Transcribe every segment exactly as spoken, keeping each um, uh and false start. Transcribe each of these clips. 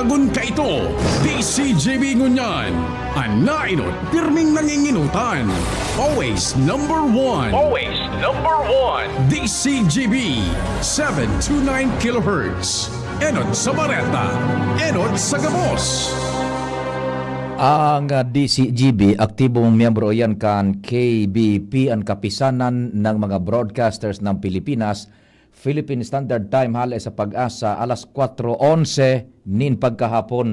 Kun kaito, D C G B ngunyan, an naenot pirming nanginginutan. Always number one. Always number one. D C G B, seven two nine kilohertz. Enot sa bareta, enot sa gabos. Ang, ah, D C G B, aktibong miyembro iyan kan K B P, ang Kapisanan ng mga Broadcasters ng Pilipinas, Philippine Standard Time, hale sa Pag-asa, alas kwatro onse nin pagkahapon.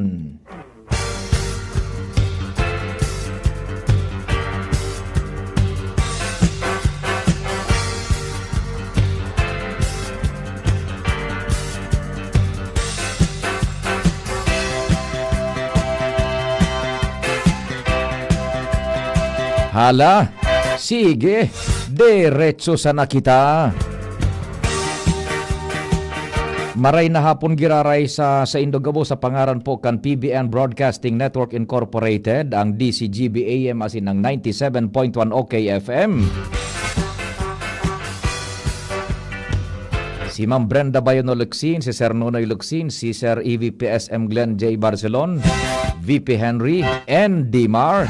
Hala, sige, diretso sana kita. Maray na hapon giraray sa, sa indo gabos, sa pangaran po kan P B N Broadcasting Network Incorporated, ang D C G B A M asin ang ninety-seven point one O K F M. Si Ma'am Brenda Bayono Luxin, si Sir Nonoy Luxin, si Sir E V P S M Glenn J Barcelon, V P Henry, and Dimar.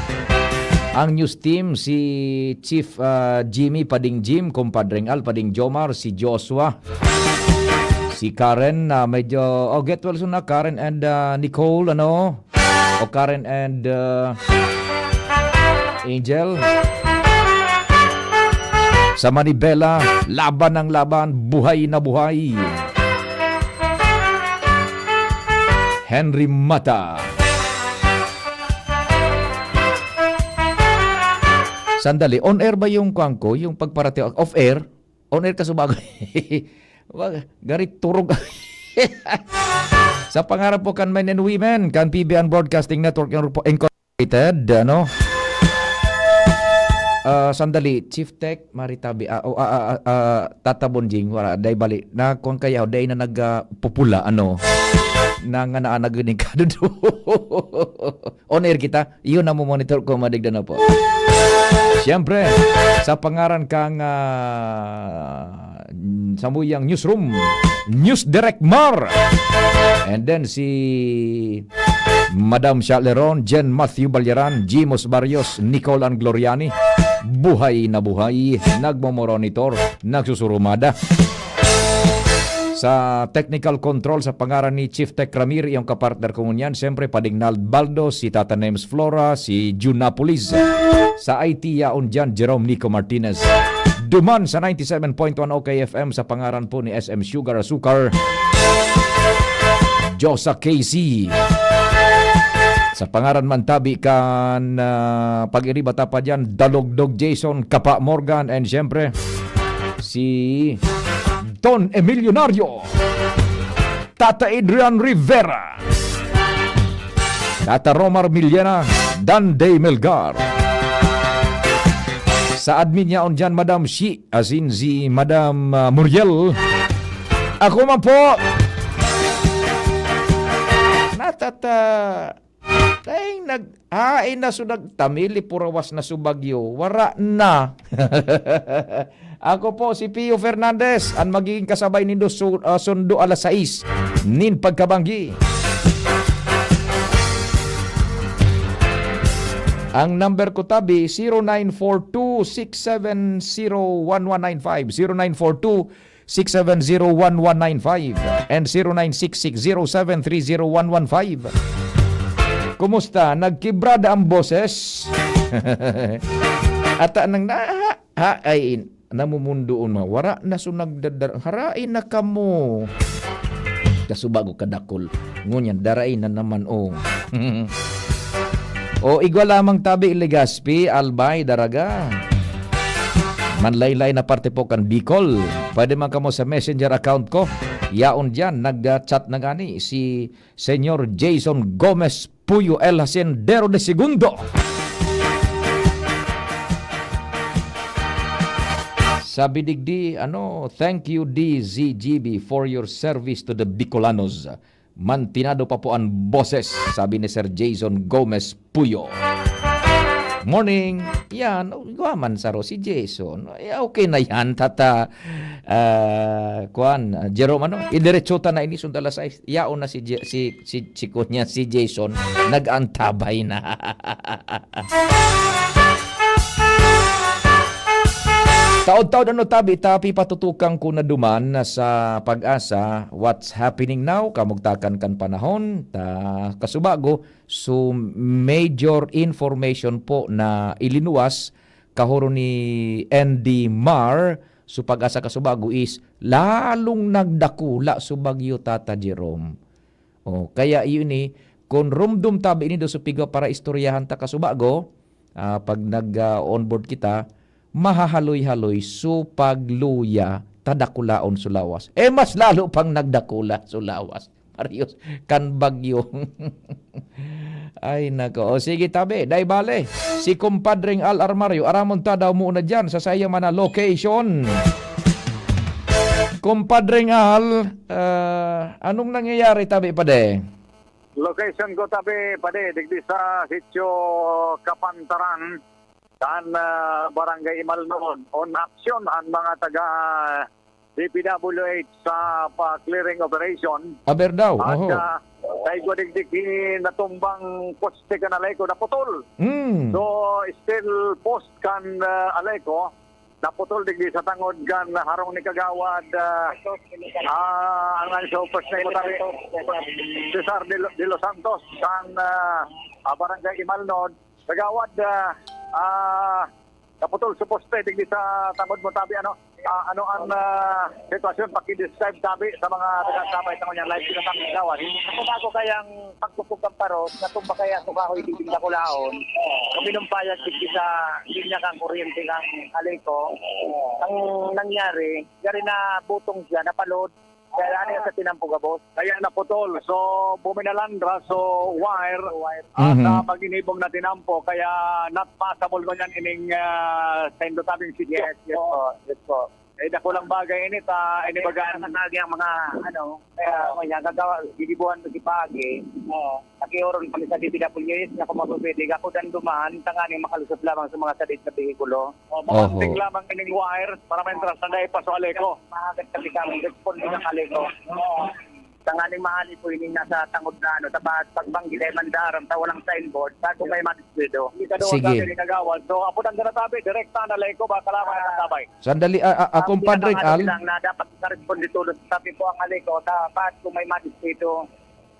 Ang news team, si Chief, ah, Jimmy Pading Jim, Kumpadreng Al Pading Jomar, si Joshua, si Karen, na medyo, oh, get well soon na, Karen and, ah, Nicole, ano? O Karen and, ah, Angel. Sa Manibela, laban ng laban, buhay na buhay. Henry Mata. Sandali, on air ba yung kwan ko? Yung pagparati, off air? On air ka, subagay. Wag, gari turog. Sa pangaran po kan men and women, kan P B N Broadcasting Network Incorporated, ano? Ah, sandali, Chief Tech, Maritabi, ah, oh, ah, ah, ah, ah, Tata Bonjing, wala, dai bali. Na, kung kaya, dai na nag, ah, pupula, ano? Na nga naanag ni kadudo. On air kita. Iyon ang monitor ko, madigdan na po. Siyempre, sa pangaran kang, ah, samuyang newsroom, News Direct Mar. And then si Madam Shaleron, Jen Matthew Balyaran, Jimos Barrios, Nicole Ann Gloriani. Buhay na buhay, nagmomoronitor, nagsusurumada. Sa technical control, sa pangaran ni Chief Tech Ramir, iyong kapartner ko ngunyan, siyempre, Pading Nald Baldo, si Tata Nems Flora, si Jun Napolis. Sa I T, yaon dyan, Jerome Nico Martinez. Duman sa ninety-seven point one O K F M, sa pangaran po ni S M Sugar Asukar, Josa K C. Sa pangaran man tabi kan, ah, pag-iriba ta pa dyan, Dalogdog Jason, Kapa Morgan, and siyempre, si Don Emilionario, Tata Adrian Rivera, Tata Romar Millena, Dan Day Melgar. Sa admin yaon dyan, Madam Shi, asin si Madam, ah, Muriel. Ako man po. Natata-, Dai nag-, hain na so nagtamili, purawas na so bagyo. Wara na. Ako po si Pio Fernandez, an magiging kasabay nindo su-, ah, sundo alas sais nin pagkabanggi. Ang number ko tabi, zero nine four two six seven zero one one nine five, zero nine four two six seven zero one one nine five and zero nine six six zero seven three zero one one five. Kumusta? Nagkibrada ang boses? Ata nang na-, ha, ay, namumundoon ma. Wara na so nagdadar-, harai na kamo. Kasubago kadakol. Ngunyan, darai na naman, oh. O, igwa lamang tabi, Legazpi, Albay, Daraga. Manlaylay na parte po kan Bicol. Pwede man kamo sa messenger account ko. Yaon diyan, nag-chat na gani si Senyor Jason Gomez Puyo, El Haciendero de Segundo. Sabi digdi, ano, "Thank you, D Z G B, for your service to the Bicolanos." Mantinado pa po an boses, sabi ni Sir Jason Gomez Puyo. Morning. Yan, oh, igwa man saro si Jason. Eh, okay na yan, tata, ah, kuwan, ah, Jerome, ano? Idiretso ta na ini, sundala sa, yaon na si Je-, si, si, si kunya, si Jason, nag-antabay na. Taod-taod ano tabi, tapi patutukan ko na duman na sa Pag-asa, what's happening now, kamugtakan kan panahon, ta kasubago, so major information po na ilinuwas kahoro ni N D Mar, so Pag-asa kasubago is lalong nagdakula so bagyo, Tata Jerome. Oh, kaya yun eh, kung rumdom tabi nindo so pigwa para istoryahan ta kasubago, ah, pag nag, ah, onboard kita, mahahaloy-haloy so pagluya ta dakulaon so lawas. Eh, mas lalo pang nagdakula so lawas. Marios, kan bagyo. Ay, nako. O, sige, tabi. Dai bale. Si Compadreng Al Armario, aramon ta daw muna dyan sa saiyang mga location. Compadreng Al, ah, anong nangyayari, tabi, pade? Location ko, tabi, pade, digdi sa Sitio Kapantaran, kan, ah, Barangay Imalnon. On action ang mga taga D P W H sa pa-clearing operation. Aber daw, At, oho. ah, dahil ko digdi ki natumbang poste kan Aleco, naputol. Mm. So, steel post kan, ah, Aleco, naputol digdi sa tangod kan harong ni Kagawad, ah, ah, ang ano sa first name mo tabi, Cesar de Lo-, de Los Santos, kan, ah, ah, Barangay Imalnod. Kagawad, ah, ah, naputol sa poste digdi sa tangod mo tabi, ano? Ah, ano ang, ah, sitwasyon? Paki-describe tabi sa mga taga-sabay sa kanyang live pinatang, Kagawad. Ako bago kayang pagpupog kan paros, natumba kaya sa kahoy digdi sa kulaon. Kuminumpayag digdi sa linya kan kuryente kan Aleco. Ang nangyari, gari na butong siya, napalod. Kaya ano yan sa tinampo gabos? Kaya naputol. So, buminalandra, so wire, Wire. at, Mhm. ah, pag-inibong na tinampo, kaya not passable ko niyan ining, ah, sendo tabing sitio. Yes, yes po, yes po. Eh, dakulang bagay ini, ta, ini Kaya baga- nakakagi ang mga, ano, kaya, oh, yan, gagawa, gigibuhan ko si Pagi. Oo. Nakiuron kami sa D P W H na kung mapapwede, ako dan duman, tanganing makalusot lamang sa mga sadit na behikulo. Oh, mamanting Oho. lamang ining wire para maentras na dai pa sa Aleco. Maagad kasi kami, respond din ang Aleco. Oo. Tanganing mahali po ining nasa tangod na ano, tapat, pagbanggi dai mandaram, ta walang signboard, bago may madiskuido. Hindi ka doon Sige. sabi ni Kagawad. So, apo nang ganatabi, direkta na Aleco, baka lamang ang tabay. Sandali, ah, ah, ah, Ang compadre pinakaano Al. lang na dapat makaresponde tulos, sabi po ang Aleco, tapat kung may madiskuido.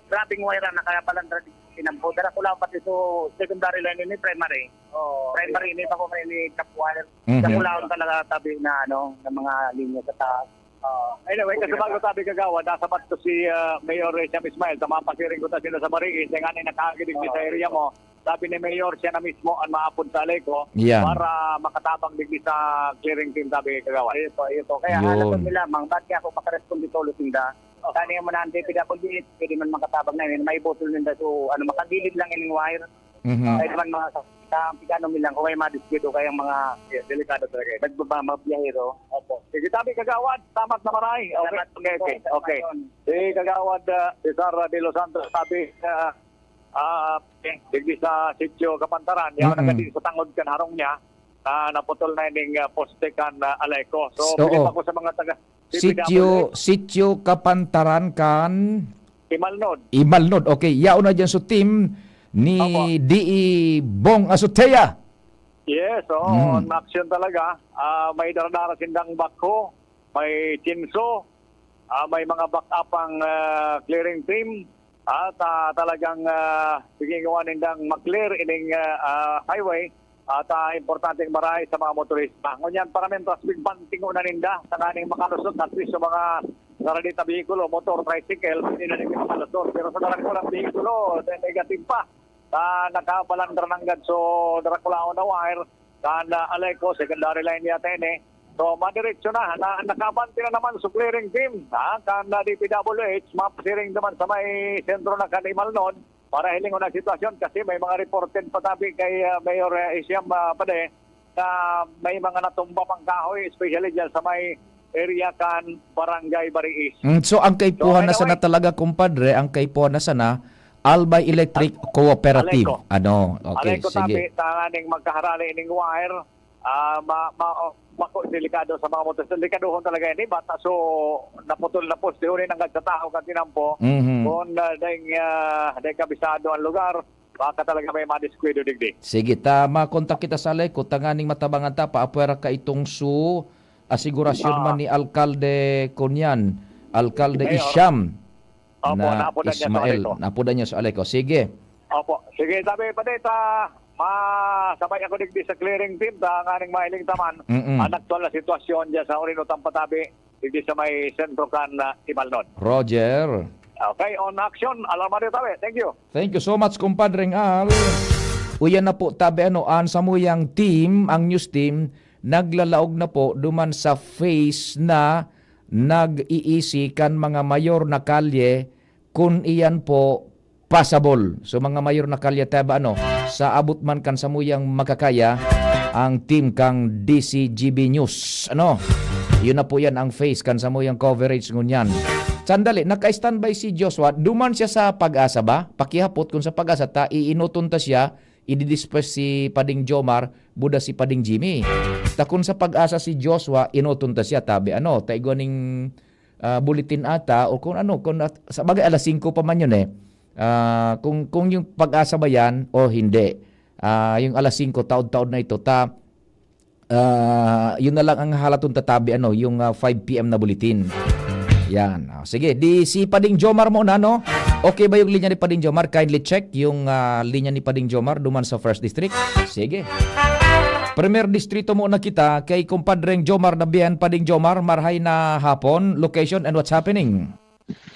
Grabing wire ang nakapalandra dito sa tinampo. Dara ko lang pati sa secondary line ni primary. Oo. Primary ni, bako may ni top wire. Mhm. Sa kulaon talaga tabi na, ano, ng mga linya sa taas. Oo. Anyway, kasi bago tabi, Kagawad, nasabat ko si, ah, Mayor Resiam Ismail, sa mga pasiring ko ta sila sa Mariis, yung nga na nakaagid din Oo. sa area mo. Sabi ni Mayor, siya na mismo ang maapod sa Aleco Yeah. para makatabang digdi sa clearing team, sabi, Kagawad. Ayun po, ayun po. Kaya Yun. halaga nila, mang, ba't kaya ako makaresponde tulos ninda? Kani mo na ang D P W H, pwede man makatabang na yun. May butol ninda, so, ano, makagilid lang yung wire. Mhm. Pwede man mga sa, sa ang pigano nilang, kung may madiskuido kayang mga Yeah, delikado talaga yun. nagbaba-, mga biyahero. Opo. Sige, sabi, Kagawad, salamat na maray. Okay, Salamat okay, po okay, sa okay. pagkakataon. Si Kagawad, ah, Cesar de los Santos, sabi, ah, ah, eh, digdi sa Sitio Kapantaran, yaon na Mhm. gadi sa tangod kan harong niya, na naputol na ining, ah, poste kan, ah, Aleco. So, So, pili oo. pa ko sa mga taga Sitio, D P W H. Sitio Kapantaran kan Imalnod. Imalnod. Okay, yaon na dyan sa team ni Opo. D E Bong Azotea. Yes, oo, Mm. on action talaga. Ah, may daradara sindang backhoe, may chainsaw, ah, may mga backup ang, ah, clearing team. At, ah, talagang, ah, gingawa nindang ma-clear ining, ah, ah, highway. At, ah, importanteng maray sa mga motorista. Ngunyan, para men traffic ban, tingo na ninda. Tanganing makalusot, at least sa mga naradit na behikulo, motor, tricycle, pwede na rin makalusot. Pero sa darakulaang behikulo, negative pa. Ah, nakabalandra nanggad so darakulaon na wire. Kan, ah, Aleco, secondary line yata yun eh. So, madiretso na, na, nakabante na naman sa clearing team, ha? Kan, ah, D P W H, mapasiring naman sa may sentro na kan Imalnod para hilingon ang sitwasyon kasi may mga reported pa tabi kay, ah, Mayor, ah, Isiam, ah, Pade na may mga natumba pang kahoy, especially dyan sa may area kan Barangay Bariis. Mm, so, ang kaipuhan So, na sana anyway. talaga, kumpadre, ang kaipuhan na sana, Albay Electric Cooperative. Aleco. Ano? Okay, Aleco, sige. Tabi, tanganing magkaharali ning wire. Ah, ma-, ma-, oh, bako, delikado sa mga motorsiklo. Delikadohon talaga yan, eh. Bata, so, naputol na poste, huli nanggad sa tahaw kan tinampo. Mhm. Kung, ah, daing, ah, daing kabisado ang lugar, baka talaga may madiskwento digdi. Sige, ta, makontak kita sa Aleco, tanganing matabangan ta, paapwera ka itong su, asigurasyon Ah. man ni Alkalde Kunyan, Alkalde Mayor. Isyam Opo, na naapodan niya sa Ismael. Aleco. Naapodan niya sa Aleco. Sige. Opo. Sige, tabi, Padi, ta, masabay ako digdi sa clearing team, ta, nganing mahiling taman, Mm-mm. ang aktual na sitwasyon dyan sa Orinotan Patabi, digdi sa may sentro kan, ah, Imalnod. Roger. Okay, on action, alarmado tabi. Thank you. Thank you so much, Compadreng Al. Uyan na po, tabi, ano, ang samuyang team, ang news team, naglalaog na po duman sa phase na nag-iisi kan mga mayor na kalye, kun iyan po passable. So, mga mayor na kalye, tabi, ano, sa abot man kan samuyang makakaya, ang team kang D C G B News. Ano? Yun na po yan ang phase kan samuyang coverage ngunyan. Sandali, naka-standby si Joshua. Duman siya sa Pag-asa ba? Pakihapot kung sa Pag-asa ta, iinoton ta siya, ididisperse si Pading Jomar, buda si Pading Jimmy. Ta kun sa Pag-asa si Joshua, inoton ta siya, tabi, ano, ta igwa ning, ah, bulletin ata, o kung ano, kung at, sa bagay, alas singko pa man yun eh. Ah, kung, kung yung Pag-asa ba yan o hindi. Ah, yung alas singko, taod-taod na ito, ta, ah, yun na lang ang halaton tatabi, ano, yung, ah, five P M na bulletin. Yan. Ah, sige, di si Pading Jomar muna, no? Okay ba yung linya ni Pading Jomar? Kindly check yung, ah, linya ni Pading Jomar duman sa First District. Sige. Primer Distrito muna kita kay Compadreng Jomar Dabian. Pading Jomar, marhay na hapon. Location and what's happening?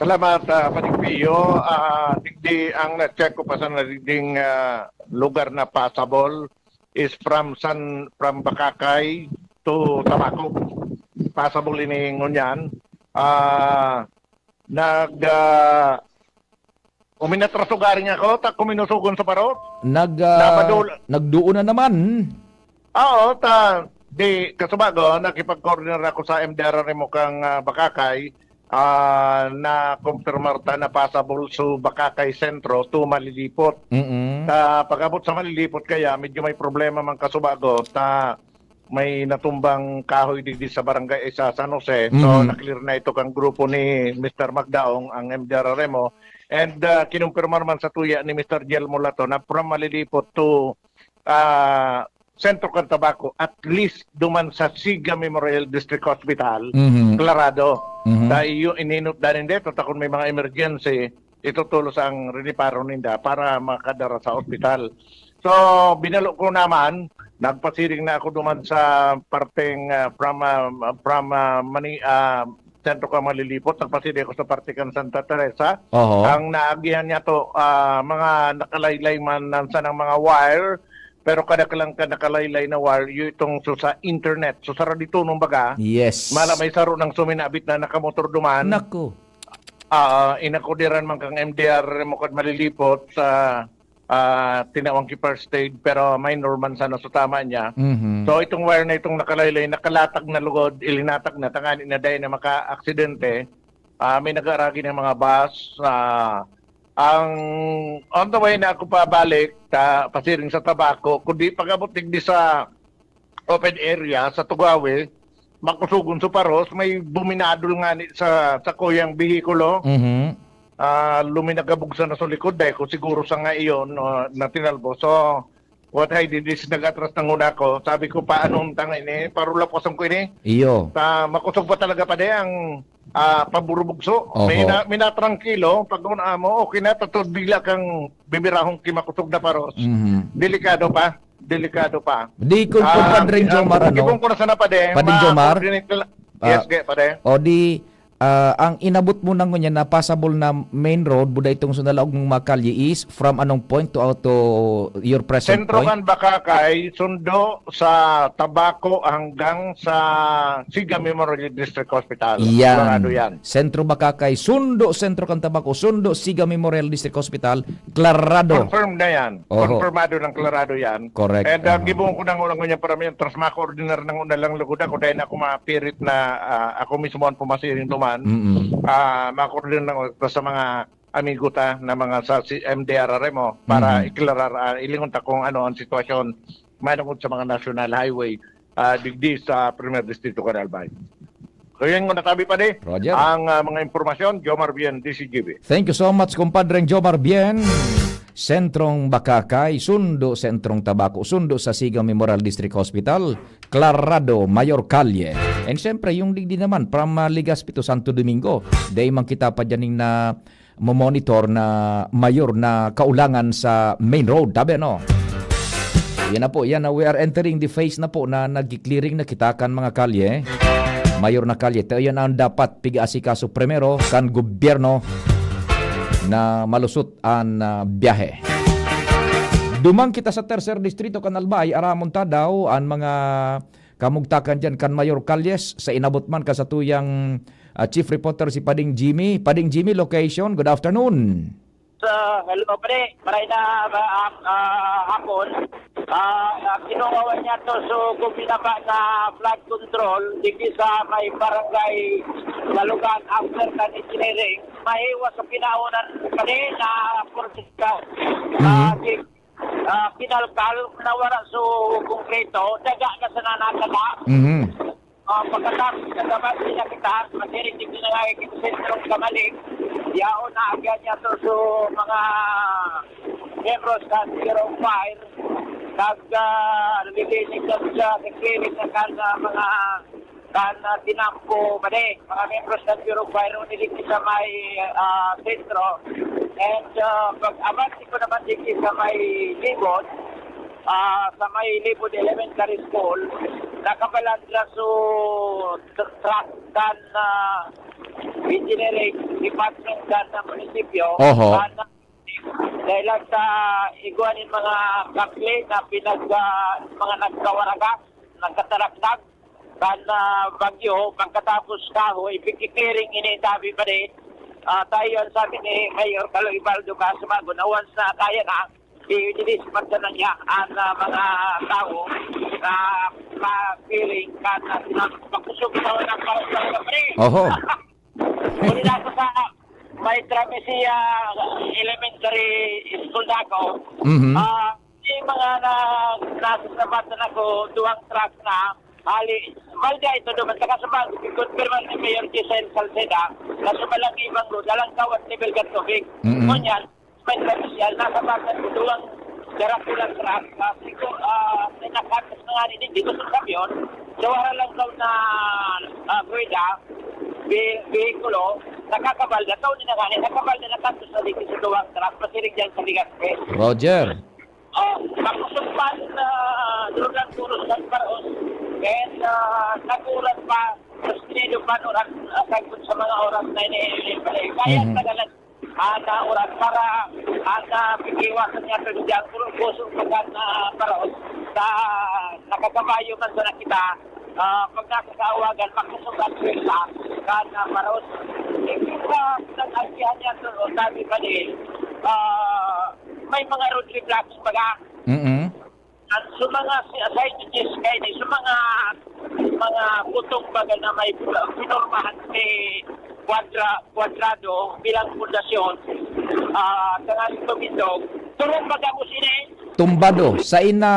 Salamat, ah, Pading Pio. Ah, digdi ang na-check ko pa sana digding, ah, lugar na passable is from San, from Bacacay to Tabaco. Passable ini ngunyan. Ah, nag, ah, uminatraso garing ako, ta kuminusugon sa parot. Nag, ah, Napadul- nagduon na naman. Oo, ta, di, kasubago, nakipag-coordinate ako sa M D R R M o kang, ah, Bacacay, ah, na kumpirmar ta na passable so Bacacay Sentro to Malilipot. Mm-mm. Ta, pag-abot sa Malilipot kaya, medyo may problema man kasubago, ta may natumbang kahoy digdi sa barangay, eh, sa San Jose. So, Mhm. na-clear na ito kang grupo ni Mister Magdaong, ang M D R R M O. And, ah, kinumpirma naman sa tuya ni Mister Jelmo Lato na from Malilipot to, ah, Sentro kan Tabaco, at least duman sa Siga Memorial District Hospital, Mhm. klarado. Mhm. Dahil yung ininot danin dito, takon may mga emergency, itutulos ang riniparo ninda para makadara sa ospital. So, binalo ko naman, nagpasiring na ako duman sa parteng, ah, from, ah, from, ah, Mani-, ah, sentro kan Malilipot, nagpasiring ako sa parte kan Santa Teresa. Oho. Ang naagihan niya to, ah, mga nakalaylay man, nansan ang mga wire, pero kadaklan kan nakalaylay na wire, yung itong so sa internet. So, sa radito nung baga, Yes. mala may saro ng suminabit na nakamotor duman. Naku. Ah, inakudiran man kang M D R mo kad Malilipot sa, ah, tinawag ki first aid, pero minor man sana sa tama niya. Mhm. So, itong wire na itong nakalaylay, nakalatag na lugod, ilinatag na, tangani na dahil na maka-aksidente. Ah, may nag-aaragi ng mga bus. Ah, ang, on the way na ako pabalik, ta, pasiring sa Tabaco, kundi pag-abot digdi sa open area sa Tugawe, makusugon sa paros, may buminadol nga ni sa, sa kuyang behikulo. Mhm. Ah, luminagabog sa naso likod, dahil ko siguro sa nga iyon, ah, na tinalbo. So, what I did is nag-atras ng una ko. Sabi ko, "Paano ang tanga ini? Parulapasan ko ini." Iyo. Ta, makusog pa talaga pa di ang, ah, paburubugso. Oho. May na-, may natrangkilo, pag una mo, okay na, tatod bigla kang bibirahong kimakusog na paros. Mhm. Delikado pa. Delikado pa. Di kun, kun Ah, Padre ah, Jomar, ano? Ibon ko na sana, pade. Padre Jomar? Ma-coordinate na la-, Ah, yes, ge, pade. O di, ah, ang inabot mo na ngunyan na passable na main road, buda itong sa nalaog mong mga kalye is from anong point to, to your present Sentro point? Kan Bacacay, sundo sa Tabaco hanggang sa Siga Memorial District Hospital. Yan. Sigurado yan. Sentro Bacacay, sundo Sentro kan Tabaco, sundo Siga Memorial District Hospital, klarado. Confirm na yan. Oho. Konfirmado ng klarado yan. Correct. And, ah, Aha. gibong ko nang ulang ngunyan para may tras makoordinar ng una lang lugod ako dahil ako mapirit na, ah, ako mismo ang pumasiring duman. Mm-mm. Ah, makoordinar ng sa mga amigo ta na mga sa si M D R R M, oh, para Mhm. iklarar, ah, ilingon ta kung ano ang sitwasyon manungod sa mga national highway, ah, digdi sa Primer Distrito kan Albay. So, yan muna tabi pa di. Roger. Ang, ah, mga impormasyon, Jomar Bien, D C G B. Thank you so much, Compadreng Jomar Bien. Sentrong Bacacay, sundo Sentrong Tabaco, sundo sa Siga Memorial District Hospital, Clarado, Mayor Calle. And syempre, yung digdi naman, from, ah, Legazpi to Santo Domingo, dai man kita pa dyaning na momonitor na mayor na kaulangan sa main road, tabi, ano? Yan na po, yan na, we are entering the phase na po na nagki-clearing na kita kan mga kalye. Mayor na kalye, tayo yan ang dapat pig-aasikaso primero kan gobyerno na malusot an, ah, biyahe. Duman kita sa Tercer Distrito kan Albay, aramon ta daw an mga kamugtakan diyan kan Mayor Calles sa inabot man kan satuyang, ah, chief reporter si Pading Jimmy. Pading Jimmy, location, good afternoon. Sa, hello, pre. Maray na, ah, ah, hapon. Ah, ah, kinuha niya to, so, kung binaba na flood control, digdi sa may barangay Lalugan after kan engineering, mahiwas sa pinaunan pa rin na portika. Mhm. Ah, di, ah, kinalkal, nawara so konkreto, daga na sa nanakata. Mhm. Ah, pagkatapos na dapat sila kita, masiring din na nga yung sentrong kamaling, yaon na agyan niya to so mga membros sa Bureau of Fire, nag, ah, naglilinis na sa security na kan, ah, mga kan, ah, tinampo, mali, mga membros ng Bureau of Fire, nilipit sa may, ah, sentro. And, ah, pag-abante ko naman dito sa may Libon, ah, sa may Libon Elementary School, nakabalandra so tr-, truck kan, ah, engineering department kan, ah, munisipyo. Oho. Kan, ah, dahil lang sa igwa nin mga kakli na pinag, ah, mga nagkawaragas, nagkataragtag, kan, ah, bagyo, pagkatapos kahoy, pigkikiring ini, tabi pa rin. Ah, tayo ang sabi ni Mayor Calo Ibaldo Casumago na once na kaya na, i-dispatch na niya ang, ah, mga tao na ma-feeling kan, ah, na pagkusog sa walang parang talaga, pre. Oho. Huli na ako sa may Travesía Elementary School na ako. Mhm. Ah, yung mga na, nasa sabatan ako, duwang truck na, hali, Valda ito naman, taga Sabang, confirm ni Mayor Giselle Salceda, na sumalang ibang road, alang kawat level kan tubig. Mm-mm. Ngunyan, may Travesía, nasa batas duwang darakulang truck, ah, siguro, ah, may nakatas na nga rin, hindi ko sa kamyon, so, wala lang daw na, ah, ruweda, bi-, behikulo, nakakabalda, tao ni na nga rin, nakabalda na kanto sa liki sa duwang truck, pasiring dyan sa Legazpi. Roger. Oh, makusog pa, ah, durugan puros kan paraos. And, ah, nagulat pa, mas pinido pa, oras, ah, sagkod sa mga oras na ini, ini, ini, kaya Mhm. tagalan, ah, na oras para, ah, na pag-iwasan niya, pero diyan, puro puso pa kan, ah, paraos. Sa nakakabayo man sana kita, ah, pag nasa kaawagan, makusog ang swelta, kan, ah, paraos. Hindi pa, nag-agihan niya, pero sabi pa din, ah, may mga road reblocking baga. Mm-mm. At sa mga si-, signages kaini, sa mga, mga putong baga na may pinormahan ni kwadra-, kwadrado bilang pundasyon, ah, sa nga tumindog, turong baga mo sini. Tumbado. Sain na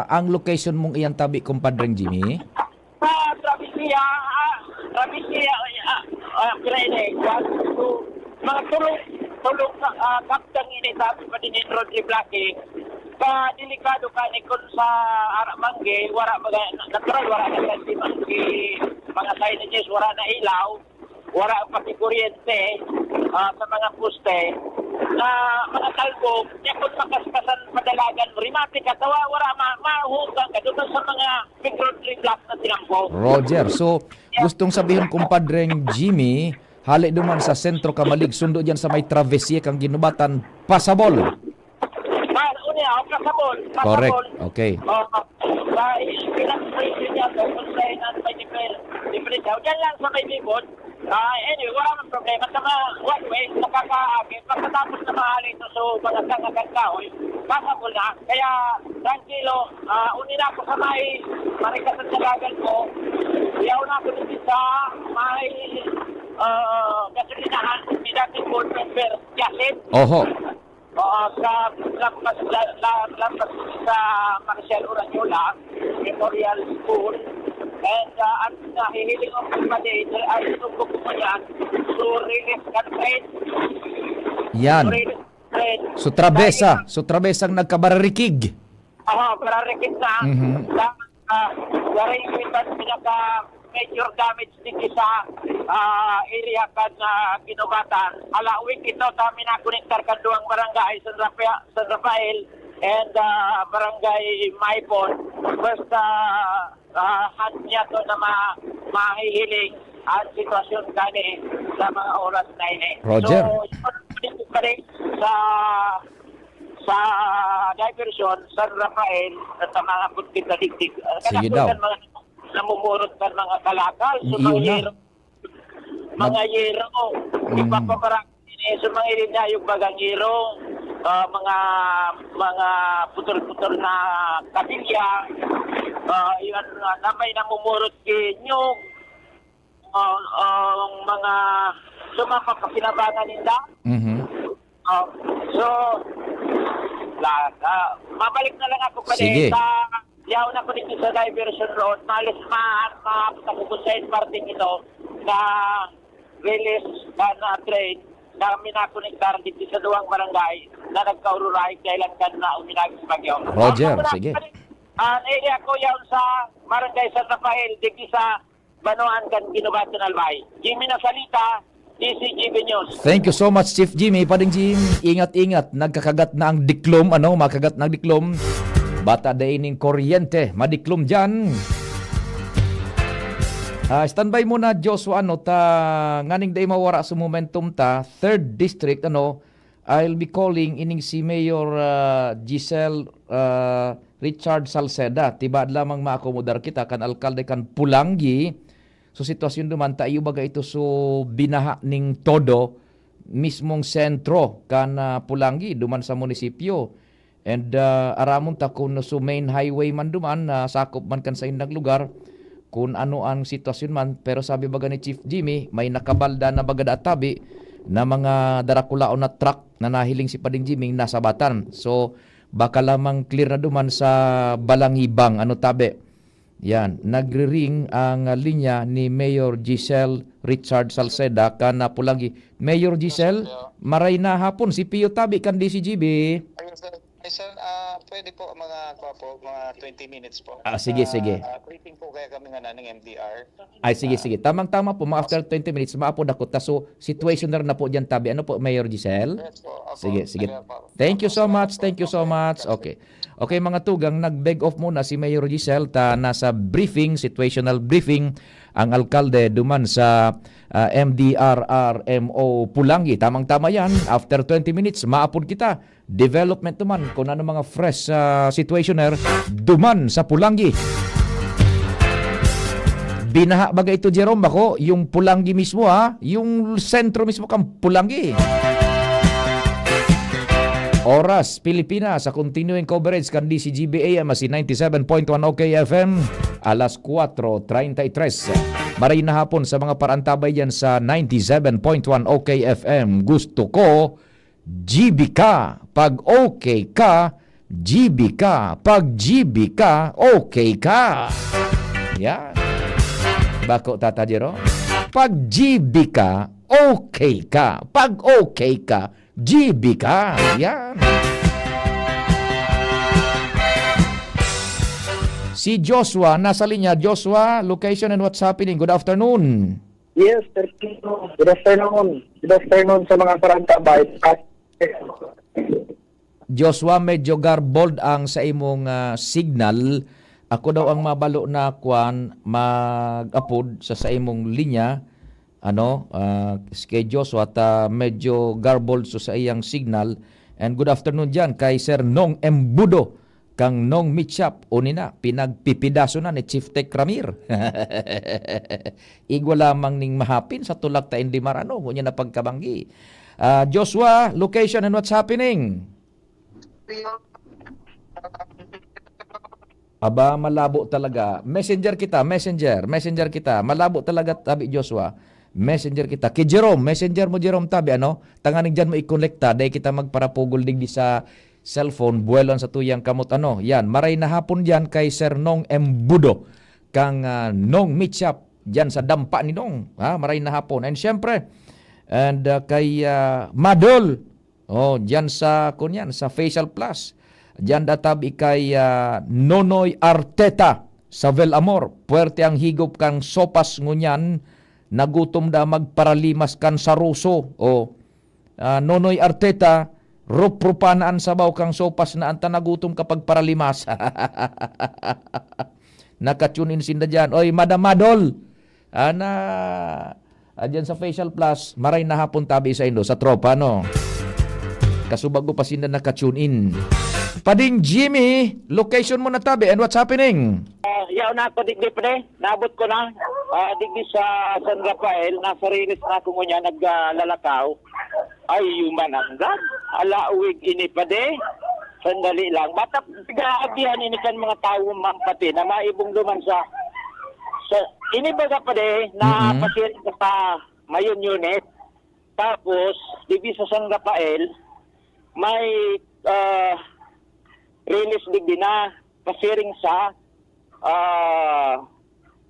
ang location mong iyan tabi, Compadreng Jimmy? Sa Travesía, ah, Travesía, ah, ah, Grene, kwan, so, mga tulong, tulong sa, ah, kaptang ini, sabi pa din ni Rodri Blackie, pa delikado ka ni kun sa ara mangge, wala mga, natural, wala na sa si mangge, mga signages, wala na ilaw, wala pa si kuryente, ah, sa mga poste, na mga talbog, niya kun makaspasan padalagan, rimate ka, tawa, wala ma-, mahugang ka, doon sa mga big road block na tinampo. Roger, so, Yeah. gustong sabihin, Compadreng Jimmy, hali duman sa sentro ka malig, sundo dyan sa may travesya kang ginubatan, pasabol. Pa, unya, oh, pasabol, pasabol. Correct. Okay. Oh, sa pinag-, niya, kung sa inan, may different, different siya. Diyan lang sa may Bibon. Ah, anyway, wala nang problema. Sa mga one way, nakakaagi. Pagkatapos na mahali ito, so, mga sangagan kahoy, pasabol na. Kaya, tranquilo, ah, uni na ako sa may, marikas at sagagan ko. Yaw na ako dito sa may, ah, gasolinahan ni dating board member Yasin. Oho. Ah, sa lampas, la, la, lampas sa Marcial Oranyola Memorial School. And, ah, ang nahihiling ko pa din, ay, itong buko pa yan, so, release content. Yan. Release content. So, trabesa. So, trabesang nagkabararikig. Aha, bararikig na. Mhm. Sa, ah, waray yung pinaka major damage dito sa, ah, area kan, ah, Guinobatan. Alawig ito sa minakonektar kan duwang barangay, San Rafael, San Rafael and, ah, Barangay Maipon. Basta, ah, han niya to na ma-, mahihiling ang sitwasyon kani sa mga oras na ini. Roger. So, yun, dito pa rin sa, sa diversion, San Rafael, at sa mga buntis na digdig. Ah, Sige daw. Kan mga namumurot kan mga kalakal, so Iyon mga na. yero, mga Mag- yero, Mm. ipapabarang ini, so mga irinayog bagang yero, ah, mga, mga putol-putol na kabilya, ah, yun, ah, na may namumurot kinyog, ah, ang mga sumapapakinabangan nila. Mhm. Ah, so, la, ah, mabalik na lang ako pa Sige. Sa yaon ako dito sa diversion road. Malis ma, ma, sa parting ito na release na, na train na minakonektar dito sa duwang barangay na nagkaururahay kailan kan na uminagis bagyo. Roger, Ang mga sige. Ah, area ko yaon sa Barangay San Rafael, dito sa Banoan kan Guinobatan, Albay. Jimmy Nasalita, D C G B News. Thank you so much, Chief Jimmy. Pading Jim, ingat-ingat. Nagkakagat na ang diklom, ano? Makagat na ang diklom. Bata dai ning kuryente. Madiklom dyan. Ah, standby muna, Joshua, ano, ta, nganing dai mawara sa momentum ta, third district, ano, I'll be calling ining si Mayor, ah, Giselle, ah, Richard Salceda. Tibaad lamang maakomodar kita kan alkalde kan Pulangi. So, sitwasyon duman, ta iyo baga ito so binaha ning todo, mismong sentro kan, ah, Pulangi, duman sa munisipyo. And, ah, aramon ta kun so main highway man duman, na sakop man kan saindang lugar, kun ano ang sitwasyon man. Pero sabi baga ni Chief Jimmy, may nakabalda na baga da tabi na mga darakulaon na truck na nahiling si Pading Jimmy nasabatan. So, baka lamang clear na duman sa Balangibang, ano tabi. Yan, nagriring ang linya ni Mayor Giselle Richard Salceda kan Pulangi. Mayor Giselle, maray na hapon, si Pio tabi kan D C G B. Ayun, sir. Ay, sir, ah, pwede po mga, kwa po, mga twenty minutes po. Ah, sige, sige. Ah, briefing po kaya kami nga na ng M D R. Ay, sige, Ah, sige. Tamang-tama po, mga after twenty minutes, maapod ako. Ta, so, situational na po dyan tabi. Ano po, Mayor Giselle? Yes po. Opo. Sige, sige. Kaya po. Thank you Opo, so salamat much. po. Thank you so Okay. much. Okay. Okay, mga tugang, nag-beg off muna si Mayor Giselle, ta nasa briefing, situational briefing, ang alkalde duman sa, ah, M D R R M O Pulangi. Tamang-tama yan. After twenty minutes, maapod kita. Development duman, kung ano mga fresh, ah, situationer duman sa Pulangi. Binaha baga ito, Jerome, bako? Yung Pulangi mismo, ha? Yung sentro mismo kan Pulangi. Oras, Pilipinas, sa continuing coverage kan D C G B A M as in ninety-seven point one O K F M, alas kwatro treinta y tres. Maray na hapon sa mga parantabay dyan sa ninety-seven point one O K F M. Gusto ko, G B ka. Pag okay ka, G B ka. Pag G B ka, okay ka. Yan. Bako, Tata Jero? Pag G B ka, okay ka. Pag okay ka, G B ka. Yan. Si Joshua, nasa linya. Joshua, location and what's happening. Good afternoon. Yes, Sir Tino. Good afternoon. Good afternoon sa mga parantabay. Joshua, medyo garbled ang sa imong, ah, signal. Ako daw ang mabalo na kwan, mag-apod sa, sa imong linya. Ano, ah, kay Joshua, ta medyo garbled so sa iyang signal. And good afternoon dyan kay Sir Nong Embudo, kang Nong Meat Shop. Uni na, pinagpipidaso na ni Chief Tech Ramir. Igwa lamang ning mahapin sa tulak ta hindi marano, ngunyan na pagkabanggi. Ah, Joshua, location and what's happening? Aba, malabo talaga. Messenger kita, messenger, messenger kita. Malabo talaga, tabi Joshua. Messenger kita. Ki Jerome, messenger mo, Jerome, tabi, ano? Tanganing diyan mo ikolekta, dai kita magparapugol digdi sa cellphone, buwelo an satuyang kamot, ano? Yan, maray na hapon diyan kay Sir Nong Embudo, kang, ah, Nong Meat Shop, diyan sa dampa ni Nong, ha? Maray na hapon. And syempre, and, ah, kay, ah, Madol, oh, diyan sa, kunyan, sa Facial Plus. Diyan da tabi kay, ah, Nonoy Arteta sa Velamor. Puwerte ang higop kan sopas ngunyan. Nagutom da magparalimas kan saruso. Oh, ah, Nonoy Arteta, ruprupa na an sabaw kan sopas na an ta nagutom ka pagparalimas. Naka-tune in sinda diyan. Oy, Madam Madol! Ana, ah, diyan sa Facial Plus, maray na hapon tabi saindo, sa tropa, no? Kasubago pa sinda naka-tune in. Pading Jimmy, location mo na tabi, and what's happening? Ah, yaon na ako, digdi, pre. Naabot ko na. Ah, digdi sa San Rafael, nasa rilis na ako ngunyan, naglalakaw. Ay, human ang gag. Ala, uwig ini, pade. Sandali lang. Bata, pigaagihan ini kan mga tawo, ma'am, pati na maibong duman sa, sa, ini baga, pade, na Mm-mm. pasyente sa Mayon Unit. Tapos, digdi sa San Rafael, may, ah, rilis digdi na pasiring sa, ah,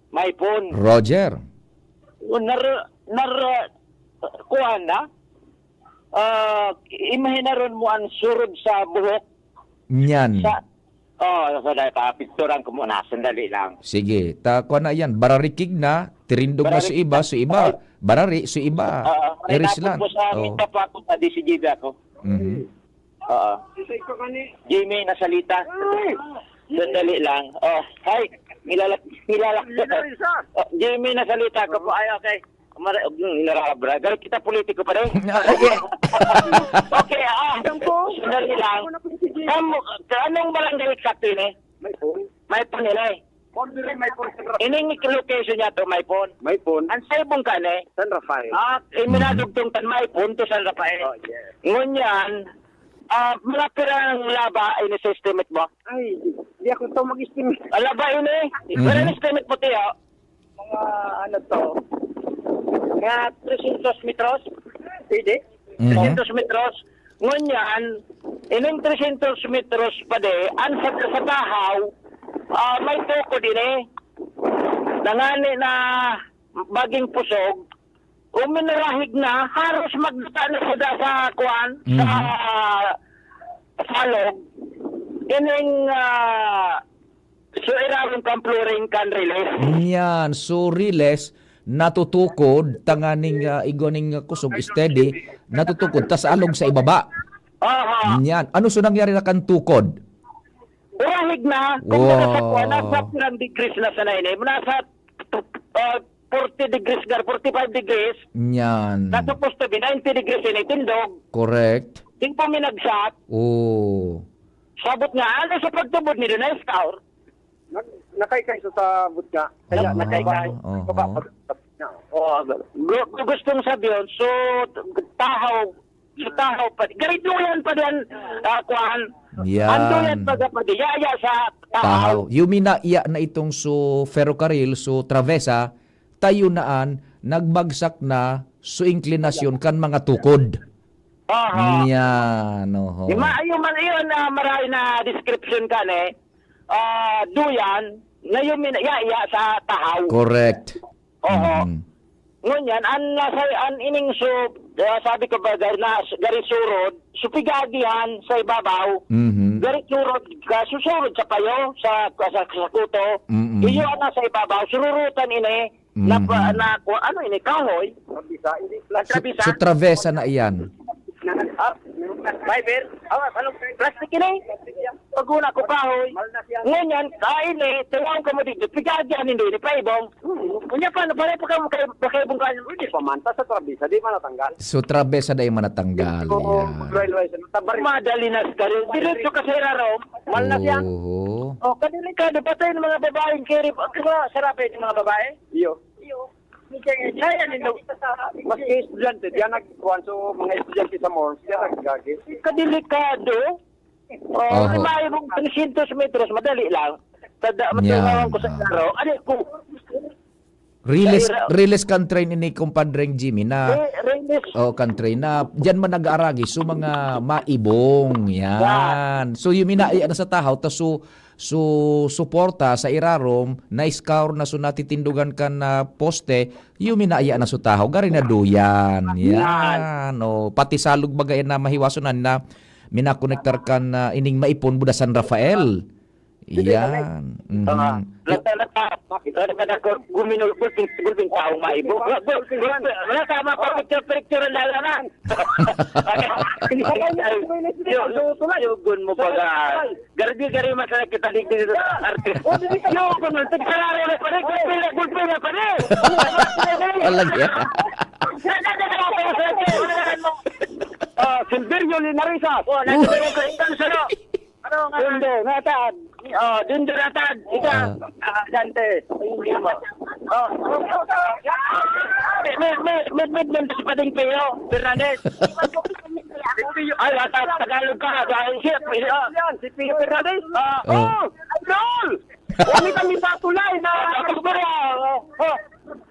Maypon. Roger. O, nar-, nar-, kuwan na? Ah, imahinaron mo ang surod sa buhok. Nyan. Sa, oh, sa dahil kapicturan ko muna, sandali lang. Sige, ta, kuwan na yan. Bararikig na, tirindog na su Bararikig iba, na. su iba. Ay. Barari, su iba. Ah, Iris nagtapos lang. po sa Oh. Mita pa ako, sa D C G B ako. Mhm. Oo. Jimmy, nasalita. Sandali lang. Oh, hi. Nilalak-, nilalak-, Hindi na rin, sir. Oh, Jimmy, nasalita ka po. Ay, okay. Mara-, hmm, narabra. Galit kita politiko pa rin. Ah, okay. Okay, ah. Saan po? Sandali lang. Saan po na po si Jimmy? Saan mo, anong barangay exactly ni? May phone. May phone nila eh. Phone nila, may phone, sir. Ining location niya to, may phone. May phone. Ang saibong ka ni? San Rafael. Ah, eh, minadugtong tan may phone to San Rafael. Oh, yes. Ngunyan, ah, mga pirang laba ini sa estimate mo? Ay, di, di ako to mag-estimate. Ah, laba ini? Mhm. Pero ang estimate mo, tiyo? Mga ano to, mga trescientos metros. Pwede? Mhm. Trescientos metros. Ngunyan, ining trescientos metros pa di, ang sa, sa tahaw, ah, may tukod ini. Nangani na maging pusog, uminarahig na, haros magduta na siya sa kuwan, sa Mhm. salog. Ining, ah, So, irarom kan flooring kan riles. Nyan. So, riles, natutukod, tanganing, ah, igwa ning, ah, kusog, steady, natutukod, tas alog sa ibaba. Aha. Nyan. Ano so nangyari na kan tukod? Urahig na. Kumbaga sa Wow. kuwan, nasa pirang degrees na sana ini. Nasa, ah, forty degrees, gar, forty-five degrees. Nyan. Na supposed to be ninety degrees ini, tindog. Correct. Di po minagsak. Oo. Sabot nga, ano sa pagtubod ni Dunay Scour? Nag-, nakaykay sa, sa butya. Kaya Ah, nakaykay. oho. Baba, pag-, pag-, na. Oo, gu-, gustong sabihin, so, tahaw, so, tahaw pa, gari duyan pa diyan, ah, kuwan. Yan. Ang duyan pa sa padi, yaya sa tahaw. Tahaw. Yumi na, iya na itong so, ferrocarril, so, travesa, tayo naan, nagbagsak na, so, inklinasyon kan mga tukod. Aha. Yan, oho. Di ma-, ayun man, yun, ah, maray na description kan eh. Ah, duyan, na yun, min-, ya, ya, sa tahaw. Correct. Oho. Mm. Ngunyan, an nasa, an ining su-, ah, sabi ko ba, gari na, gari surod, supigagihan sa ibabaw. Mhm. Gari surod, ka, susurod sa payo, sa, sa, sa kuto. Mm-mm. Iyo ang nasa ibabaw, sururutan ini, Mm. na pa, na, ku-, ano ini, kahoy? Trabisa, hindi, Sa, trabisa. sa travesa na iyan. Ah, fiber? Ah, ano, plastic ini? Paguna ko kahoy. Ngunyan, kain eh, tawang ka mo dito, pigagihan nindo ini, paibong. Unya pa, pare pa ka, kay, kay bungka niyo. Hindi pa man, ta sa trabisa, di man natanggal. So, trabesa dai man natanggal. Oo, Yan. railway, sa tabar. Madali na sa karil. Diretso ka sa irarom. Mal na siya. Oo. Oh, kadelikado, patay ng mga babaeng kirip. Ang mga sarapit ng mga babae. Iyo. Iyo. Kaya nindo. Maski estudyante, diyan nagkuhan, so, mga estudyante sa mall, diyan nagagagi. Kadelikado. Oh, Oho. May mong trescientos metros, madali lang. Tada, Yan, matungawan ko sa ah. klaro. Ano ko? Riles, Sa ira- riles kan train ini, kumpadreng Jimmy, na, Eh, riles. Oh, kan train na, diyan man nag-aaragi, so mga maibong, yan. Yan. So, yung minaiya na sa tahaw, ta so, so, suporta sa irarom, na-scour na so natitindogan kan, ah, poste, yung minaiya na so tahaw, gari na duyan. Yan. Yan. Oh, pati salog bagay na mahiwasonan na minakonektar kan, ah, ining maipon, buda San Rafael. Yan. Mhm. Ah, lata, lata. Ikaw na ka na ko, guminol, gulping, gulping taong maibo. Wala, wala, wala, wala, tama pa, picture, picture ang dalanan. Yo, yo, yugon mo baga. Garbi, garbi, masaya kita dito, dito, arte. Yugon mo, tigkararo na pare, gulping na, gulping na pare. Walang yan. Ah, Silverio Linarisas. Oh, nandito yung Cristal, salo. Ano nga? Dundo, Natad. Oh, Dundo, Natad. Ika. Ah. Ah, Dante. Oh. May, may, may, may, may, may si Pading Pio Fernandez. Ay, ata Tagalog ka. Dahil siya, siya. Yan, si Pio Fernandez. Ah, Oh. Oh, idol! Kami kami patulay na Oh, oh.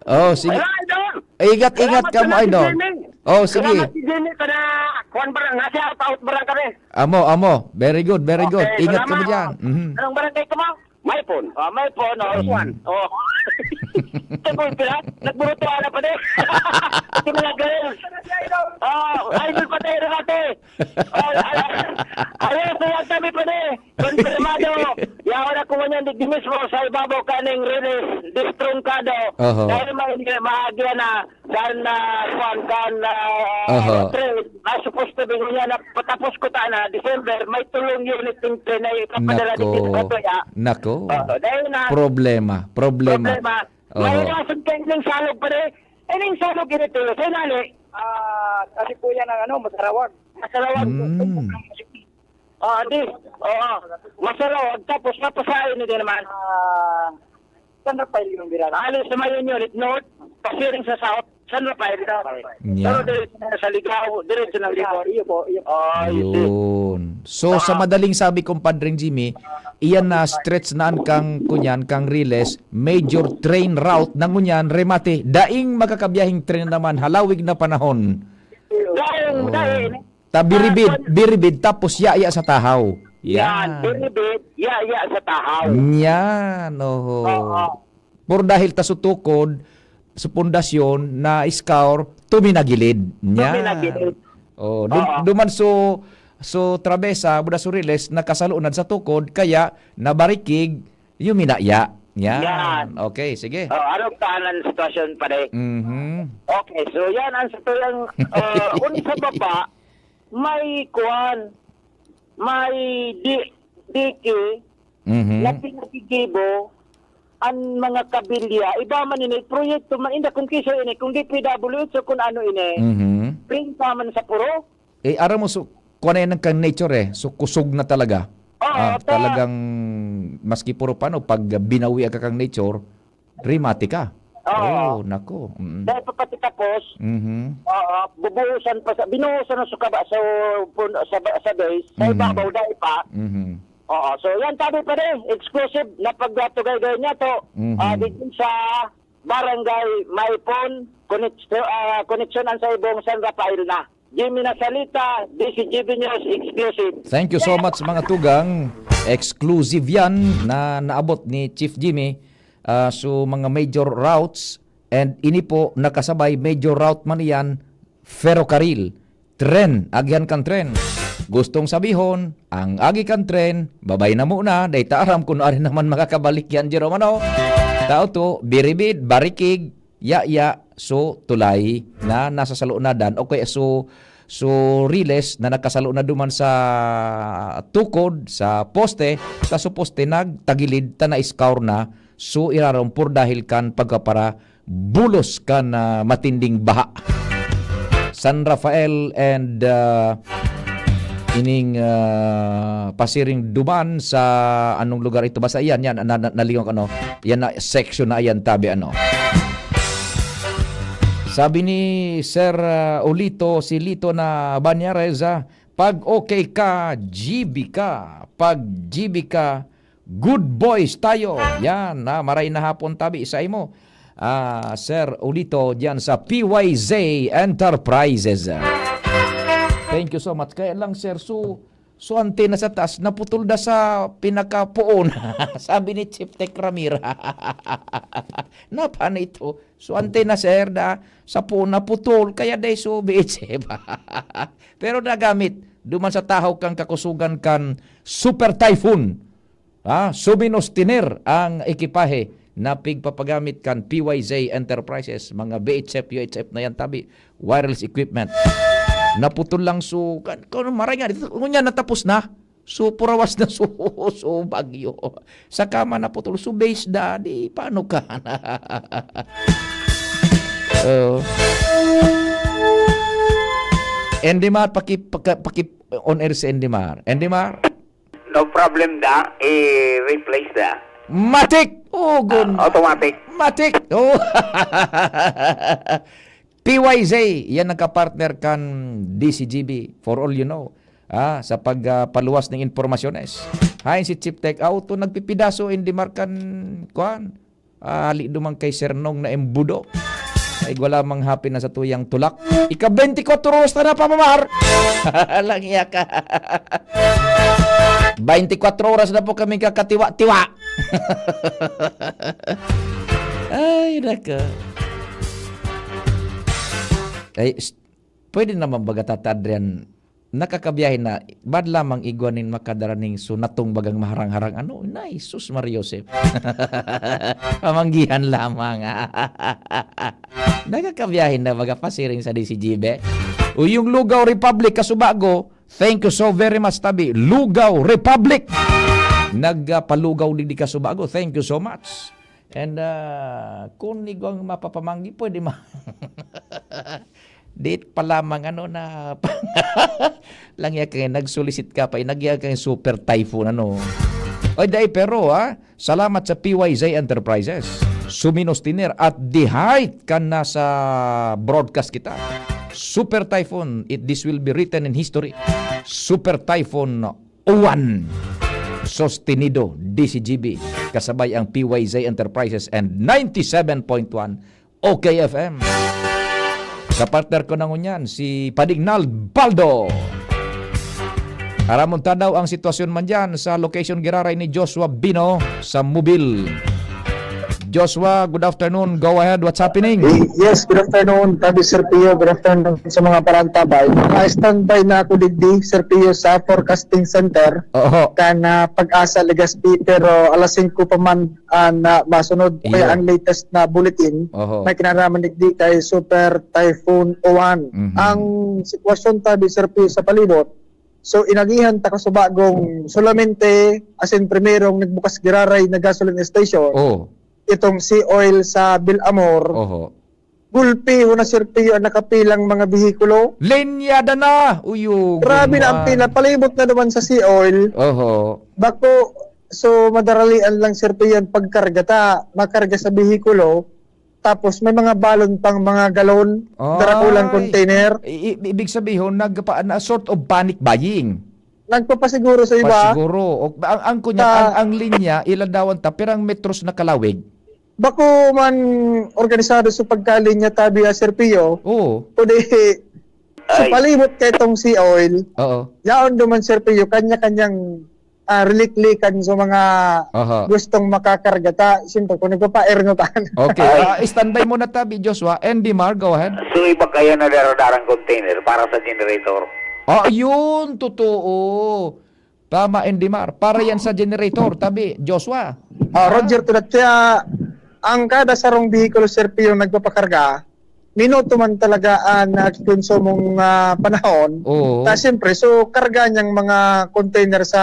Oh, sige. Hello, idol! Ingat, ingat Salamat, ka mo, salamat, idol. Jimmy. Oh, sige. Salamat, Jimmy, para Juan Barang, nasa out, out barang kami. Amo, amo. Very good, very good. Okay, Ingat kamo salamat. diyan. Mhm. Anong barangay ka mo? Maipon. Ah, Maipon, oh, Mm. Juan. Oh. Tagoy pila? Nagburutuan na pa din. Ito mga girls. Oh, idol pa tayo, Renate. Oh, ay, ay, ay, ay, kami pa din. Konfirmado. Yaon ako ngunyan digdi mismo sa ibabaw kaning riles, distrungkado. Oho. Dahil ma-, maagi na, kan, ah, kuwan, kan, ah, Oho. train. Ah, supposed to be ngunyan na patapos ko ta na, December, may tulong unit ng train na ipapadala Nako. dito sa Batoy, ah. Nako. Oo, dahil na, Problema. Problema. problema. Oho. May rason kayo ng salog pa rin. Eh, yung salog ganito, sa inali. Ah, kasi po yan ang ano, masarawag. Masarawag. Mm. Ah, di. Oo. Masarawag. Tapos, mapasain na din naman. Ah, San Rafael yung birada. Halos sa Mayon Unit North, pasiring sa South, San Rafael daw. Yeah. Pero diretso na sa Ligao, diretso ng Ligao. Iyo po, iyo po. Ah, you see. Yun. So, sa Ah. madaling sabi, Compadreng Jimmy, iyan na stretch na an kang, kunyan, kang riles, major train route na ngunyan, remate. Daing makakabiyahing tren naman, halawig na panahon. Dahil, Oh. dahil, Ta biribid, Ah, biribid, tapos yaya sa tahaw. Yan, Yan. biribid, yaya sa tahaw. Yan, oho. Oo. Por dahil ta sa tukod, sa pundasyon, na-scour, tuminagilid. Yan. Tuminagilid. Oh, dum-, Oo. duman so, so trabesa, buda so riles, nakasalunad sa tukod, kaya nabarikig, yuminaya. Yan. Yan. Okay, sige. Oh, anong tahanan sitwasyon, pare? Mhm. Okay, so yan ang sa tuyang, uh, kung sa baba, may kuwan, may di-, diki, Mhm. na pinagigibo, ang mga kabilya, iba man ini, proyekto man, inda kung kiso ini, kung D P W H o kung ano ini, Mhm. print pa man sa puro. Eh, aram mo, so, kuwan na yan ng kang nature eh. So, kusog na talaga. Oo, Ah, ta- talagang, maski puro paano, pag binawi ka kang nature, rimati ka. Oo. Oh, nako. Mm. Dahil pa pati tapos, Mhm. oo, bubuhusan pa sa, binuhusan na sa kaba, sa, pun-, sa, sa base, sa Mhm. ibabaw, dahil pa. Mhm. Oo, so yan, sabi pa rin, exclusive na pagtugay-gay niya to, Mhm. ah, dito sa Barangay Maipon, koneksyon, ah, koneksyon ang sa Ibong San Rafael na. Jimmy Nasalita, D C G B News, exclusive. Thank you so much, mga tugang. Exclusive yan na naabot ni Chief Jimmy. Ah, so, mga major routes, and ini po, nakasabay, major route man iyan, ferrocarril, tren, agihan kan tren. Gustong sabihon, ang agi kan tren, babay na muna, dahil ta aram kung ano naman makakabalik yan, Jerome, ano? Tao to, biribid, barikig, yaya, so tulay na nasa salunadan o kaya so, so riles na nagkasalunad duman sa tukod, sa poste, ta so poste nagtagilid ta na-scour na, so irarom por dahil kan pagkapara bulos kan, ah, matinding baha. San Rafael and, ah, ining, ah, pasiring duman sa anong lugar ito? Basta iyan, yan, na, na, nalingaw ko, ano, yan na section na iyan, tabi, ano. Sabi ni Sir, ah, Olito, si Lito na Banyares, ah, "Pag okay ka, G B ka. Pag G B ka, good boys tayo." Yan, ah, maray na hapon, tabi, sa imo. ah, Sir Ulito diyan sa P Y Z Enterprises. Thank you so much. Kaya lang, sir, so, so antena sa taas, naputol da sa pinakapoon. Sabi ni Chief Tech Ramir. Napa na ito? So antena, sir, da, sa poon naputol, kaya dai so B H F. Pero nagamit, duman sa tahaw kan kakusogan kan Super Typhoon. Ah, suminustiner ang ekipahe na pigpapagamit kan P Y Z Enterprises, mga B H F, U H F na yan, tabi, wireless equipment. Naputol lang so, kan, kan, maray nga, dito, ngunyan natapos na. So, purawas na so, so bagyo. Sa kama naputol, so base da, di paano ka? Oh. Endimar, paki, paki, paki, on air si Endimar. Endimar? No problem da, i-replace da. Matik! Oh, gun. Ah, automatic. Matik! Oh. P Y Z, yan nagka-partner kan D C G B, for all you know. Ah, sa pag, ah, paluwas ng impormasyones. Hain si Chief Tech Auto, nagpipidaso, Endimar, kan, kuan. Ah, hali duman kay Sir Nong na embudo. Ay, wala mang happy na sa tuyang tulak. Ika-twenty-four oras na na, Papa Mar! Lang iya ka. Twenty-four oras na po kami kakatiwa-tiwa. Ay, nako. Ay, st-, pwede naman baga, Tata Adrian, nakakabiyahe na, bad lamang igwa nin makadara ning sunatong bagang maharang-harang ano? Nay, sus, Maria Joseph. Pamanggihan lamang. Nakakabiyahe na baga pasiring sa D C G B. O yung Lugaw Republic, Kasubago, thank you so very much, tabi. Lugaw Republic. Nagpalugaw digdi, Kasubago. Thank you so much. And, ah, kung igwang mapapamanggi, pwede ma-, dit pa lamang, ano, na lang yan kayo, nag-solicit ka pa, inagyan kayo super typhoon, ano. Oy, dai, pero, ah, salamat sa P Y Z Enterprises. Suminustiner at the height kan nasa broadcast kita. Super Typhoon, it, this will be written in history. Super Typhoon Uwan. Sostenido, D C G B, kasabay ang P Y Z Enterprises and ninety-seven point one O K F M. Kapartner ko na ngunyan, si Padignal Baldo. Aramon ta daw ang sitwasyon man dyan sa location giraray ni Joshua Bino sa Mobil. Joshua, good afternoon. Go ahead. What's happening? Eh, yes, good afternoon, Tabi Sir Pio. Good afternoon sa mga parantabay. Naka-standby na ako digdi, Sir Pio, sa Forecasting Center. Oho. Kan, ah, Pag-asa, Legazpi, pero alas singko pa man, ah, na masunod. Kaya Iyo. Ang latest na bulletin, Oho. May kinaraman digdi kay Super Typhoon Uwan. Mhm. Ang sitwasyon, Tabi Sir Pio, sa palibot, so, inagihan ta kasubagong solamente, as in, primerong nagbukas giraray na gasoline station. Oh. Itong Sea Oil sa Bilamor. Oho. Gulpiho na, Sir Pio, ang nakapilang mga behikulo. Linyada na! Uyog. Grabe na ang pila. Palibot na naman sa Sea Oil. Oho. Bako, so, madaralian lang, Sir Pio, ang pagkarga ta. Makarga sa behikulo. Tapos may mga balon pang mga galon, darakulang Ay. Container. I-, i-, ibig sabihin, nagpa-, na sort of panic buying. Nagpapasiguro sa iba. Pasiguro. O, ang, ang kunya, Sa ang, ang linya, iladawan ta, pirang metros na kalawig? Bako man organisado sa pagkalinya, Tabi, ah, Sir Pio. Oo. Kundi sa Ay. Palibot kay tong Sea Oil, Oo. Yaon duman, Sir Pio, kanya-kanyang ah, riliklikan sa mga Aha. Gustong makakarga ta. Siyempre, kung nagpapa-air na ta. Okay. Ay. Ah, standby muna tabi, Joshua. Andy Mar, go ahead. So, iba kaya na daradarang container para sa generator? Ah, yun, totoo. Tama, Andy Mar. Para yan sa generator, tabi, Joshua. Ah, Ah. Roger, to that. Kaya, ang kada sarong behikulo, Sir Pio, nagpapakarga, minuto man talaga ang nakikonsumong, ah, panahon. Oo. Ta siyempre, so, karga niyang mga container sa,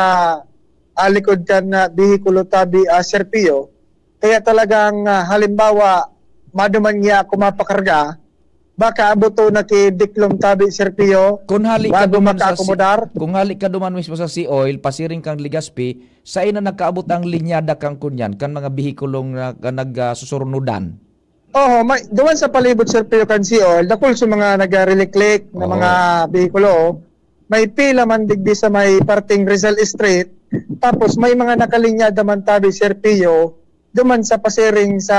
ah, likod kan, ah, behikulo tabi, ah, Sir Pio. Kaya talagang, ah, halimbawa, maduman niya ako mapakarga, baka abuto na ki Diklom tabi, Sir Pio, Kung hali ka bago duman sa si-, makaakomodar. Kung hali ka duman mismo sa Sea Oil, pasiring kang Legazpi, sa ina nakaabot ang linyada kang kunyan, kan mga behikulong na, na nag, ah, susurnudan. Oho, may, duman sa palibot, Sir Pio, kan Sea Oil, dakul sa mga nagariliklik na Oo. mga behikulo, may pila man digdi sa may parting Rizal Street, tapos may mga nakalinyada man tabi, Sir Pio, duman sa pasiring sa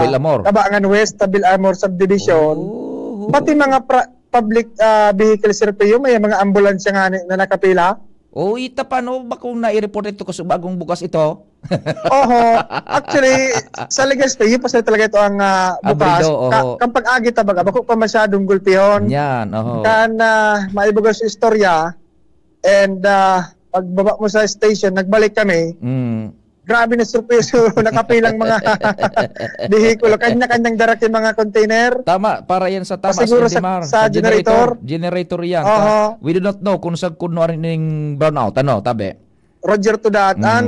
Belamor. Cabangan West, sa Belamor Subdivision. Oh. Pati mga pra-, public, ah, vehicle, Sir Pio, may mga ambulansya nga ni, na nakapila. Oh, ita pa, no? Bakong nai-report ito kasi bagong bukas ito? Oho. Actually, sa Legazpi, yun pa sila talaga ito ang, ah, bukas. Abrido, oho. Ka-, kan pag-agi ta baga, bako pa masyadong gulpihon. Yan, oho. Kan, ah, maibugas yung istorya, and, ah, pagbaba mo sa station, nagbalik kami. Mm. Grabe na surpreso, nakapilang mga behikulo. Kanya-kanyang dara ki mga container. Tama, para yan sa, tama, Pasiguro sa, Indimar, sa sa generator. Generator. Generator yan. Oho. Ta-, we do not know kung saan kuno ning brownout. Ano, tabi? Roger to that. Mm. An,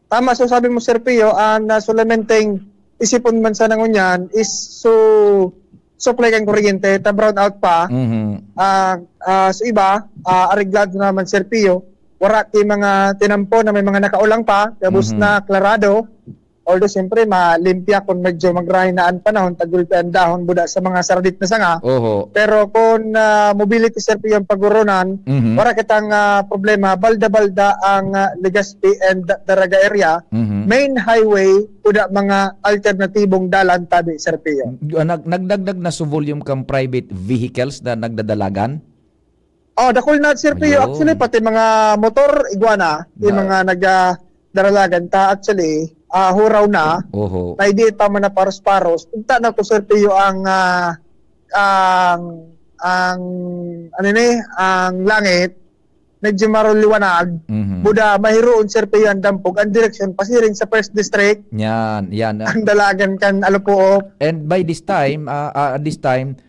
tama, so sabi mo, Sir Pio, an, ah, solamente isipon man sana ngunyan is so supply kan kuryente, ta brownout pa. Mhm. Ah, ah, sa iba, ah, areglado naman, Sir Pio. Wara ki mga tinampo na may mga nakaulang pa, gabos Mhm. na klarado. Although, siyempre, malimpya kung medyo magrahay na an panahon, tagulpi an dahon, buda sa mga saradit na sanga. Oho. Pero kung, ah, mobility, Sir Pio, ang pagoronan, Mhm. wara kitang, ah, problema, balda-balda ang, ah, Legazpi and Daraga area. Mhm. Main highway, kuda mga alternatibong dalan tabi, Sir Pio. Nag-, nagdagdag na so volume kan private vehicles na nagdadalagan? Oh, dakul na, Sir Pio. Ayun. Actually, pati mga motor, igwa na. Yung Na- mga nag, ah, daralagan ta, actually, ah, huraw na. Oho. Na hindi pa man na paros-paros. Punta na ko, Sir Pio, ang, ah, ang, ang, ano ni, ang langit. Medyo maruliwanag. Mhm. Buda, mahiroon, Sir Pio, ang dampog. Ang direksyon, pasiring sa First District. Yan, yan, ah. Ang dalagan kan Alupuop. And by this time, ah, ah, this time,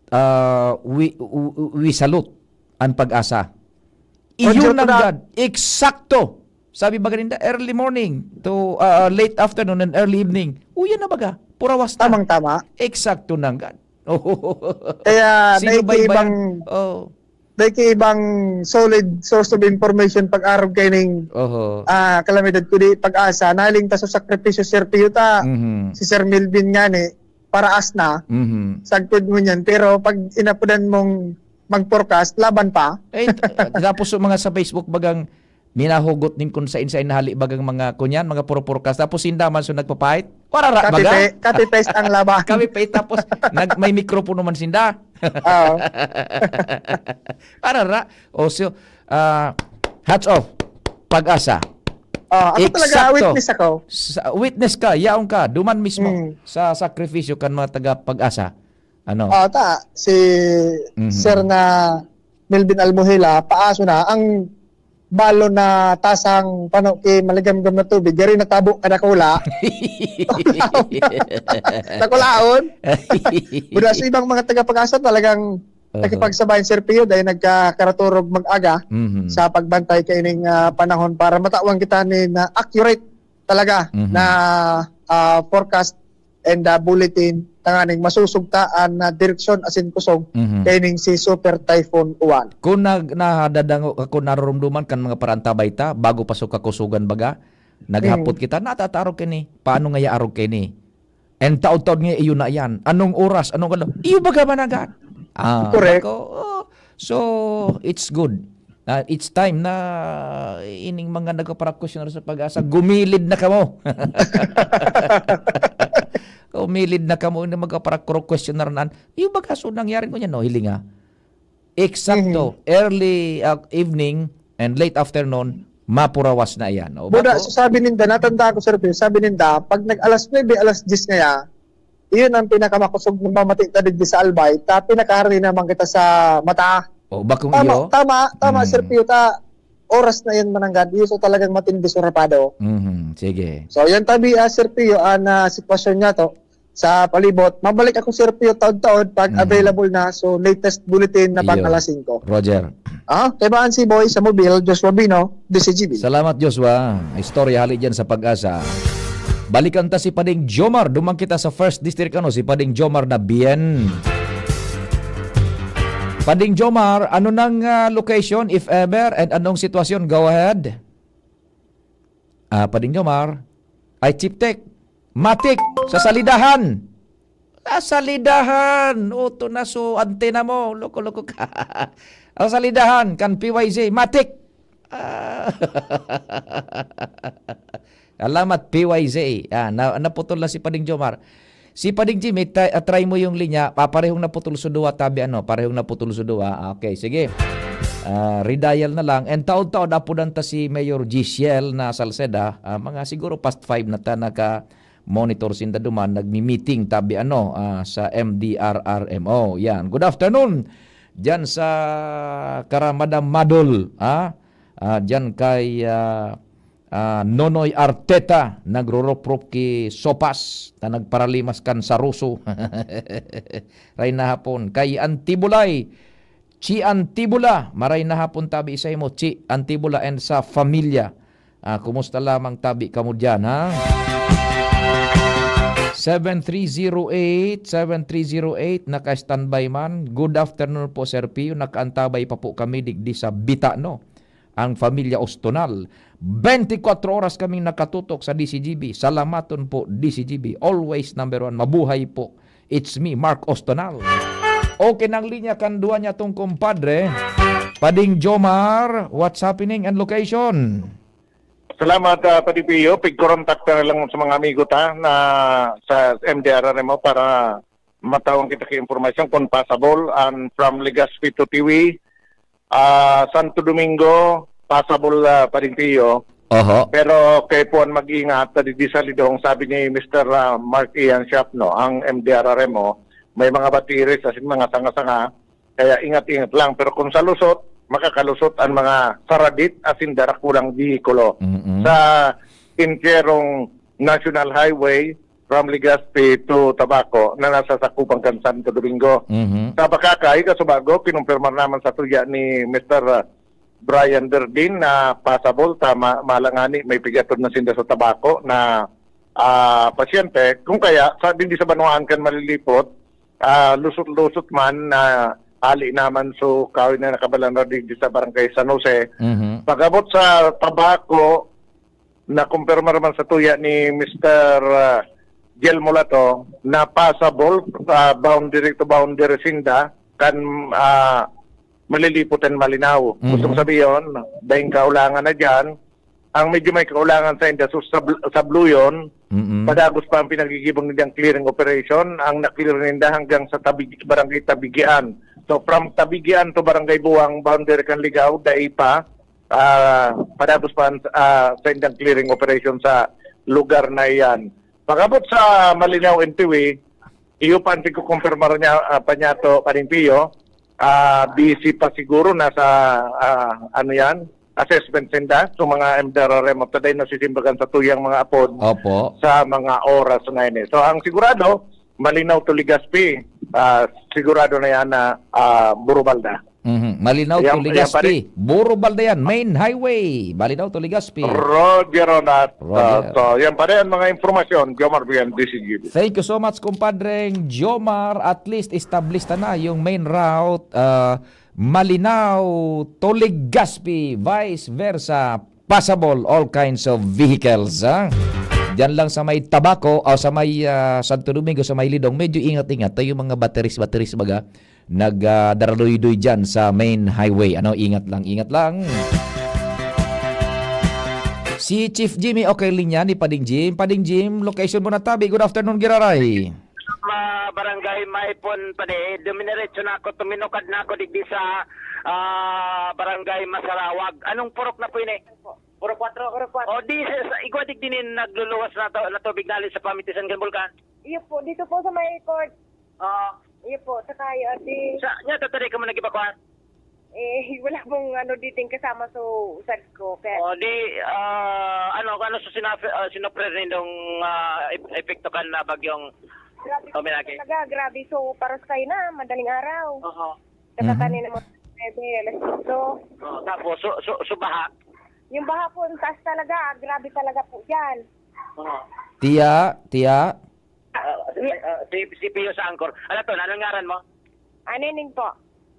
ah, we, we, we salute ang PAGASA. Roger Iyon ang God. Eksakto. Sabi ba ganinda, early morning to, ah, late afternoon and early evening. Uyan na baga. Purawas na. Tamang-tama. Eksakto ng God. Kaya Sino ba iba ibang yan? Oh. Dai ki ibang solid source of information pag-arog kaining, Oho. ah, kalamidad, kundi PAGASA. Nahiling ta sa sakripisyo, Sir Pio, ta, Mhm. si Sir Melvin ngani, paraas na, Mhm. sagkod mo niyan. Pero pag inapodan mong mag-forecast, laban pa. Eh, t-, tapos yung mga sa Facebook, bagang minahugot din kung sain-sain nahali bagang mga kunyan, mga puro-purkas. Tapos sinda man so nagpa-fight. Warara, Copy baga? pa-, copy paste ang laban. Copy paste, tapos nag-, may mikropono man sinda. Oo. Warara. O, so, ah, hats off. PAGASA. Ah, ako talaga, Eksakto. witness ako. Sa, witness ka, yaon ka, duman mismo Mm. sa sakripisyo kan mga taga PAGASA. Ano? Ah, ta, si Mhm. Sir na Melvin Almohela, paaso na, ang balon na tasang pano ki maligamgam na tubig, gari natabo kadakula. Dakulaon. Buda sa ibang mga taga PAGASA talagang Aha. nakipagsabayan, Sir Pio, dahil nagkakaraturog mag-aga Mhm. sa pagbantay kaining, ah, panahon para matawan kita nin, ah, accurate talaga Mhm. na, ah, forecast and, ah, bulletin tanganing masusugtaan na direksyon asin kusog Mhm. kaining si Super Typhoon Uwan. Kung nag-, nadadango, kung narurumduman kan mga parantabay ta, bago pa so kakusugan baga, naghapot Mm. kita, natatarog kini, paano ngaya arog kini? And taod-taod nga iyo na yan. Anong oras? Anong ano? Iyo baga managat? Ah, Correct. bako, oh. So, it's good. Ah, it's time na ining mga nagpapara-questionnaire sa PAGASA, gumilid na kamo. Gumilid na kamo, ining mga para-questionnaire na. Iyo baga so nangyari ngunyan, no? Hilinga. Eksakto, Mhm. early, ah, evening and late afternoon, mapurawas na iyan. O, Buda, bako? so sabi ninda, natanda ko, Sir Phil, sabi ninda, pag nag-alas nuebe, alas diyes ngaya, iyon ang pinakamakusog na mamati ta digdi sa Albay, ta pinakahari naman kita sa mata. O, bakong Tama, iyo? tama, tama, Mm. Sir Phil, ta oras na iyan mananggad, iyo so talagang matindi so rapado. Mhm, sige. So, yan tabi, ah, Sir Pio, ang, ah, sitwasyon niya to sa palibot. Mabalik ako, Sir Pio, taod-taod pag Mhm. available na. So, latest bulletin na pang Iyo. alas singko. Roger. Ah, kay Baan si Boy sa Mobil, Joshua Bino, D C G B. Salamat, Joshua. Istorya hali dyan sa PAGASA. Balikan ta si Pading Jomar. Duman kita sa First District, ano, si Pading Jomar na Bien. Pading Jomar, ano nang, ah, location, if ever, and anong sitwasyon? Go ahead. Ah, Pading Jomar. Ay, Chiptech. Matik, sa Salidahan. Sa Salidahan. Uto na so antena mo. Loko-loko ka. Sa Salidahan, kan P Y Z. Matik. Ah. Salamat, P Y Z. Ah, na, naputol na si Pading Jomar. Si Pading Jimmy, ta-, ah, try mo yung linya. Ah, parehong naputol sa duwa, tabi ano, parehong naputol sa duwa. Ah, okay, sige. Ah, redial na lang. And taod-taod, apudan ta si Mayor Giselle na Salceda. Ah, mga siguro past five na ta naka-monitor sinda duman, nagmi-meeting, tabi ano, ah, sa M D R R M O. Yan. Good afternoon. Diyan sa Kara Madam Madol, ha? Ah, diyan kay, ah, ah, Nonoy Arteta, nagroroprop ki Sopas, na nagparalimas kan Saruso. Ray na hapon. Kay Antibulay, Chi Antibula, maray na hapon tabi sa imo, Chi Antibula and sa familia. Ah, kumusta lamang tabi kamo diyan, ha? Seven three zero eight, seven three zero eight, naka-standby man. Good afternoon po, Sir Pio. Nakaantabay pa po kami digdi sa Bitano, ang Familia Ostonal. Twenty-four oras kaming nakatutok sa D C G B. Salamaton po, D C G B. Always number one. Mabuhay po. It's me, Mark Ostonal. Okay nang linya kan duwa niya tong kumpadre. Pading Jomar, what's happening and location? Salamat, ah, Padre Pio. Pig-contact na lang sa mga amigo ta na sa M D R R M O para matawan kita ki impormasyon kung possible. And from Legazpi to Tiwi, ah, Santo Domingo, possible, ah, Padre Pio. Oho. Pero kay puan mag-ingat, ta digdi sa Lidong, sabi ni Mister, ah, Mark Ian Shapno, ang M D R R M O, may mga batteries, as in, mga sanga-sanga, kaya ingat-ingat lang. Pero kung sa lusot, makakalusot ang mga saradit, as in, darakulang bihikulo. Mm-mm. Sa entierong National Highway, from Legazpi to Tabaco, na nasa sakupan kan Santo Domingo. Mhm. Sa Bacacay, kasubago, kinumpirmar naman sa tuya ni Mister Brian Verdin na possible, tama, malangani, may pigatod na sinda sa Tabaco na, ah, pasyente. Kung kaya, sa, digdi sa banwaan kan malilipot, ah, lusot-lusot man na hali naman, so, kahoy na nakabalan na digdi sa Barangay San Jose. Mhm. Pag-abot sa Tabaco, nakumpirma naman sa tuya ni Mister, ah, Jel Mulato na possible, ah, boundary to boundary sinda kan, ah, malilipot and malinaw. Mhm. Gustong sabihin, daing kaulangan na diyan. Ang medyo may kaulangan sa inda, so, sa bl-, sa Bluyon, Mm-mm. padagos pa ang pinagigibong nindang clearing operation. Ang na-clear ninda hanggang sa Tabig-, Barangay Tabigian. So, from Tabigian to Barangay Buwang, boundary kan Ligao, dai pa. Ah, padagos pa ang, ah, sa indang clearing operation sa lugar na iyan. Pag-abot sa Malinao and Tiwi, iyo pa ang tigkukumpirmar niya, ah, pa niya to, Padre Pio. Ah, busy pa siguro na sa, ah, ano yan, assessment sinda. So, mga M D R R M, taday na sisimbagan sa tuyang mga apod Opo. sa mga oras na ini. So, ang sigurado, Malinao to Legazpi, ah, sigurado na yan na, ah, Burubalda. Mhm. Malinao to Ayan, ayan, Legazpi. Pare. Burubalda yan. Main highway. Malinao to Legazpi. Roger on that. Roger. Ah, so, yan pare ang mga impormasyon. Jomar Bien, D C G B. Thank you so much, kumpadreng Jomar. At least, established na yung main route, ah, Malinao to Legazpi, vice versa. Passable, all kinds of vehicles, ha? Diyan lang sa may Tabaco o sa may, ah, Santo Domingo, sa may Lidong, medyo ingat-ingat. Tayo mga bateris-bateris baga, nag, ah, daraloy-doy dyan sa main highway. Ano, ingat lang, ingat lang. Si Chief Jimmy, okay, linya ni Pading Jim. Pading Jim, location mo na tabi. Good afternoon, Giraray. Ma-, Barangay Maipon, padi, duminerecho na ako, tuminukad na ako digdi sa, ah, Barangay Masarawag. Anong purok na po ini? Puro kwatro. Puro kwatro. O, di, sa, sa, igwa digdi nin nagluluwas na to, na tubig nali sa pamitisan kan bulkan? Iyo po, dito po sa may court. Oo. Iyo po, sa kayo, ate. Sa, nya, tatari ka mo nag-evacuate? Eh, wala pong ano, dating kasama sa usad ko. Kaya O, di, ah, ano, ano sa sinaf-, ah, sinuprir nindong, ah, ep-, epekto kan na bagyong Grabe po Tominaki? talaga, grabe. So, paros kayo na, madaling araw. Oho. Saka Mhm. kanina mga nuebe, alas otso. Oh, tapos, so, so, so baha? Yung baha po, ang taas talaga. Grabe talaga po yan. Oo. Tiya, tiya. Ah, si, ah, si, si Pio sa Angkor. Ano to? Anong ngaran mo? Ah, Nining po.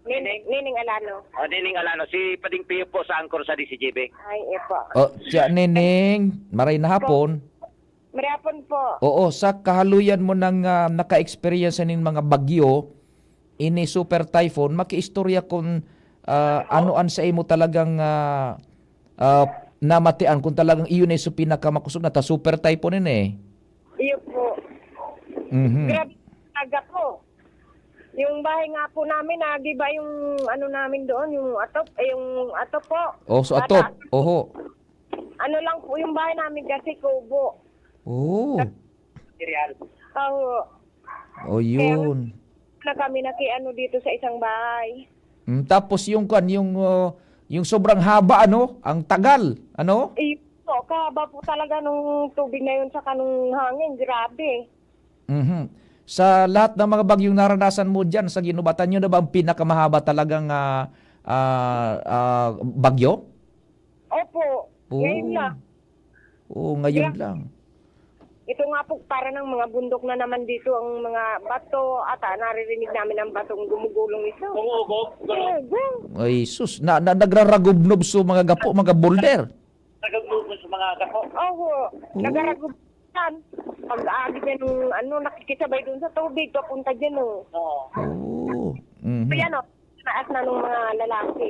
Nin-, Nining? Nining Alano. Ah, Nining Alano. Si Pading Pio po sa Angkor sa D C G B. Ay, eh po. Oh, tiya Nining, maray na hapon. Marihapon po. Oo, sa kahaluyan mo nang, ah, naka-experience nin mga bagyo, ini super typhoon, makiistorya kun, ah, ano an sa imo talagang, ah, ah, namatian kung talagang iyon ay so pinakamakosog na ta super typhoon ini eh. Iyo po. Mhm. Grabe talaga po. Yung bahay nga po namin, ah, di ba yung ano namin doon, yung atop, eh, yung atop po. Oh, so Bata- atop. Oho. Ano lang po yung bahay namin kasi kubo. Oh. Oo. Oh, yun. Na kami nakiano dito sa isang bahay. Mm, tapos yung kan, yung uh, yung sobrang haba ano, ang tagal, ano? Eh, po, kahaba po talaga nung tubig na yun sa kanong hangin. Grabe. Mhm. Sa lahat ng mga bagyong naranasan mo diyan sa Guinobatan, yun na ba ang pinakamahaba talagang ah, ah, ah, bagyo? Opo. Oo. Ngayon lang. Oo, ngayon Yeah. lang. Ito nga po, para ng mga bundok na naman dito, ang mga bato, ata naririnig namin ang batong gumugulong ito. Umuugog. Gumugo. Ay sus, na, na nagraragubnob so mga gapo, mga boulder. Nagaglubo sa mga gapo. Oo, nagaragutan. Pag-aagi din ng ano, nakikisabay doon sa tubig, papunta dyan, oh. Oo. Oo. Mhm. So, yan, oh, taas na ng mga lalaki.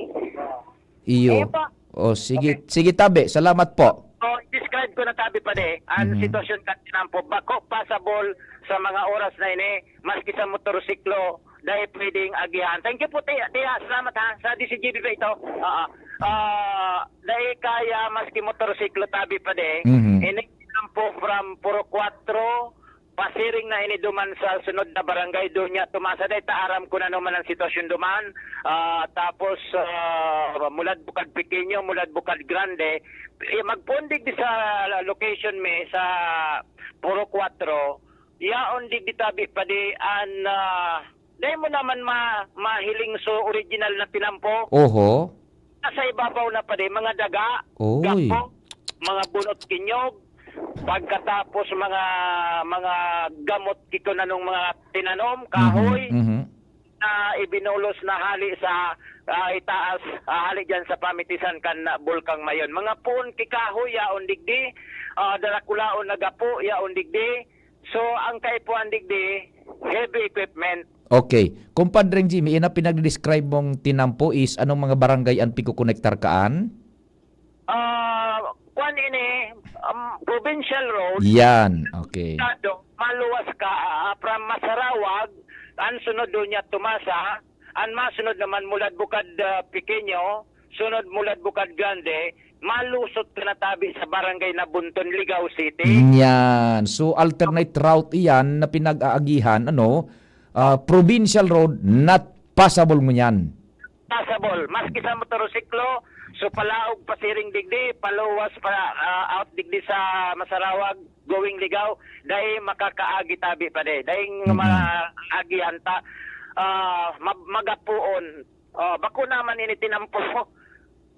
Iyo. Ayan po. Oh, sige, sige tabi. Salamat po. So, describe ko na tabi pa de, ang Mhm. sitwasyon kan tinampo, bako passable sa mga oras na ini, maski sa motorsiklo, dai pwedeng agihan. Thank you po, Tia. Tia, salamat ha. Sa D C G B pa ito. Ah, ah, dai kaya maski motorsiklo tabi pa de. Mhm. Ini tinampo from Puro Cuatro, pasiring na ini duman sa sunod na barangay, Doña Tomasa. Dai ta aram kung ano man ang sitwasyon duman. Ah, tapos, ah, mulad Bukad Pequeño, mulad Bukad Grande, eh, magpundig di sa location mi sa Puro Cuatro, yaon digdi tabi pa di an, ah, dai mo naman ma-, mahiling so original na tinampo. Oho. Nasa ibabaw na pa di, mga daga, Oy. gapo, mga bunot kinyog, pagkatapos mga, mga gamot kito nanong mga tinanom, kahoy, Mhm, mhm. na ibinulos na hali sa, ah, itaas, ah, hali dyan sa pamitisan kan, ah, Bulkang Mayon. Mga puon ki kahoy, yaon digdi, ah, darakulaon na gapo, yaon digdi. So, ang kaipuhan digdi, heavy equipment. Okay. Kumpadreng Jimmy, ina pinagdescribe mong tinampo is anong mga barangay ang pigkokonektar kaan? Ah, kwan ini, um, provincial road, Yan. Okay. Estado, maluwas ka, ah, from Masarawag, ang sunod Doña Tomasa, ang masunod naman mulad Bukad, ah, Pequeño, sunod mulad Bukad Grande, malusot ka na tabi sa barangay Nabunton, Ligao City. Yan. So, alternate route iyan na pinag-aagihan, ano, ah, provincial road, not passable ngunyan. Passable. Maski sa motorsiklo, so palaog pasiring digdi, paluwas pa, ah, out digdi sa Masarawag, going Ligao, dai makakaagi tabi pa di. Dai Mm-mm. maagihan ta, ah, mag-, magapuon. Ah, bako naman ini tinampo.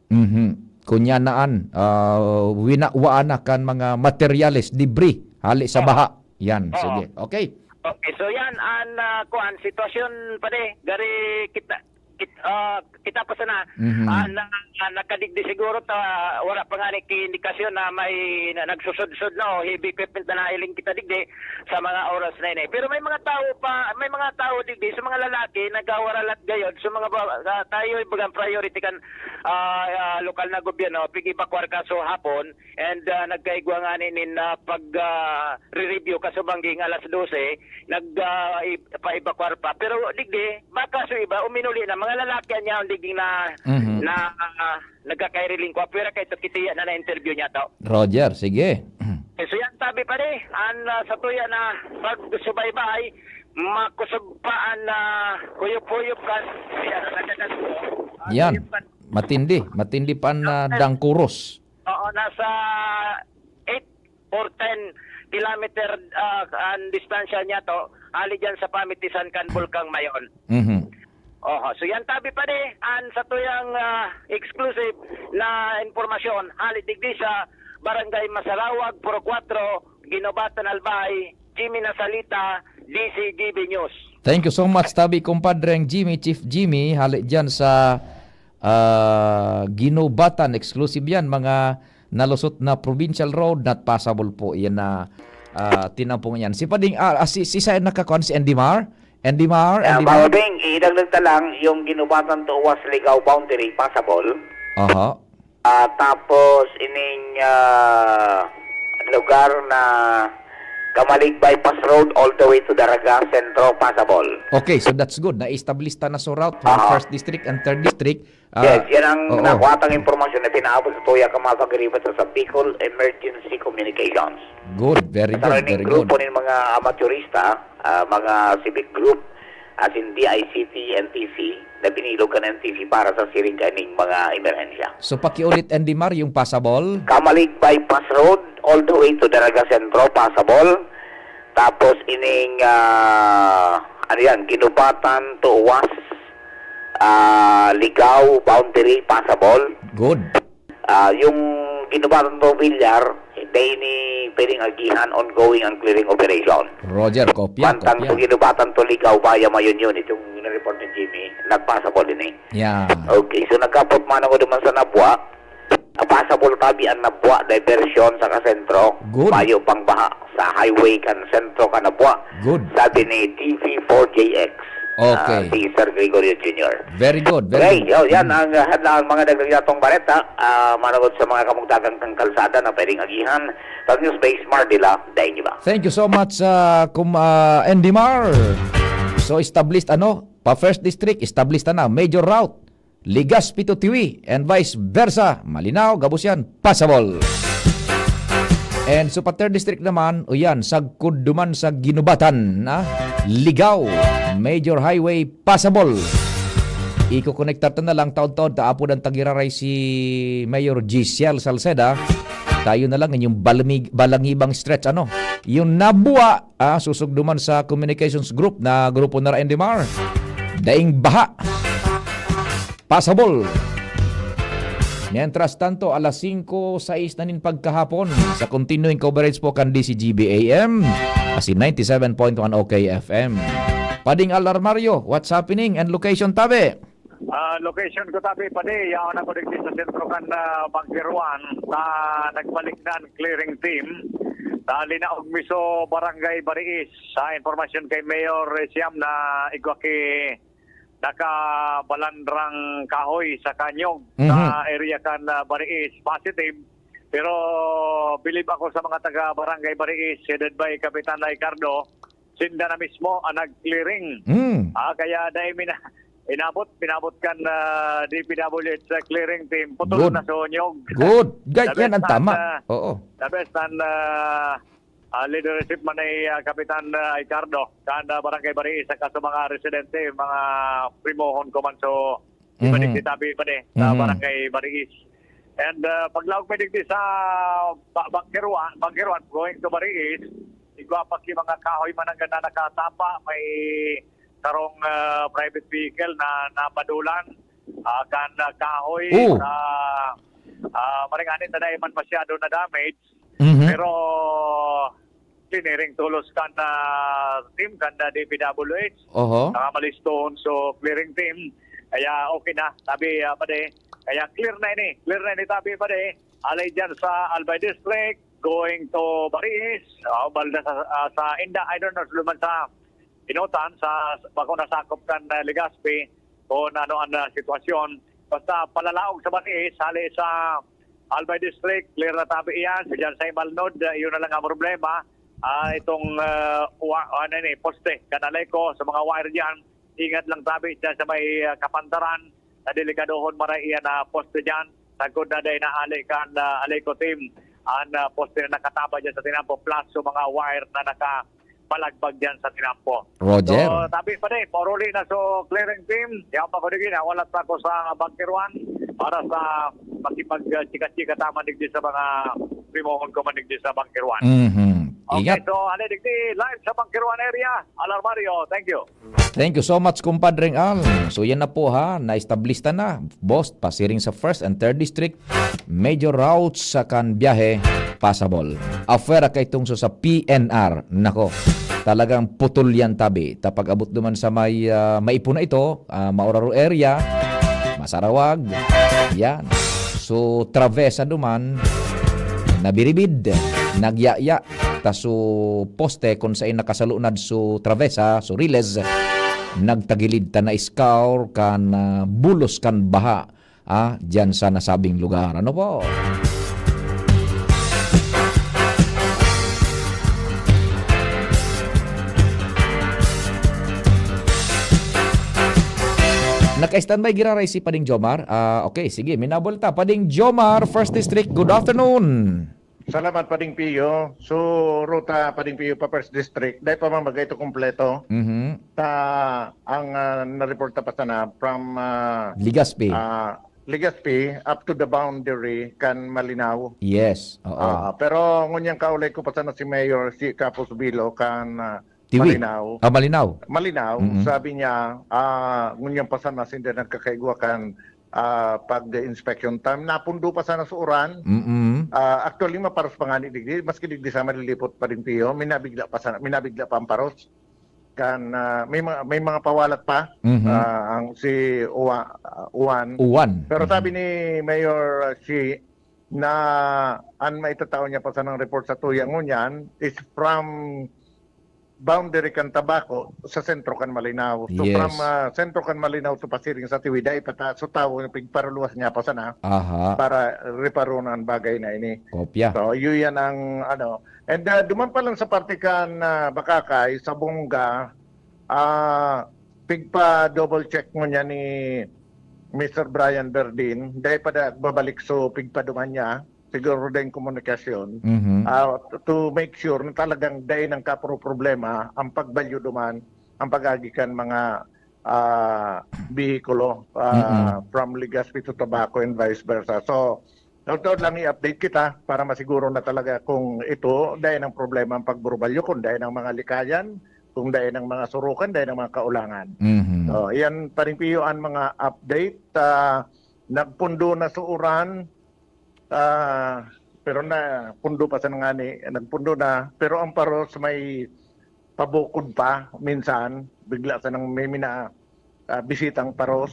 Mhm. Kunya naan, ah, winawaan na kan mga materyales, debris, hali sa Oo. baha. Yan, Oo. sige. Okay. Okay, so yan ang, ah, kuan, sitwasyon pa di. Gari kita, kit-, ah, kita pa sana. Mhm. Ah, na, ah, nakadigdi siguro ta, wala pa nga ni indikasyon na may na, nagsusudsod na o heavy equipment na nahiling kita digdi sa mga oras na ini. Pero may mga tao pa, may mga tao digdi, sa mga lalaki, nagkawaralat gayod, sa mga ba, ah, tayo, bagang priority kan, ah, ah, lokal na gobyerno, pig-evacuar ka so hapon, and, ah, nagkaigwa nga ni, nin, ah, pag, ah, re-review kasubang ging alas dose, nag, ah, i-, pa-evacuar pa. Pero digdi, baka so iba, uminuli na, mga lalaki niya, digdi na, Mhm. na, ah, nagkakairiling ko. Pero kay ito, kitiya na na-interview niya to. Roger, sige. Eh, so yan, tabi pa di, an, ah, sa tuya na pagsubaybay, makusog pa an, ah, huyop-huyop kan, yan, nagdadag ko. Ah, Yan. huyop kan, Matindi. Matindi pa na dangkuros. Oo, nasa eight or ten kilometer, ah, ang distansya niya to, hali dyan sa pamitisan kan Bulkang Mayon. Mhm. Oho, so yan tabi pa di, an sa tuyang, ah, exclusive na impormasyon, hali digdi sa Barangay Masarawag, Puro Cuatro, Guinobatan, Albay, Jimmy Nasalita, D C G B News. Thank you so much, tabi kumpadreng Jimmy, Chief Jimmy, hali dyan sa ah, Guinobatan, exclusive yan, mga nalusot na provincial road, not passable po. Yan na ah, tinampong yan. Si Pading, ah, ah, si, si Sayan nakakuan, si Andy Mar? Andy Mar? Ah, Andy Mar? Bawabing, idagdag ta lang yung Guinobatan towards Ligao boundary, passable. Aha. Ah, tapos ining, ah, lugar na Camalig Bypass Road all the way to Daraga Centro, passable. Okay, so that's good. Na-establish ta na so route from Aha. first district and third district. Ah, Yes, yan ang oo. nakuha tang impormasyon na pinaabot sa Tuya Kamapag-Ribat sa, sa Bicol Emergency Communications. Good, very Sa good, kaning very good. grupo ning mga amateurista, ah, mga civic group, as in D I C T, N T C, na binilog kan N T C para sa siring kaning mga emerhensya. So, pakiulit, Andy Mar, yung passable? Camalig Bypass Road, all the way to Daraga Centro, passable. Tapos ining, ah, ano yan, Ginubatan to Uwas, ah, Ligao, boundary, passable. Good. Ah, yung Ginubatan to Villar, hindi ini pwedeng agihan, ongoing ang clearing operation. Roger, kopya, Mantang kopya. to Ginubatan to Ligao via Mayunyun, itong report ni Jimmy, nagpasabol ini. Yeah. Okay, so nagkapot man ako naman sa Nabua. Pasabol tabi ang Nabua diversion sa kasentro. Good. Mayo pang baha sa highway kan sentro kan Nabua. Good. Sabi ni D V four J X. Okay. Ah, si Sir Gregorio Junior. Very good, very Okay, good. yo, yan Mm. ang, ah, hadlaang mga dagdag yatong bareta. Ah, managot sa mga kamugtagang kang kalsada na pwedeng agihan. Sa News Base Mardila, daing iba. Thank you so much, ah, Kum-, ah, Andy Mar. So, established, ano, pa First District, established na, major route. Legazpi to Tiwi, and vice versa. Malinaw, gabos yan, passable. And so, pa Third District naman, o yan, sagkod duman sa Ginubatan, na Ligao, major highway, passable. Iko-konektar ta na lang, taon-taon, ta apo ng tagiraray si Mayor Giselle Salceda. Tayo na lang, inyong Balamig-, Balangibang stretch, ano? Yung Nabua, ah, susugduman sa communications group na grupo na Endemar. Daing baha. Passable. Mientras tanto, alas singko sais na nin pagkahapon sa continuing coverage po kan D C G B A M, as in ninety-seven point one O K F M. Pading Al Armario, what's happening and location tabi? Ah, location ko tabi, padi, yaon ako digdi sa sentro kan, ah, Bunker One. Ta nagbalik na an clearing team. Ta linaog mi so Barangay Bariis. Sa impormasyon kay Mayor Siam na igwa ki nakabalandrang kahoy sa kanyog Mhm. sa area kan, ah, Bariis, positive. Pero bilib ako sa mga taga Barangay Bariis, headed by Kapitan Ricardo, sinda na mismo ang nag-clearing. Mm. Ah, kaya dahil mina-, inabot, pinabot kan, ah, D P W H sa clearing team, putol Good. na sa onyog. Good. Gay-, The yan best ang tama. na, ah, Oo. the best ang, ah, ah, leadership man ni, ah, Kapitan, ah, Ricardo, kan, ah, Barangay Bariis, saka sa mga residente, mga primohon ko man. So, Mhm. ibalik si Tabi pa ni, sa Mhm. Barangay Bariis. And, ah, paglaog mi digdi sa Ba-, Bangkeruan, Bangkeruan, going to Bariis, igwa pa ki mga kahoy man ang ganda nakatapa, may karong, ah, private vehicle na napadulan, ah, kan, ah, kahoy Oh. sa, ah, maring ani ta dai man masyado na damage. Mhm. Pero clearing tolos kan, ah, team kan, ah, D P W H. Oho. Mga maliston, so clearing team. Kaya okay na, tabi, ah, padi. Kaya clear na ini. Clear na ini, tabi, padi. Alay dyan sa Albay District, going to Bariis, ah, balda sa, ah, sa Inda, I don't know, luman sa Inotan, sa, bako nasakop kan, ah, Legazpi, kung ano ang, ah, sitwasyon. Basta palalaog sa Bariis, hali sa Albay District, clear na tabi iyan. So, dyan sa Imalnod, ah, yun na lang ang problema. Ah, itong, ah, wa-, ano ni, poste, kan Aleco, sa mga wire dyan, ingat lang tabi dyan sa may, ah, kapantaran, na delikadohon maray iyan na poste dyan. Sagkod na dahil naali kan, ah, Aleco team, ang, ah, poste na nakataba dyan sa tinampo, plus sa mga wire na nakapalagbag dyan sa tinampo. Roger. So, tabi pa din, pauruli na so clearing team. Yaw pa ko digdi, nawalat pa ako sa Bunker One para sa makipag-chika-chika taman digdi sa mga primohon ko man digdi sa Bunker One. Mhm. Okay, Ingat. so, ali digdi, live sa Bunker One area. Alarmario, thank you. Thank you so much, Kumpadreng Al. So, yan na po, ha, na-establish ta na, boss, pasiring sa first and third district, major routes sa kan biyahe, passable. Afuera kay tungso sa P N R, nako, talagang putol yan, tabi. Ta pag-abot duman sa may, ah, Maipon na ito, ah, Mauraro area, Masarawag, yan. So, Travesa duman, nabiribid, nagyaya, ta so poste kun saen nakasalunad so Travesa, so Riles, nagtagilid ta na-scour kan, ah, bulos kan baha. ah, diyan sa nasabing lugar. Ano po? Naka-standby giraray si Pading Jomar. Ah, okay, sige, minabol ta. Pading Jomar, First District, good afternoon. Salamat, Pading Pio. So, ruta, Pading Pio, pa First District. Dai pa man magay ito kompleto. Mhm. Ta, ang, ah, na-report na pa sana from, ah, Legazpi. ah, Legazpi up to the boundary kan Malinao. Yes, oo. Ah, pero ngunyan kaulay ko pa sana si Mayor, si Capos Bilo kan, ah, Tiwi. Malinao. Ah, Malinao. Malinao, Mm-mm. sabi niya, ah, ngunyan pa sana sinda nagkakaigwa kan, ah, pag-inspection time. Napundo pa sana sa uran. Mm-mm. Ah, actually, maparos pa nga ni digdi, maski digdi sa malilipot pa rin, Pio, minabigla pa sana, minabigla pa ang paros. Kan, ah, may mga, may mga pawalat pa, Mhm. ah, ang si Uwa-, ah, Uwan. Uwan. Pero Mhm. sabi ni Mayor, ah, Shi, na an maitatao niya pa sanang report sa tuya ngunyan is from boundary kan Tabaco sa sentro kan Malinao. So, Yes. from, ah, sentro kan Malinao to pasiring sa Tiwi, dai pa ta, so tawo yung pigparuluwas niya pa sana Aha. para reparon ang bagay na ini. Kopya. So, yun yan ang, ano. And, ah, duman pa lang sa parte kan, ah, Bakakay, sa Bongga, ah, pigpa-double check ngunyan ni Mister Brian Berdin, dai pa da, babalik, so pigpaduman niya, siguro din komunikasyon, Mhm. ah, to make sure na talagang dai nang kapro problema ang pagbalyo duman, ang pag-agi kan mga, ah, bihikulo, ah, Mm-mm. from Legazpi to Tabaco and vice versa. So, taud-taud lang i-update kita para masiguro na talaga kung ito, dai nang problema ang pagburbalyo, kung dai nang mga likayan, kung dai nang mga surukan, dai nang mga kaulangan. Mhm. So, yan, Paring Pio, ang mga update. Ah, nagpundo na sa uran, ah, pero na pundo pa sa nangani, nagpundo na, pero ang paros may pabukod pa minsan, bigla sa nang may mina, ah, bisitang paros,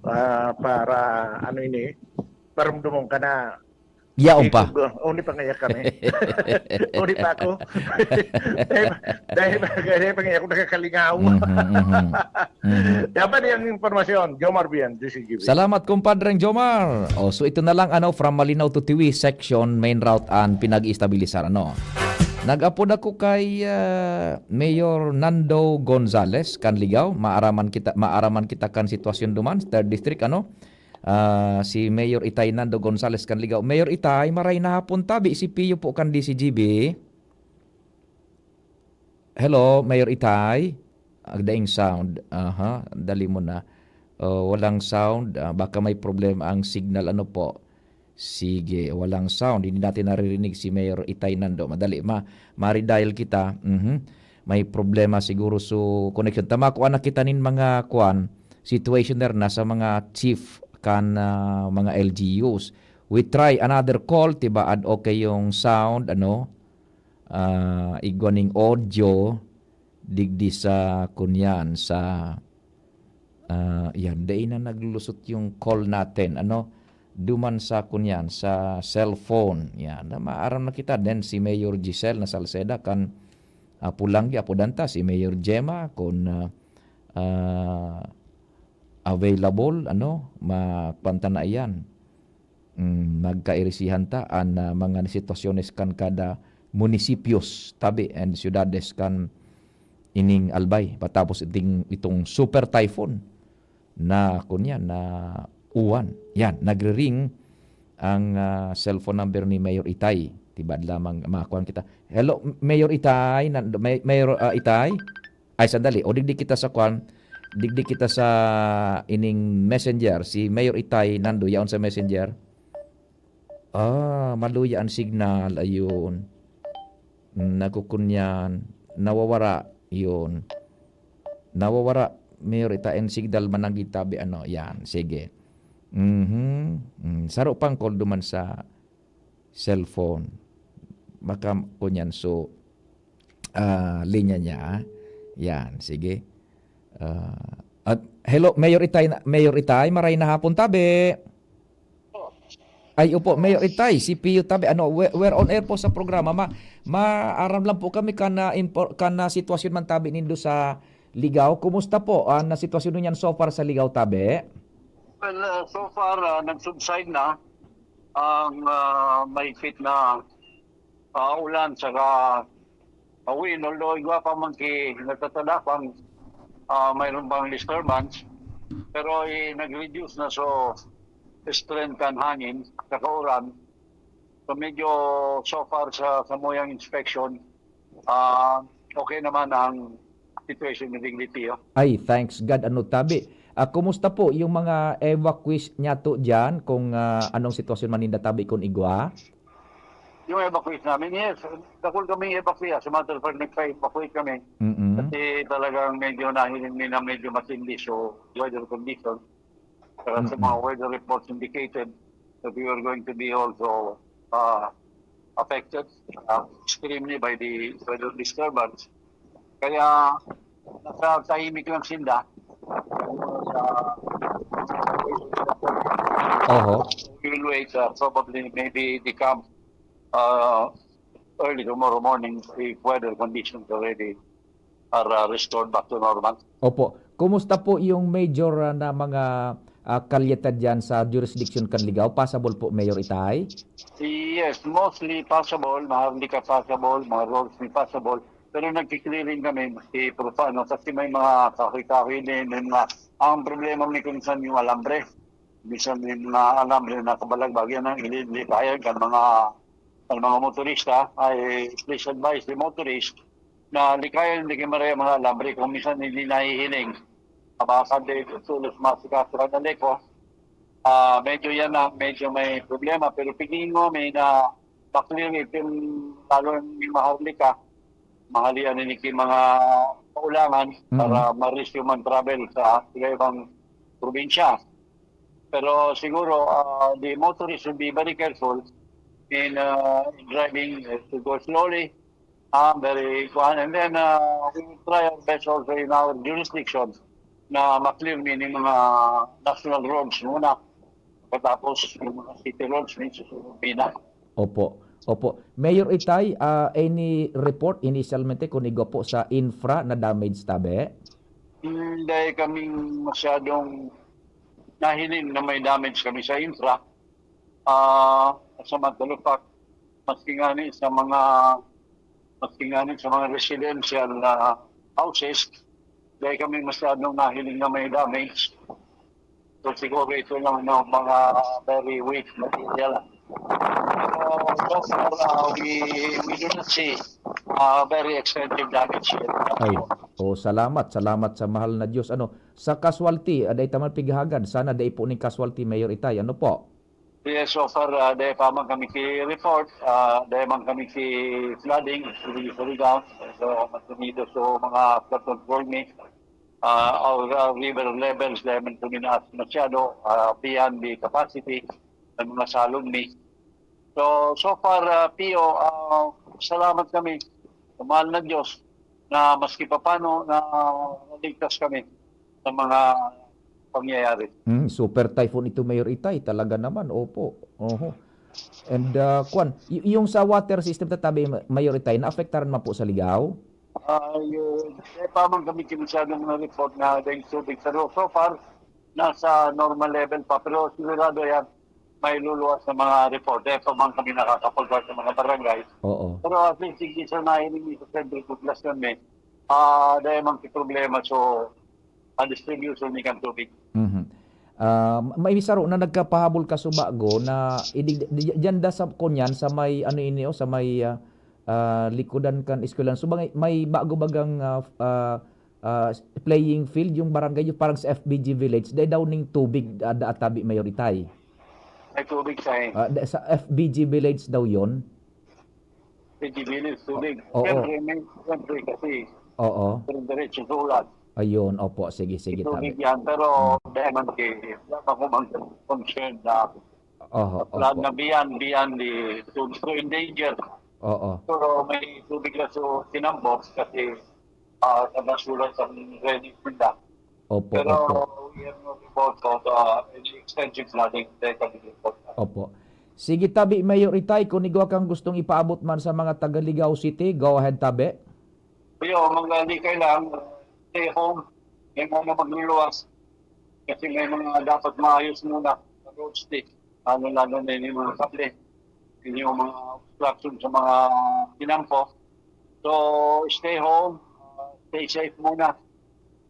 ah, para ano ini, parumdumon ka na Yaon pa. ikog, oh, ni pangaya kami. O, di pa ako. Dahil, dahil, dahil pangaya ako nakakalingaw. Mhm, mhm. Mhm. Yan ba niyang impormasyon? Jomar Bian, D C G B. Salamat, kumpadreng Jomar. O, so ito na lang, ano, from Malinao to Tiwi section, main route an pinag-istabilisar, ano. Nag-apod ako kay, ah, Mayor Nando Gonzales, kan Ligao. Maaraman kita, maaraman kita kan sitwasyon duman, third district, ano. Ah, si Mayor Itay Nando Gonzales, kan Ligao. Mayor Itay, maray na hapon tabi, si Pio po kan D C G B. Hello, Mayor Itay? Agdaing sound. Aha, dali mo na. Oh, walang sound. Ah, baka may problema ang signal. Ano po? Sige, walang sound. Hindi natin naririnig si Mayor Itay Nando. Madali, ma-, ma-redial kita. Mhm. May problema siguro so connection. Tama ko, anak kita nin mga kwan, situationer na sa mga chief kan, ah, mga L G Us. We try another call, tibaad okay yung sound, ano? Ah, igwa ning audio, digdi sa kunyan, sa, ah, yan, dai na naglulusot yung call natin, ano, duman sa kunyan, sa cellphone, yan, na maaram na kita. Then si Mayor Giselle na Salceda kan, ah, Pulanggi, apodan ta, si Mayor Gemma, kung, ah, ah, available, ano, ma-, kwan ta na iyan. Mm, magkairisihan ta an, ah, mga sitwasyones kan kada munisipios tabi and syudades kan ining Albay, patapos iting, itong super typhoon na, kunyan, na Uwan. Yan, nagre-ring ang, ah, cellphone number ni Mayor Itay. Tibad lamang, makuan kita. Hello, Mayor Itay, na, May-, Mayor, ah, Itay? Ay, sandali. O, digdi kita sa kwan. Digdi kita sa ining messenger. Si Mayor Itay Nando, yaon sa messenger. Ah, maluya an signal. Ayun. Mm, nagkukunyan. Nawawara. Yun. Nawawara. Mayor Itay an signal, mananggit tabi, ano. Yan. Sige. Mhm. Mm, saro pang call duman sa cellphone. Baka kunyan so, ah, linya niya, ah. Yan, sige. Ah, at hello, Mayor Itay na, Mayor Itay, maray na hapon tabi. Ay, opo, Mayor Itay, si Pio tabi. Ano, we-, we're on air po sa programa. Ma-, maaram lang po kami kan, ah, impor-, kan, ah, sitwasyon man tabi nindo sa Ligao. Kumusta po an, ah, sitwasyon niyan so far sa Ligao tabi? Well, ah, so far, ah, nag-subside na ang, ah, mahigpit na, ah, ulan saka, ah, wind. Although igwa pa man ki nagtatadakang, ah, mayroon pang disturbance, pero, eh, nag-reduce na so strength kan hangin saka ulan. So, medyo so far sa samuyang inspection, ah, okay naman ang situation ni Dignity, oh. Ay, thanks God, ano, tabi. Ah, kumusta po yung mga evacuees niyato diyan, kung, ah, anong sitwasyon man ninda tabi kun igwa? Yung evacuees namin, yes, dakul kaming evacuee. As a matter of fact, nagpa-evacuate kami. Mm. Kasi talagang medyo nahiling mi na medyo matindi, so weather condition. Saka sa Mm. mga weather reports indicated that we are going to be also, ah, affected, ah, extremely by the weather disturbance. Kaya nasa tahimik lang sinda. Sa Oho. We will wait, ah, probably maybe they come, ah, early tomorrow morning if weather conditions already are, ah, restored back to normal. Opo. Kumusta po yung major, ah, na mga, ah, kalyeta diyan sa jurisdiction kan Ligao? Passable po, Mayor Itay? Yes, mostly passable. Maharlika passable, mga roads may passable. Pero nagki-clearing kami, maski paano, kasi may mga kahoy-kahoy din, may mga, ang problema mi kung saan yung alambre. Minsan may mga alambre na kabalagbag, yan ang ililikayan kan mga, kan mga motorista. I please advise the motorist na likayan hindi kayo maray ang mga alambre kung minsan hindi nahihiling. Mabakal din, tulos, masikaso ka na leko. Ah, medyo yan ang medyo may problema, pero tingin mo may na maklirit yung lalo yung Maharlika, mahalian ni ki mga kaulangan Mm. para ma-resume ang travel sa iba-ibang probinsya. Pero siguro, ah, the motorist should be very careful in, ah, in driving, uh, to go slowly, ah, very kuan. And then, ah, we will try our best also in our jurisdiction na ma-clear mi ning mga national roads muna. Pagkatapos, yung mga city roads, may susunod mi na. Opo. Opo. Mayor Itay, ah, any report initialmente kung igwa po sa infra na damage tabi? Hmm, dai kaming masyadong nahiling na may damage kami sa infra. Ah, sa Mandalupak, maski ngani sa mga, maski ngani sa mga residential na houses, dai kami masyadong nahiling na may damage. So, siguro ito lang, no, mga very weak material. So, so far, uh, we, we do not see, uh, very extensive damage here. Ay, oh, salamat, salamat sa mahal na Diyos. Ano, sa casualty, ah, dai ta man pighagad. Sana dai po ning casualty, Mayor Itay. Ano po? Yes, so far, ah, dai pa man kami ki-report, ah, dai man kami ki-flooding, Surigao. So, mantunido so mga flood control mi. Ah, our, ah, river levels, dai man tuminaas masyado, ah, beyond the capacity ng mga salog mi. So, so far, ah, Pio, ah, salamat kami sa mahal na Diyos na maski papano na naligtas kami sa mga pangyayari. Hmm, super typhoon ito, Mayor Itay. Talaga naman, opo. Oho. And, ah, kwan, y-, yung sa water system tatabi, Ma-, Mayor Itay, naapektaran man po sa Ligao? Ah, yun. Eh, pa man kami kinisyado mga report na dahil tubig. Pero so far, nasa normal level pa. Pero sigurado yan, may luluwas na mga report. Eh, pa man kami nakakapagwa sa mga barangay. Oo. Pero at least, hindi sa nahiling sa central population, eh. Ah, dahil mang problema, so, ang distribution ni kan tubig. Mhm. Ah, may saro na nagkapahabol ka subago na idig-, di-, diyan da sa kunyan, sa may, ano ini, oh, sa may, ah, ah, likodan kan eskwelahan. So, bangay, may bago bagang, ah, ah, ah, playing field yung barangay, yung parang sa F B G Village, dai daw ning tubig, ah, da atabi, Mayor Itay. May tubig sa eh. Ah, da-, sa F B G Village daw yon. F B G Village, tubig. Oo. Siyempre, may, siyempre kasi, Oo. pero diretso sa ulan. Ayun, opo. Sige, sige, Tubig tabi. yan, pero Mm. dahil man kay, wala pa ko mang concern na Oho, Plan opo. na beyond, beyond the, to, to endanger. Oo. Pero may tubig na so tinambok kasi, ah, sa basura sa drainage nila. Opo, Pero opo. we have no report of, uh, any extensive flooding that can be reported. Opo. Sige, tabi, Mayor Itay, kung igwa kang gustong ipaabot man sa mga taga Ligao City, go ahead, tabi. Yo, mga likay lang, stay home. Yung mga magluluwas, Kasi may mga dapat maayos muna sa road state, lalo-lalo na yung mga kable, yung mga obstruction sa mga kinampo. So, stay home, uh, stay safe muna.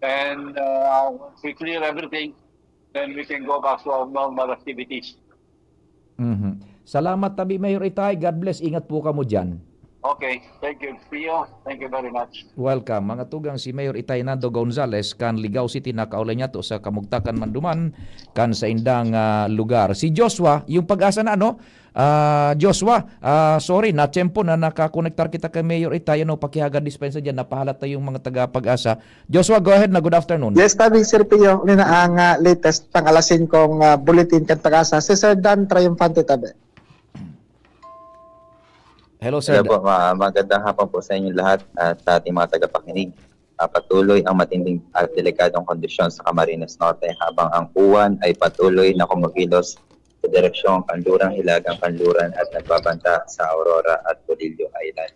And uh, once we clear everything, then we can go back to our normal activities. Mhm. Salamat tabi, Mayor Itay. God bless. Ingat po kamo diyan. Okay. Thank you. See you. Thank you very much. Welcome. Mga tugang, si Mayor Itay Nando Gonzales kan Ligao City, nakaulay niya to sa kamugtakan man duman kan sa indang ah, lugar. Si Joshua, yung pag-asa na ano? Ah, Joshua, ah, sorry, natiyempo na nakakonektar kita kay Mayor Itay. Ano, pakihagad dispensa diyan, napahalat na yung mga taga-pag-asa. Joshua, go ahead na. Good afternoon. Yes, tabi, Sir Pio, ni na ang ah, latest pang alas singko nga bulletin kan Pag-asa. Si Sir Dan Triumphante, tabi. Hello, sir. Hello po, ma- magandang hapon po sa inyo lahat at sa ating mga tagapakinig. Ah, patuloy ang matinding at delikadong kondisyon sa Camarines Norte habang ang uwan ay patuloy na kumikilos sa direksyong kanlurang hilagang kanluran at nagbabanta sa Aurora at Polillo Island.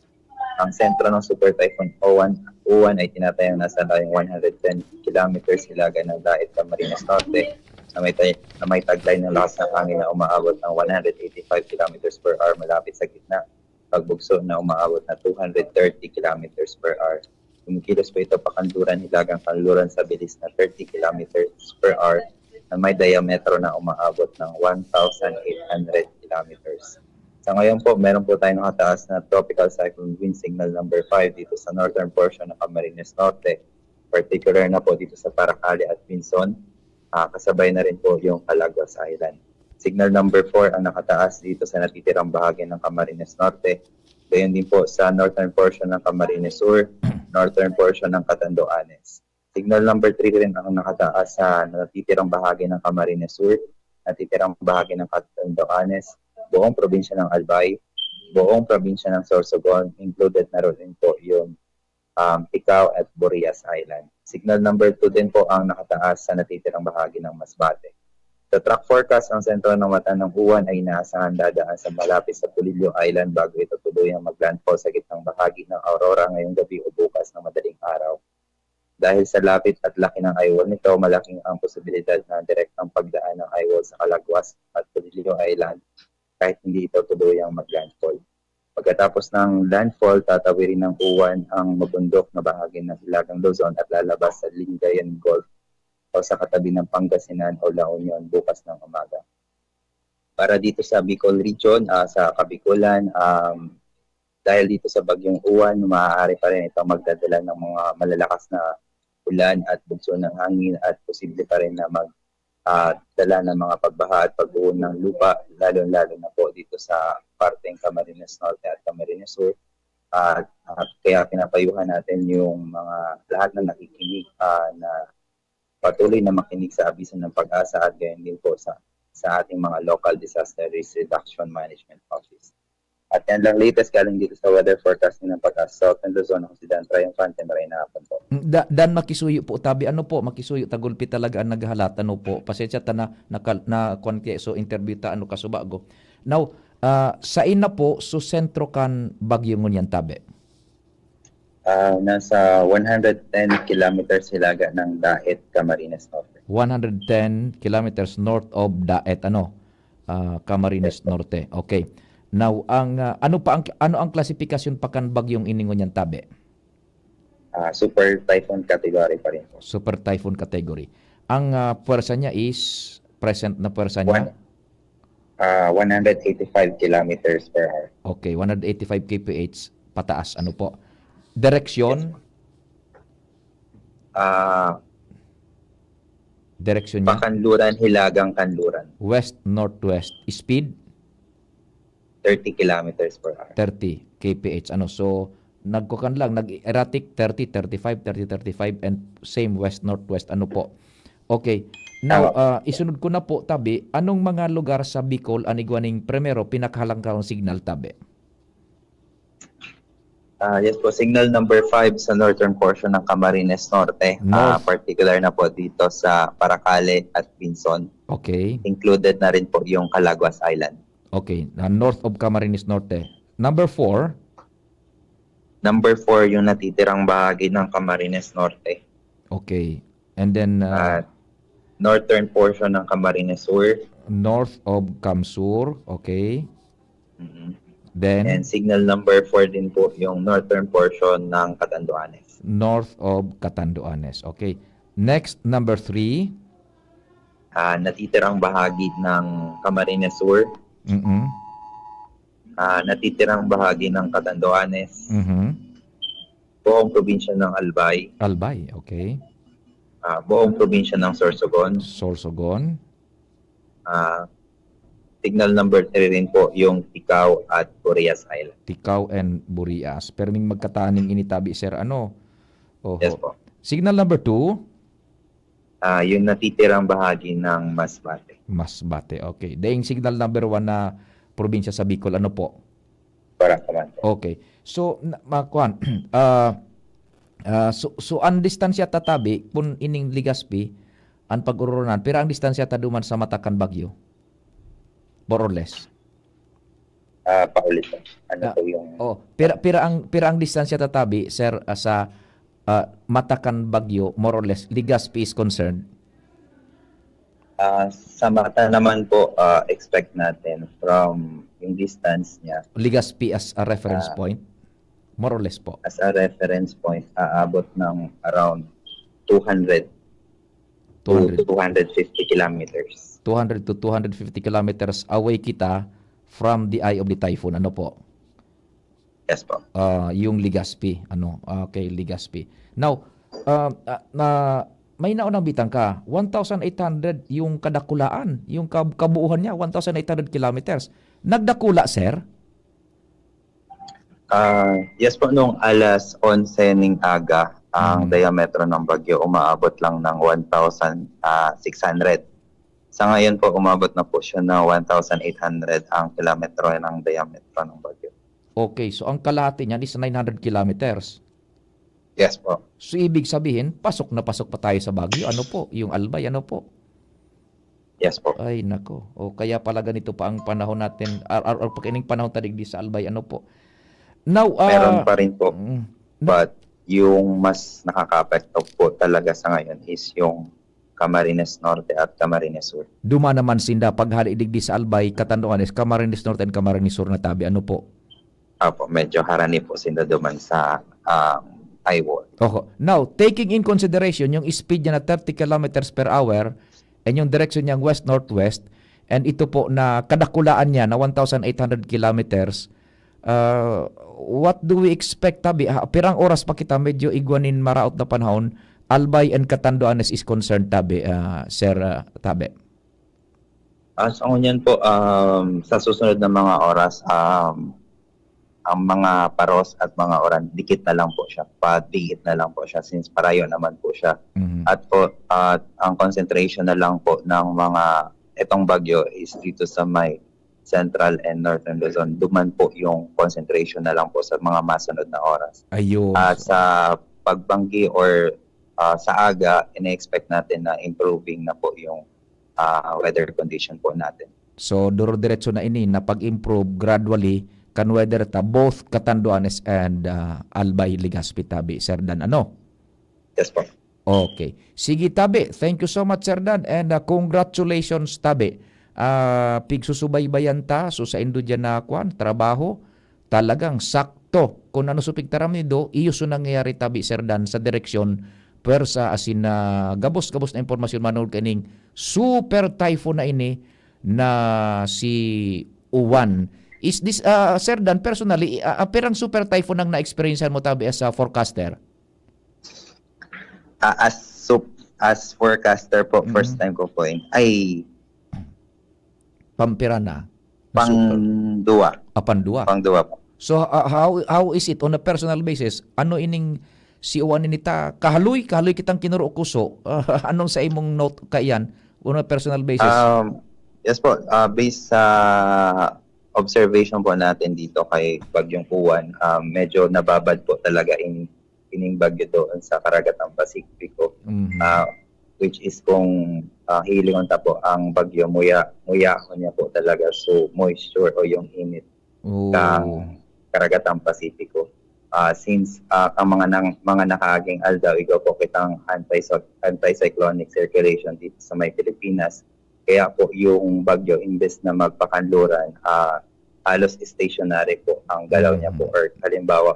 Ang sentro ng Super Typhoon Uwan, Uwan ay tinatayang nasa layong one hundred ten kilometers hilaga ng Daet, Camarines Norte, na may, tay- na may taglay ng lakas ng hangin na umaabot ng one hundred eighty-five kilometers per hour malapit sa gitna, pagbugso na umaabot na two hundred thirty kilometers per hour. Kumikilos po ito pakanluran hilagang kanluran sa bilis na thirty kilometers per hour na may diametro na umaabot ng one thousand eight hundred kilometers. Sa ngayon po, meron po tayong nakataas na Tropical Cyclone Wind Signal number five dito sa northern portion ng Camarines Norte, particular na po dito sa Paracale at Pinzon, ah, kasabay na rin po yung Calaguas Island. Signal number four ang nakataas dito sa natitirang bahagi ng Camarines Norte, gayon din po sa northern portion ng Camarines Sur, northern portion ng Catanduanes. Signal number three rin ang nakataas sa natitirang bahagi ng Camarines Sur, natitirang bahagi ng Catanduanes, buong probinsya ng Albay, buong probinsya ng Sorsogon, included na rin po yung um, Picao at Burias Island. Signal number two din po ang nakataas sa natitirang bahagi ng Masbate. Sa track forecast, ang sentro ng mata ng uwan ay inaasahan dadaan sa malapit sa Polillo Island bago ito tuluyang maglandfall sa gitnang bahagi ng Aurora ngayong gabi o bukas ng madaling araw. Dahil sa lapit at laki ng eyewall nito, malaking ang posibilidad na direktang pagdaan ng eyewall sa Calaguas at Polillo Island kahit hindi ito tuluyang maglandfall. Pagkatapos ng landfall, tatawirin ng uwan ang mabundok na bahagi ng Hilagang Luzon at lalabas sa Lingayen Gulf o sa katabi ng Pangasinan o La Union bukas ng umaga. Para dito sa Bicol Region, ah, sa Kabikulan, um, dahil dito sa Bagyong Uwan, maaari pa rin itong magdadala ng mga malalakas na ulan at bugso ng hangin at posible pa rin na mag, ah, dala ng mga pagbaha at pagguho ng lupa, lalo-lalo na po dito sa parteng Camarines Norte at Camarines Sur. At, at kaya pinapayuhan natin yung mga lahat na nakikinig, ah, na patuloy na makinig sa abiso ng Pag-asa at gayon din po sa, sa ating mga local disaster risk reduction management office. At yan lang latest galing dito sa weather forecasting ng Pag-asa. Southern Luzon, ako si Dan Triumphante. Maray na hapon po. Da, Dan, makisuyo po tabi. Ano po, makisuyo, tagulpi talaga ang naghahalat. Ano po, pasensya ta na, na, na, kuwan kaya, so interview ta, ano, kasubago. Now, ah, sain na po, so sentro kan bagyo ngunyan tabi? Ah, nasa one hundred ten kilometers hilaga ng Daet, Camarines Norte. One hundred ten kilometers north of Daet, ano? Ah, Camarines Norte. Okay. Now, ang ah, ano pa ang ano ang klasifikasyon pa kan bagyong ini ngunyan tabi? Ah, super typhoon category pa rin po. Super typhoon category. Ang ah, puwersa niya is present na puwersa niya? One, ah, one hundred eighty-five kilometers per hour. Okay, one hundred eighty-five K P H pataas. Ano po? Direksyon? Ah, Direksyon niya? Pakanluran, hilagang kanluran. West-northwest. Speed? Thirty kilometers per hour. Thirty K P H. Ano? So, nagkukan lang, nag-erratic, thirty, thirty-five, thirty, thirty-five, and same west-northwest. Ano po? Okay. Now, Tama. ah, isunod ko na po, tabi, anong mga lugar sa Bicol an igwa ning primero, pinakahalangkahang signal, tabi? Ah, yes po, signal number five sa northern portion ng Camarines Norte, North. ah, particular na po dito sa Paracale at Pinzon. Okay. Included na rin po yung Calaguas Island. Okay. Na north of Camarines Norte. Number four. Number four, yung natitirang bahagi ng Camarines Norte. Okay. And then, uh, At northern portion ng Camarines Sur. North of CamSur, okay. Mhm. Then, And signal number four din po yung northern portion ng Catanduanes. North of Catanduanes, okay. Next, number three. Ah, natitirang bahagi ng Camarines Sur, Mm-mm. ah, natitirang bahagi ng Catanduanes, Mhm. buong probinsya ng Albay, Albay, okay. ah, buong probinsya ng Sorsogon. Sorsogon, Ah, signal number three rin po yung Ticao at Burias Island. Ticao and Burias. Perming magkataning initabi, sir, ano? Oho. Yes po. Signal number two, Ah, yung natitirang bahagi ng Masbate. Masbate. Okay. Daing signal number one na probinsya sa Bicol, ano po? Correct naman po. Okay. So, na, makuan, ah, ah, so, so, ang distansya tatabi, kung ining Legazpi, ang pag-urunan, pero ang distansya ta duman sa mata kan bagyo? More or less. Ah, paulit po. Ano Ah, po yung... Oh, pira, pira ang, pira ang distansya tatabi, sir, ah, sa, ah, mata kan bagyo, more or less, Legazpi is concerned? Ah, sa mata naman po, ah, expect natin from yung distance niya Legazpi as a reference Ah. Point? More or less po. As a reference point, aabot ng around two hundred to two hundred. two hundred fifty kilometers. Two hundred to two hundred fifty kilometers away kita from the eye of the typhoon. Ano po? Yes po. Ah, yung Legazpi, ano, okay, Legazpi. Now, ah, ah, na, may naunang bitang ka, one thousand eight hundred yung kadakulaan, yung kab- kabuuhan niya, one thousand eight hundred kilometers. Nagdakula, sir? Ah, yes po, nung alas onse ning aga, ang Mm. diametro ng bagyo umaabot lang ng one thousand six hundred. Sa ngayon po, umabot na po siya na one thousand eight hundred ang kilometro ng diametro ng bagyo. Okay, so ang kalahati niyan is nine hundred kilometers. Yes po. So, ibig sabihin, pasok na pasok pa tayo sa bagyo. Ano po? Yung Albay, ano po? Yes po. Ay, nako. O, kaya pala ganito pa ang panahon natin, or, or, or pag ining panahon ta digdi sa Albay, ano po? Now, ah, Meron pa rin po. mm, But yung mas nakaka-apekto po talaga sa ngayon is yung Camarines Norte at Camarines Sur. Duma naman sinda paghali digdi sa Albay, Catanduanes, Camarines Norte and Camarines Sur na tabi. Ano po? Apo, medyo harani po sinda duman sa um, high wall. Oho. Now, taking in consideration yung speed niya na thirty kilometers per hour and yung direksyon niyang west-northwest, and ito po na kadakulaan niya na one thousand eight hundred kilometers, uh, what do we expect, tabi? Ha, pirang oras pa kita medyo igwa nin maraot na panahon, Albay and Catanduanes is concerned, tabi, ah, Sir, ah, Tabi? Ah, sa ngunyan po, um, sa susunod na mga oras, um, ang mga paros at mga uran, dikit na lang po siya, padiit na lang po siya since parayo naman po siya. Mhm. At po, at ang concentration na lang po ng mga itong bagyo is dito sa may central and northern Luzon. Duman po yung concentration na lang po sa mga masunod na oras. Ayun. At sa pagbanggi or ah, sa aga, ina-expect natin na improving na po yung ah, weather condition po natin. So, duro-diretso na ini na pag-improve gradually kan weather ta both Catanduanes and ah, Albay, Legazpi, tabi, Sir Dan, ano? Yes po. Okay. Sige, tabi. Thank you so much, Sir Dan, and ah, congratulations, tabi. Ah, pigsusubaybayan ta, so saindo diyan na, kwan, trabaho, talagang sakto. Kung ano so pigtaram nindo, iyo so nangyayari, tabi, Sir Dan, sa direksyon, pwersa, asin na gabos-gabos na impormasyon manungod kaining super typhoon na ini na si Uwan. Is this, ah, Sir Dan, personally, ah, ah, pirang super typhoon ang na-experiencehan mo, tabi, as a forecaster? Ah, as sup- as forecaster po, Mhm. first time ko po yun. Ay, Pampira na? pang Super. Dua. Apan dua. Pang Dua po. So, ah, how, how is it on a personal basis? Ano ining si Uwan ini ta? Kahaloy, kahaloy kitang kinuro kuso. Ah, anong sa imong note kaiyan? On a personal basis? Um, yes po, ah, based sa observation po natin dito kay Bagyong Uwan, ah, medyo nababad po talaga in, ining bagyo doon sa Karagatang Pasipiko. Mhm. Ah, which is kung ah, hilingon ta po ang bagyo, muya, muyahon niya po talaga so moisture o yung init Oh. ng Karagatang Pasipiko. Ah, since, ah, ang mga nang mga nakaaging aldaw, igwa po kitang anticy anticyclonic circulation dito sa may Pilipinas. Kaya po yung bagyo, imbes na magpakanluran, ah, halos stationary po ang galaw niya po. Mm. Or halimbawa,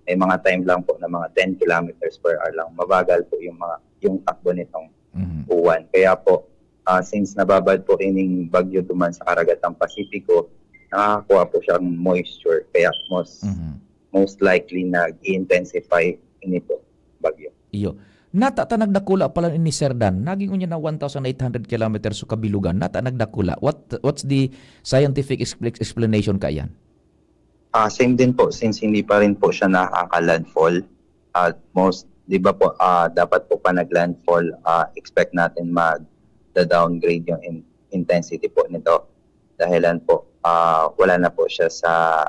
may mga time lang po na mga ten kilometers per hour lang. Mabagal po yung mga yung takbo nitong Mhm. uwan. Kaya po, ah, since nababad po ining bagyo duman sa Karagatang Pasipiko, nakakakuha po siyang moisture. Kaya most Mhm. most likely nag-i-intensify ini po, bagyo. Iyo. Nata ta nagdakula pala ini, Sir Dan. Naging unya na one thousand eight hundred kilometers so kabilugan. Nata nagdakula. What, what's the scientific expl-, explanation kaiyan? Ah, same din po, since hindi pa rin po siya nakaka-landfall. At most, di ba po, ah, dapat po pa nag-landfall, ah, expect natin mag-downgrade yung in-, intensity po nito. Dahilan po, ah, wala na po siya sa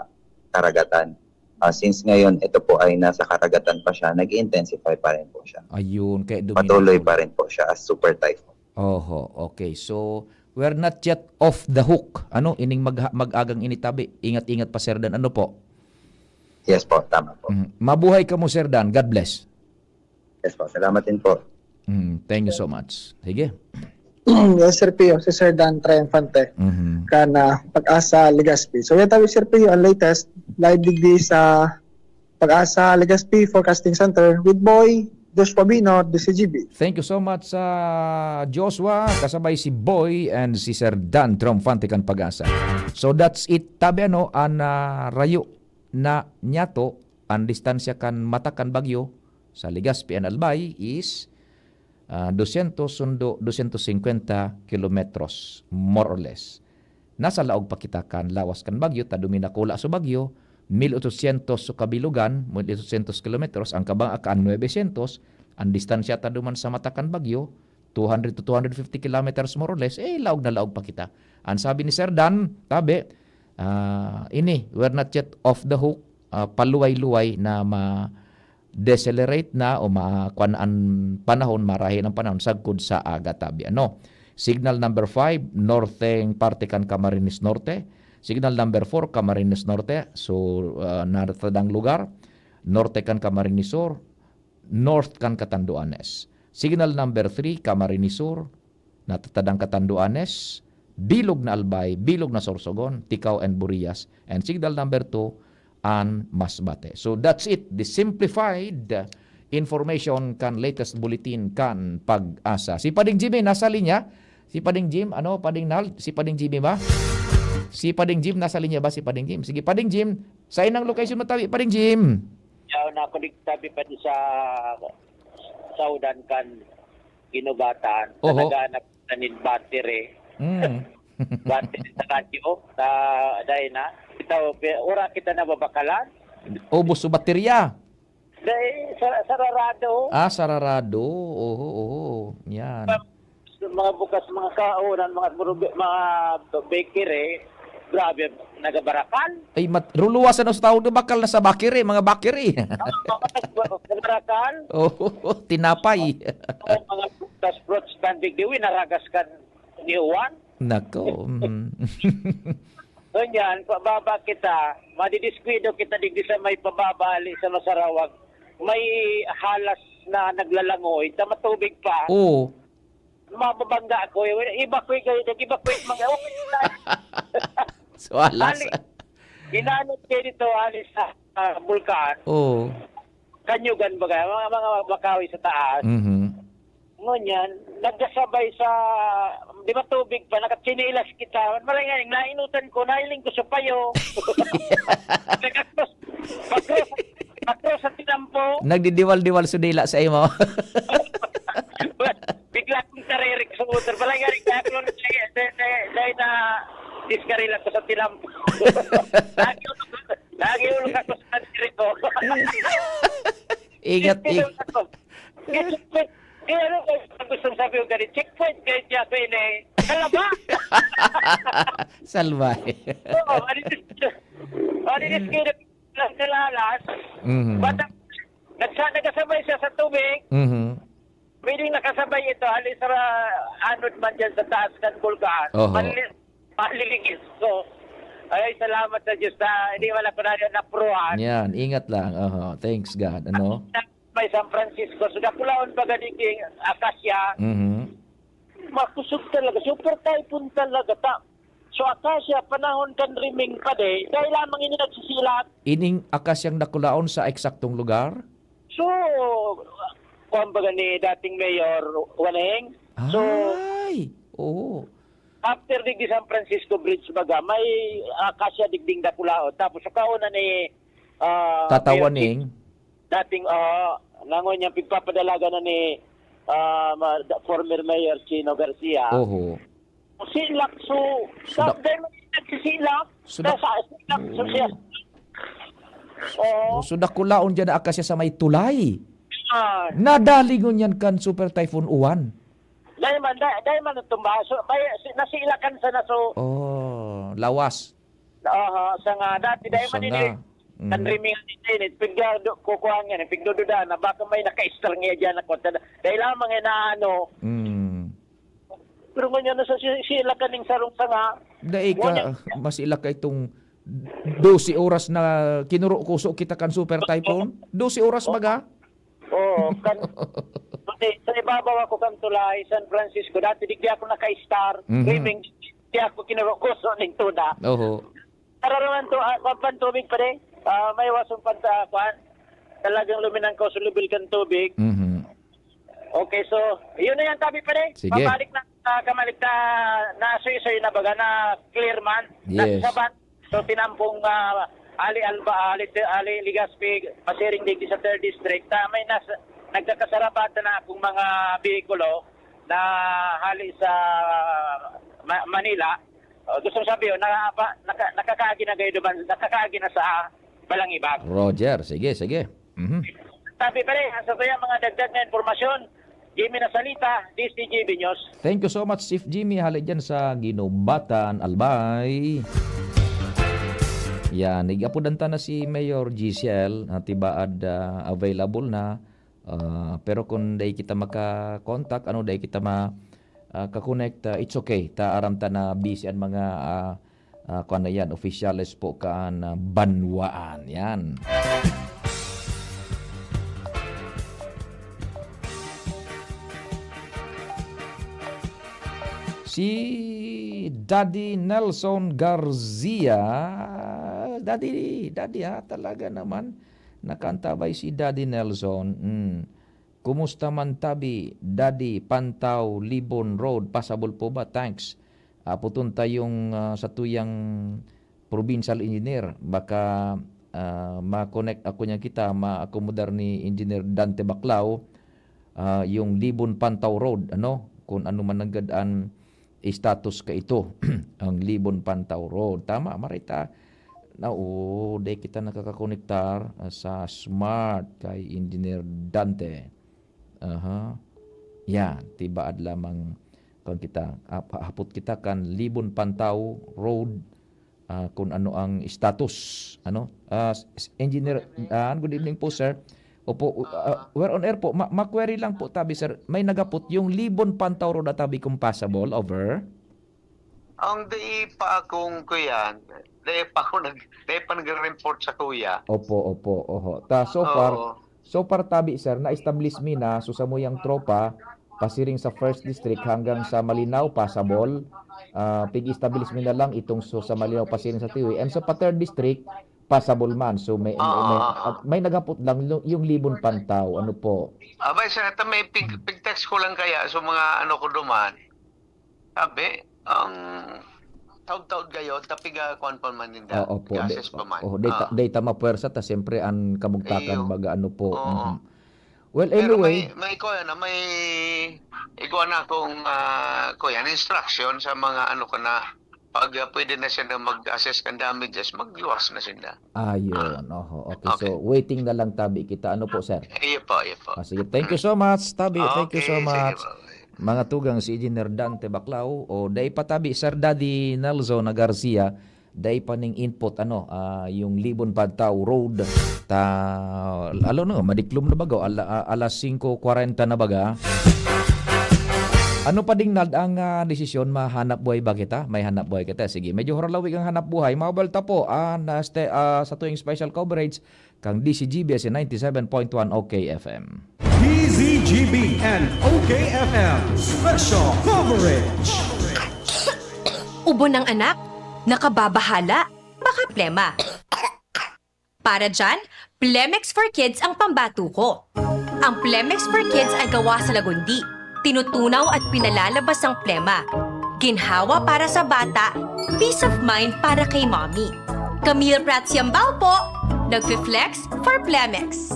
karagatan. Ah, since ngayon, ito po ay nasa karagatan pa siya, nag-i-intensify pa rin po siya. Ayun, kaya Patuloy duminakula. pa rin po siya as super typhoon. Oho, okay. So, we're not yet off the hook. Ano, ining mag-, mag-agang ini tabi. Ingat-ingat pa, Sir Dan. Ano po? Yes po, tama po. Mm. Mabuhay kamo, Sir Dan. God bless. Yes po, salamat din po. Mm, thank you so much. Sige. Yes, Sir Pio, si Sir Dan Triunfante, Mhm. kan, ah, Pag-asa, Legazpi. So, yan tayo, Sir Pio, ang latest, live digdi sa Pag-asa, Legazpi Forecasting Center with Boy Joshua Bino, D C G B. Thank you so much, Sir Joshua, kasabay si Boy and si Sir Dan Triunfante kan Pag-asa. So, that's it. Tabi ano, an, ah, rayo na niyato, an distansya kan mata kan bagyo sa Legazpi and Albay is, ah, dosyentos sundo dosyentos singkwenta kilometros, more or less. Nasa laog pa kita kan lawas kan bagyo, ta duminakula so bagyo, mil ochosyentos so kabilugan, mil ochosyentos kilometros, ang kabanga kan nuebesyentos, ang distansya ta duman sa mata kan bagyo, two hundred to two hundred fifty kilometers more or less, eh, laog na laog pa kita. Ang sabi ni Sir Dan, tabi, ah, ini, we're not yet off the hook, ah, paluway-luway na ma-decelerate na o ma-, kwan an panahon, marahi an panahon sagkod sa aga, tabi. Ano? Signal number five, norteng parte kan Camarines Norte. Signal number four, Camarines Norte. So, ah, natatadang lugar, norte kan Camarines Sur, north kan Catanduanes. Signal number three, Camarines Sur, natatadang Catanduanes, bilog na Albay, bilog na Sorsogon, Ticao and Burias, and signal number two, an Masbate. So that's it, the simplified, uh, information kan latest bulletin kan Pag-asa. Si Pading Jimmy nasa linya. Si Pading Jim, ano, Pading Nal, si Pading Jimmy ba? Si Pading Jim, nasa linya ba si Pading Jim? Sige, Pading Jim, sa inang location mo tabi, Pading Jim. Yaw na ako digtabi pa di sa saudan kan ginubatan. Oho. Naghahanap na nin battery. Mm. Battery sa radyo, sa, dahil na. Ito, pi-, ura kita nababakalan. Ubos sa baterya. Dahil sa, sararado. Ah, sararado. Oho, oho. Yan. Mga bukas, mga kaonan, mga burube-, mga bakery, grabe, nagabarakal. Ay, mat-, ruluwasan ang tawag na bakal na sa bakery, mga bakery. Oo, mga nag-, nagabarakal. Oo, tinapay. Oo, mga bukas, fruits, bandig, diwi, naragas kan ni Juan. Nako, mhm. Ngunyan, pababa kita, madidiskuwido kita digdi sa may pababa, hali sa Masarawag. May halas na naglalangoy, ta matubig pa. Oo. Mababangga ako, eh. Evacuate kayo, nag-evacuate mga, okay na. So, alas. Hali, inanod kayo dito, hali sa, ah, bulkan. Oo. Kanyugan baga, mga, mga makahoy sa taas. Mhm. Ngunyan, nagkasabay sa, di ba tubig pa, nakatsinelas kita. Maray nga, nainutan ko, nahiling ko sa payo. Nagkakros, makros, makros sa tinampo. Nagdidiwal-diwal sa dila sa imo. Bigla akong karirik sa motor. Maray nga, nagkakros, dahil, dahil, dahil na diskaril ako sa tinampo. Lagi, lagi ulo ka sa kandiri ko. Ingat, Dito ing- ako. Checkpoint. Eh, ano ba ang gustong sabi ko ganun? Checkpoint, kahit niya ako yun eh. Kalaba! Salbay. Oo, ano yun? Ano yun? Kaya nag-, nagkalalas. Mhm. Bata, nagsa-, nagkasabay siya sa tubig. Mhm. Pwedeng nakasabay ito, halos sa anod man dyan sa taas ng bulkan. Oho. Mali-, malilingis. So, Ay, salamat sa Diyos na hindi man ako na napruhan. Yan, ingat lang. Oho, thanks God. Ano? May San Francisco. So, dakulaon pa gani king akasya. Mhm. Makusog talaga. Super typhoon talaga ta. So, akasya, panahon kan riming pa de. Dahil lamang ini nagsisilak. Ining akasyang dakulaon sa eksaktong lugar? So, kuwan baga ni dating Mayor Waneng. So, Ay! Oo. After digdi San Francisco Bridge baga, may akasya digding dakulaon. Tapos sa kauna ni, ah, Tata Mayor Waneng. Dating, ah, nangon niyang pigpapadalaga na ni, ah, ma-, da-, former Mayor Chino Garcia. Oho. Silak, so, So, sa, da- dahil nagsisilak, So, da- sa, silak, so, siya. Oo. So, dakulaon dyan na akasya sa may tulay. Ah. Nadalingon yan kan Super Typhoon Uwan. Dahil man, dahil, dahil man ang tumba. So, may, si-, nasilakan sa naso. Oh, lawas. Aha, sa nga, dati, dahil Sa man nga. ini, Mm. ang riming ang init, pigdo-, kukuha nga, pigdududa na, baka may naka-star nga dyan ako. Dahil lamang nga na ano. Mm. Pero ngunyan na sa si-, sila kaning sarong sanga. Dai ka, Ngunyan. Mas ila ka itong dose oras na kinuro-kuso kita kan Super Typhoon? Dose oras, Oo. Baga? Oo, kan, kasi sa ibabaw ako kan tulay, San Francisco. Dati digdi ako naka-star. Mhm. Riming, di ako kinuro-kuso ning tuda. Oho. Nararamdaman to, ah, kwan pa ang tubig, pare. Ah, may wasong panta, kwan. Talagang luminangkaw sa level kan tubig. Mhm. Okay, so, yun na yan, tabi, pare. Sige. Pabalik na, ah, kamalik na, na suy-suy na baga, na clear man. Yes. Nasa sabat. So, tinampong, ah, Ali Alba, Ali, Ali Legaspi, pasiring digdi sa third district. Ah, may nas-, nagkakasarabatan na akong mga behikulo na hali sa Ma-, Manila. Oh, gusto sabihin, nakaka-, naka-, nakakaagi na kayo duman, nakakaagi na sa Balangibag. Roger, sige, sige. Mhm. Sabi, pare, ang sa kaya mga dagdag na impormasyon, Jimmy Nasalita, D C G B News. Thank you so much, Chief Jimmy. Hali dyan sa Ginubatan, Albay. Yan, nag-apudan ta na si Mayor Giselle, na tibaad, ah, available na. Ah, pero kung dai kita maka-contact, ano, dai kita ma-, ah, ka-connect, ah, it's okay. Ta aram ta na busy ang mga, ah, ah, kuwan na yan, opisyales po kan, ah, banwaan. Yan. Si Daddy Nelson Garcia. Daddy, Daddy, ha, talaga naman. Nakantabay si Daddy Nelson. Hmm. Kumusta man tabi, Daddy? Pantaw, Libon Road, passable po ba? Thanks. Aputon ta yung, ah, satuyang provincial engineer. Baka, ah, ma-connect ako niya kita, ma-accommodar ni Engineer Dante Baclao, ah, yung Libon Pantaw Road, ano? Kung ano man nanggad an status ka ito, ang Libon Pantaw Road. Tama, marita. Na, oo, di kita nakakakonektar, ah, sa Smart kay Engineer Dante. Aha. Yan, tibaad lamang kan kita, ap-, hapot kita kan Libon Pantaw Road, ah, kung ano ang status, ano? Ah, s-, s-, Engineer, Good evening. Ah, good evening po, sir. Opo, uh, Ah. We're on air po. Ma-, ma-query lang po tabi, sir. May nagapot yung Libon Pantaw Road at tabi kung passable, over. Ang dai pa akong kuyan, dai pa ako nag-, dai pa nagre-report sa kuya. Opo, opo, oho. Ta, so far, Oo. So far tabi, sir, na-establish mi na, so, samuyang tropa, pasiring sa First District hanggang sa Malinao, passable. Ah, pig-establish mi na lang itong, so, sa Malinao, pasiring sa T O A. And sa pa Third District, passable man. So, may, may, may, Ah. at may naghapot lang lu-, yung Libon Pantaw. Ano po? Abay, sir, ito may pig-, Hmm. pig-text ko lang kaya sa mga ano ko duman. Sabi, ang taod-taod gayon, ta piga kuwan pa man ninda, Oo, opo, piga-assess pa man. Oo, data, Ah. data mapuwersa ta, siyempre, ang kamugtakan Iyo. Baga, ano po. Oo. Mhm. Well, Pero anyway. may, may kuwan na, may ikuha na akong, ah, kuwan, instruction sa mga ano ko na, pag, ah, pwede na siya na mag-assess kan damages, magluwas na sila. Ayun, Ah. oho. Okay, Okay. So, waiting na lang tabi kita. Ano po, sir? Iyo po, iyo po. Ah, sige. Thank you so much, tabi. Thank you so Okay, sige much. po. Mga tugang, si Engineer Dante Baclao, o dai pa tabi, Sir Daddy Nelson na Garcia, dai pa ning input, ano, ah, yung Libon Pantaw Road. Ta, alo no, madiklom na baga, ala-, ah, alas singko kwarenta na baga. Ano pa ding nad ang, ah, desisyon, mahanap buhay ba kita? May hanap buhay kita. Sige, medyo huralawig ang hanap buhay. Mabal ta po, ah, na ste-, ah, sa tuwing special coverage kang D C G B S ninety-seven point one O K F M. D Z G B and O K F M Special Coverage. Ubo ng anak? Nakababahala? Baka plema. Para dyan, Plemex for Kids ang pambato ko. Ang Plemex for Kids ay gawa sa lagundi, tinutunaw at pinalalabas ang plema. Ginhawa para sa bata, peace of mind para kay mommy. Camille Prats Yambao po, nagfi-flex for Plemex.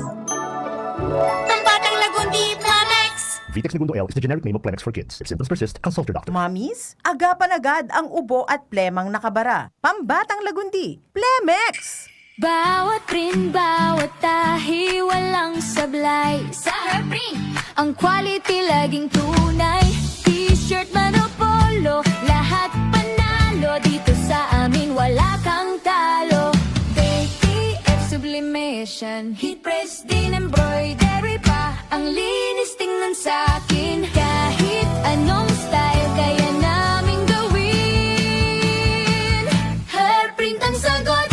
Pambatang lagundi, Plemex! Vitex Negundo L is the generic name of Plemex for kids. If symptoms persist, consult your doctor. Mommies, agapan agad ang ubo at plemang nakabara. Pambatang lagundi, Plemex! Bawat print, bawat tahi, walang sablay. Sa Herprin, ang quality laging tunay. T-shirt man o polo, lahat panalo. Dito sa amin, wala kang talo. K T F Sublimation, Heat Press, din embroidery pa. Ang linis tingnan sa akin. Kahit anong style, kaya naming gawin. Herprint ang sagot,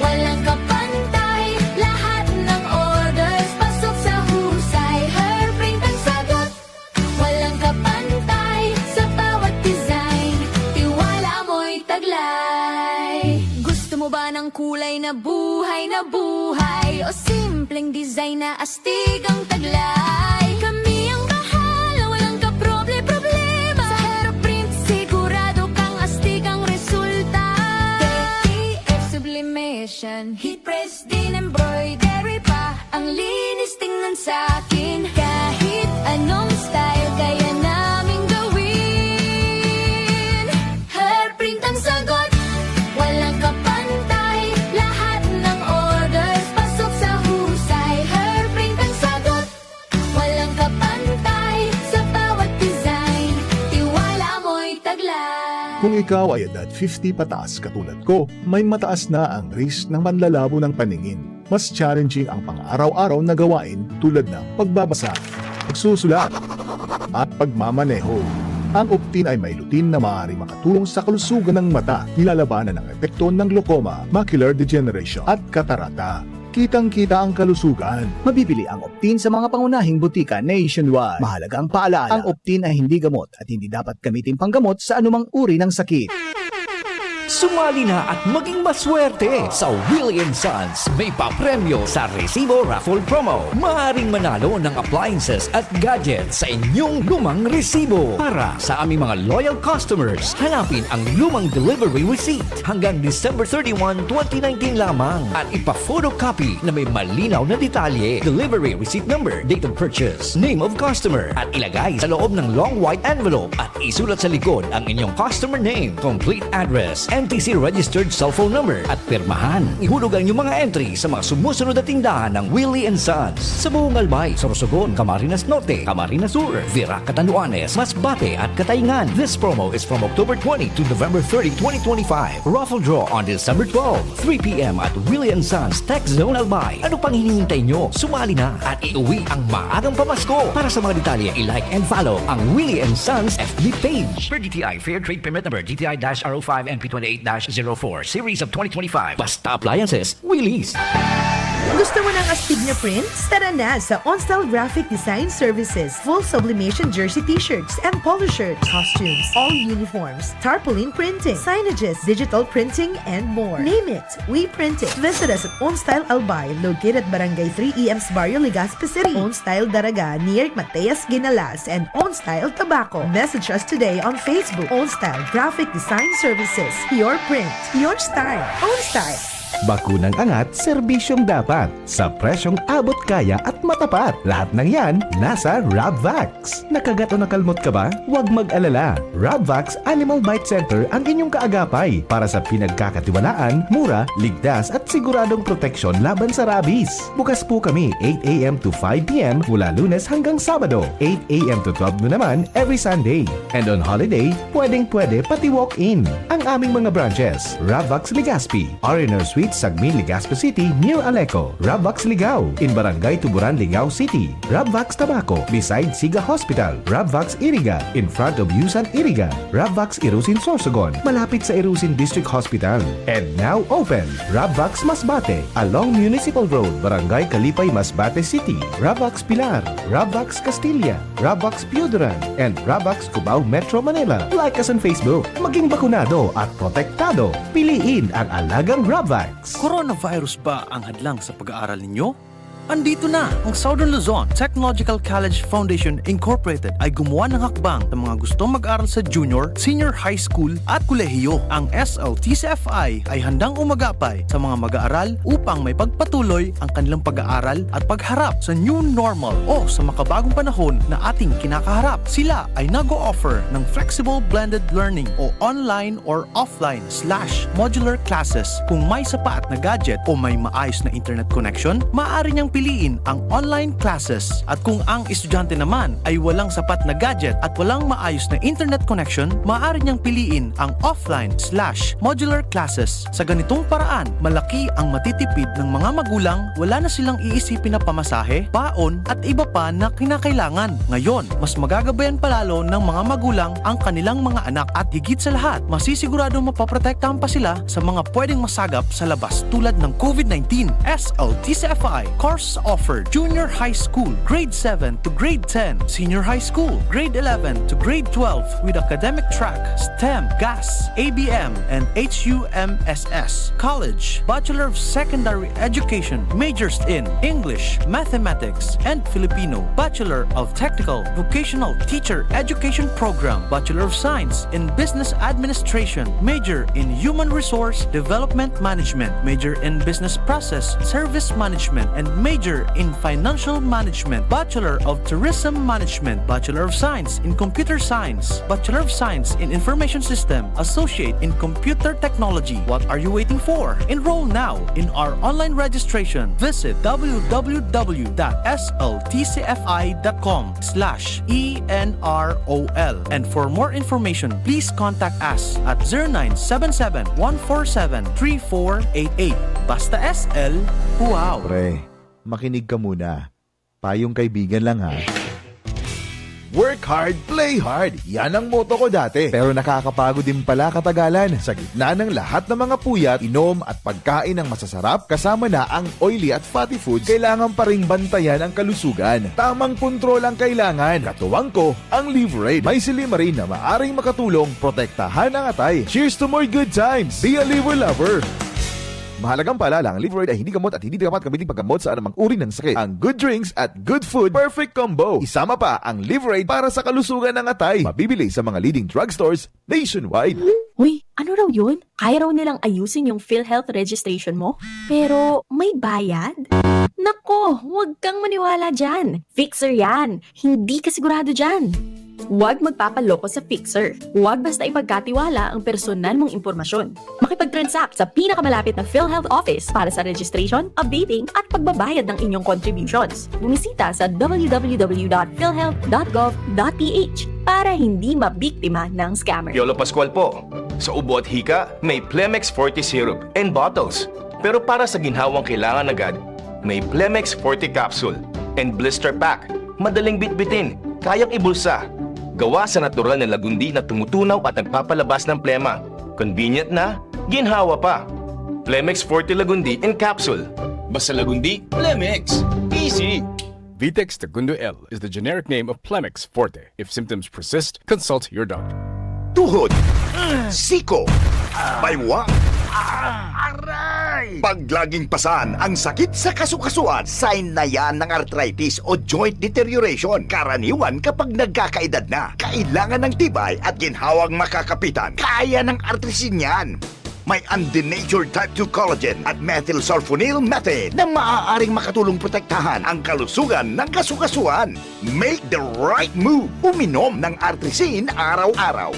walang kapantay. Lahat ng orders, pasok sa husay. Herprint ang sagot, walang kapantay. Sa bawat design, tiwala mo'y taglay. Gusto mo ba ng kulay na buhay na buhay? O simpleng design na astig ang taglay? Kami ang bahala, walang kaproble-problema. Sa Herprint, sigurado kang astig ang resulta. K T F Sublimation, Heat Press, din embroidery pa. Ang linis tingnan sa akin. Kahit anong style, kaya naming gawin. Herprint ang sagot, walang kapantay. Lahat ng orders, pasok sa husay. Herprint ang sagot, walang kapantay. Sa bawat design, tiwala mo'y taglay. Kung ikaw ay edad fifty pataas katulad ko, may mataas na ang risk ng panlalabo ng paningin. Mas challenging ang pang-araw-araw na gawain tulad ng pagbabasa, pagsusulat, at pagmamaneho. Ang Optin ay may lutein na maaaring makatulong sa kalusugan ng mata, nilalabanan ang epekto ng glaucoma, macular degeneration, at katarata. Kitang-kita ang kalusugan. Mabibili ang Optin sa mga pangunahing butika nationwide. Mahalagang paalala, ang Optin ay hindi gamot at hindi dapat gamitin panggamot sa anumang uri ng sakit. Sumali na at maging maswerte sa Willie and Sons May Papremyo sa Resibo Raffle Promo. Maaaring manalo ng appliances at gadgets sa inyong lumang resibo. Para sa aming mga loyal customers, hanapin ang lumang delivery receipt hanggang December thirty-one, twenty nineteen lamang at ipa-photocopy na may malinaw na detalye, delivery receipt number, date of purchase, name of customer, at ilagay sa loob ng long white envelope at isulat sa likod ang inyong customer name, complete address, N T C registered cellphone number, at pirmahan. Ihulog ang inyong mga entry sa mga sumusunod na tindahan ng Willie and Sons sa buong Albay, Sorsogon, Camarines Norte, Camarines Sur, Virac, Catanduanes, Masbate, at Cataingan. This promo is from October twenty to November thirty, twenty twenty-five. Raffle draw on December twelve, three p.m. at Willie and Sons Tech Zone Albay. Ano pang hinihintay nyo? Sumali na at iuwi ang maagang pamasko. Para sa mga detalye, i-like and follow ang Willie and Sons F B page. Per D T I Fair Trade Permit Number D T I dash R O five N P twenty-eight dash zero four, Series of twenty twenty-five. Basta Appliances, Willie's. Gusto mo ng astig na prints? Tara na sa OnStyle Graphic Design Services. Full sublimation jersey t-shirts and polo shirts, costumes, all uniforms, tarpaulin printing, signages, digital printing, and more. Name it, we print it. Visit us at OnStyle Albay, located at Barangay three E M's Barrio, Legazpi City. OnStyle Daraga, near Mateas Guinalas, and OnStyle Tabaco. Message us today on Facebook. OnStyle Graphic Design Services. Your print, your style. OnStyle. Bakunang angat, serbisyong dapat, sa presyong abot kaya at matapat. Lahat ng yan, nasa Rabvax. Nakagat o nakalmot ka ba? Huwag mag-alala. Rabvax Animal Bite Center ang inyong kaagapay para sa pinagkakatiwalaan, mura, ligtas at siguradong proteksyon laban sa rabies. Bukas po kami eight a.m. to five p.m. mula Lunes hanggang Sabado, eight a.m. to twelve noon naman every Sunday. And on holiday, pwedeng-pwede pati walk-in. Ang aming mga branches, Rabvax Legazpi, R and R Suite, Sagmin, Legazpi City, near Aleco, Rabvax Ligao, in Barangay Tuburan, Ligao City, Rabvax Tabaco, beside Siga Hospital, Rabvax Iriga, in front of Yusan Iriga, Rabvax Irusin Sorsogon, malapit sa Irusin District Hospital. And now open, Rabvax Masbate, along Municipal Road, Barangay Kalipay, Masbate City, Rabvax Pilar, Rabvax Castilla, Rabvax Pioduran, and Rabvax Cubao, Metro Manila. Like us on Facebook. Maging bakunado at protektado. Piliin ang alagang Rabvax. Coronavirus ba ang hadlang sa pag-aaral ninyo? Andito na! Ang Southern Luzon Technological College Foundation Incorporated ay gumawa ng hakbang sa mga gustong mag-aral sa junior, senior high school at kolehiyo. Ang S L T C F I ay handang umagapay sa mga mag-aaral upang may pagpatuloy ang kanilang pag-aaral at pagharap sa new normal o sa makabagong panahon na ating kinakaharap. Sila ay nag-o-offer ng flexible blended learning o online or offline slash modular classes. Kung may sapat na gadget o may maayos na internet connection, maaari niyang piliin ang online classes. At kung ang estudyante naman ay walang sapat na gadget at walang maayos na internet connection, maaari niyang piliin ang offline slash modular classes. Sa ganitong paraan, malaki ang matitipid ng mga magulang, wala na silang iisipin na pamasahe, baon, at iba pa na kinakailangan. Ngayon, mas magagabayan palalo ng mga magulang ang kanilang mga anak at higit sa lahat, masisiguradong mapoprotektahan pa sila sa mga pwedeng masagap sa labas tulad ng COVID nineteen. S L T C F I course offered: Junior High School, Grade seven to Grade ten, Senior High School, Grade eleven to Grade twelve, with academic track STEM, GAS, A B M, and H U M S S. College, Bachelor of Secondary Education, majors in English, Mathematics, and Filipino, Bachelor of Technical Vocational Teacher Education Program, Bachelor of Science in Business Administration, major in Human Resource Development Management, major in Business Process Service Management, and major in Financial Management, Bachelor of Tourism Management, Bachelor of Science in Computer Science, Bachelor of Science in Information System, Associate in Computer Technology. What are you waiting for? Enroll now in our online registration. Visit w w w dot s l t c f i dot com slash e n r o l. And for more information, please contact us at zero nine seven seven, one four seven, three four eight eight. Basta S L, wow! Pre, makinig ka muna. Payong kaibigan lang, ha. Work hard, play hard. Yan ang motto ko dati. Pero nakakapagod din pala katagalan. Sa gitna ng lahat ng mga puyat, inom at pagkain ng masasarap, kasama na ang oily at fatty foods, kailangan pa ring bantayan ang kalusugan. Tamang kontrol ang kailangan. Katuwang ko, ang Liverade. May silymarin na maaring makatulong protektahan ang atay. Cheers to more good times! Be a Liver Lover! Mahalagang paalala, ang Liverade ay hindi gamot at hindi dapat gamitin paggamot sa anumang uri ng sakit. Ang good drinks at good food, perfect combo. Isama pa ang Liverade para sa kalusugan ng atay. Mabibili sa mga leading drugstores nationwide. Uy, ano raw yun? Kaya raw nilang ayusin yung PhilHealth registration mo? Pero may bayad? Nako, huwag kang maniwala dyan. Fixer yan. Hindi ka sigurado dyan. Huwag magpapaloko sa Fixer. Huwag basta ipagkatiwala ang personal mong impormasyon. Makipag-transact sa pinakamalapit na PhilHealth office para sa registration, updating, at pagbabayad ng inyong contributions. Bumisita sa w w w dot philhealth dot gov dot p h para hindi mabiktima ng scammer. Piolo Pascual po. Sa ubo at hika, may Plemex Forte Syrup and Bottles. Pero para sa ginhawang kailangan agad, may Plemex Forte Capsule and Blister Pack. Madaling bitbitin, kayang ibulsa. Gawa sa natural na lagundi na tumutunaw at nagpapalabas ng plema. Convenient na, ginhawa pa. Plemex Forte Lagundi in Capsule. Basta Lagundi, Plemex. Easy! Vitex Segundo L is the generic name of Plemex Forte. If symptoms persist, consult your doctor. Tuhod, siko, baywang, aray! Pag laging pasan ang sakit sa kasukasuan, sign na yan ng arthritis o joint deterioration. Karaniwan kapag nagkakaedad na, kailangan ng tibay at ginhawang makakapitan. Kaya ng Artrisin yan. May undenatured type two collagen at methylsulfonyl methane na maaaring makatulong protektahan ang kalusugan ng kasukasuan. Make the right move. Uminom ng Artrisin araw-araw.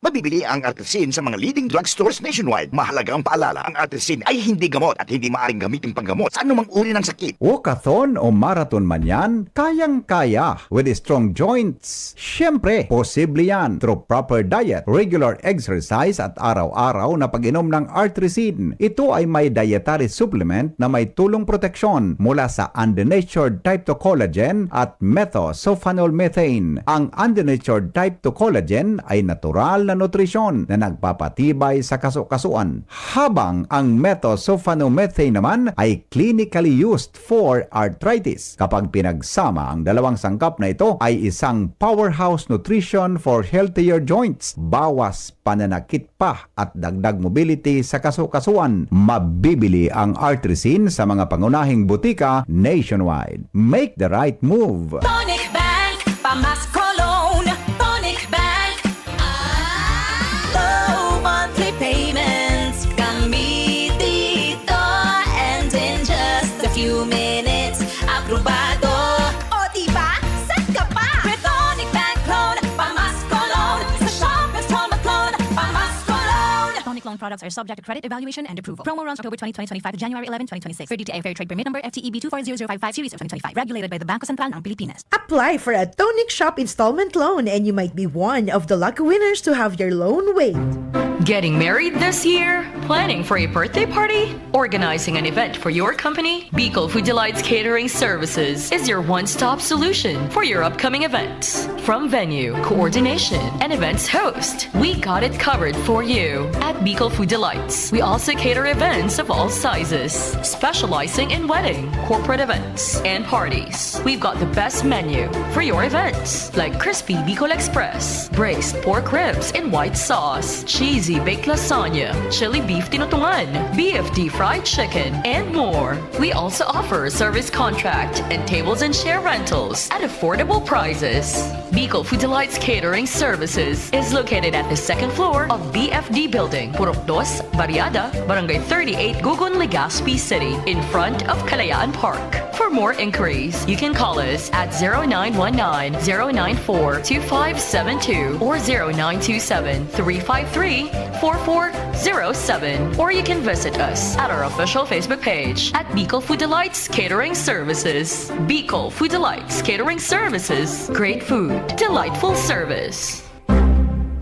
Mabibili ang Artrisin sa mga leading drugstores nationwide. Mahalagang paalala, ang Artrisin ay hindi gamot at hindi maaaring gamitin panggamot sa anumang uri ng sakit. Walkathon o marathon man yan, kayang-kaya with strong joints. Siyempre, posible yan through proper diet, regular exercise at araw-araw na pag-inom ng Artrisin. Ito ay may dietary supplement na may tulong proteksyon mula sa undenatured type two collagen at methylsulfonyl methane. Ang undenatured type two collagen ay natural na nutrisyon na nagpapatibay sa kaso-kasuan, habang ang methylsulfonyl methane naman ay clinically used for arthritis. Kapag pinagsama, ang dalawang sangkap na ito ay isang powerhouse nutrition for healthier joints, bawas pananakit pa at dagdag mobility sa kaso-kasuan. Mabibili ang Artrisin sa mga pangunahing butika nationwide. Make the right move! Tonic Bank, Pamas Cologne. Tonic Bank. Low monthly payments. Gamit ito and in just a few minutes, aprobado. O diba? Set ka pa! With Tonic Bank Loan, Pamas Cologne. Sa Shoppers Tonic Loan, Pamas Cologne. Tonic Loan products are subject to credit evaluation and approval. Promo runs October twenty twenty-five to January eleven, twenty twenty-six. Per D T I Fair Trade Permit Number F T E B two four zero zero five five series of twenty-five. Regulated by the Bangko Sentral ng Pilipinas. Apply for a Tonic Shop installment loan and you might be one of the lucky winners to have your loan waived. Getting married this year? Planning for a birthday party? Organizing an event for your company? Bicol Food Delights Catering Services is your one-stop solution for your upcoming events. From venue, coordination, and events host, we got it covered for you. At Bicol Food Delights, we also cater events of all sizes, specializing in wedding, corporate events, and parties. We've got the best menu for your events, like crispy Bicol Express, braised pork ribs in white sauce, cheesy baked lasagna, chili beef tinutungan, B F T fried chicken, and more. We also offer service contract and tables and chair rentals at affordable prices. Bicol Food Delights Catering Services is located at the second floor of B F D Building, Purok Dos, Barriada, Barangay thirty-eight, Gugon, Legazpi City, in front of Kalayaan Park. For more inquiries, you can call us at zero nine one nine, zero nine four, two five seven two or zero nine two seven, three five three, four four zero seven, or you can visit us at our official Facebook page at Bicol Food Delights Catering Services. Bicol Food Delights Catering Services. Great food, delightful service.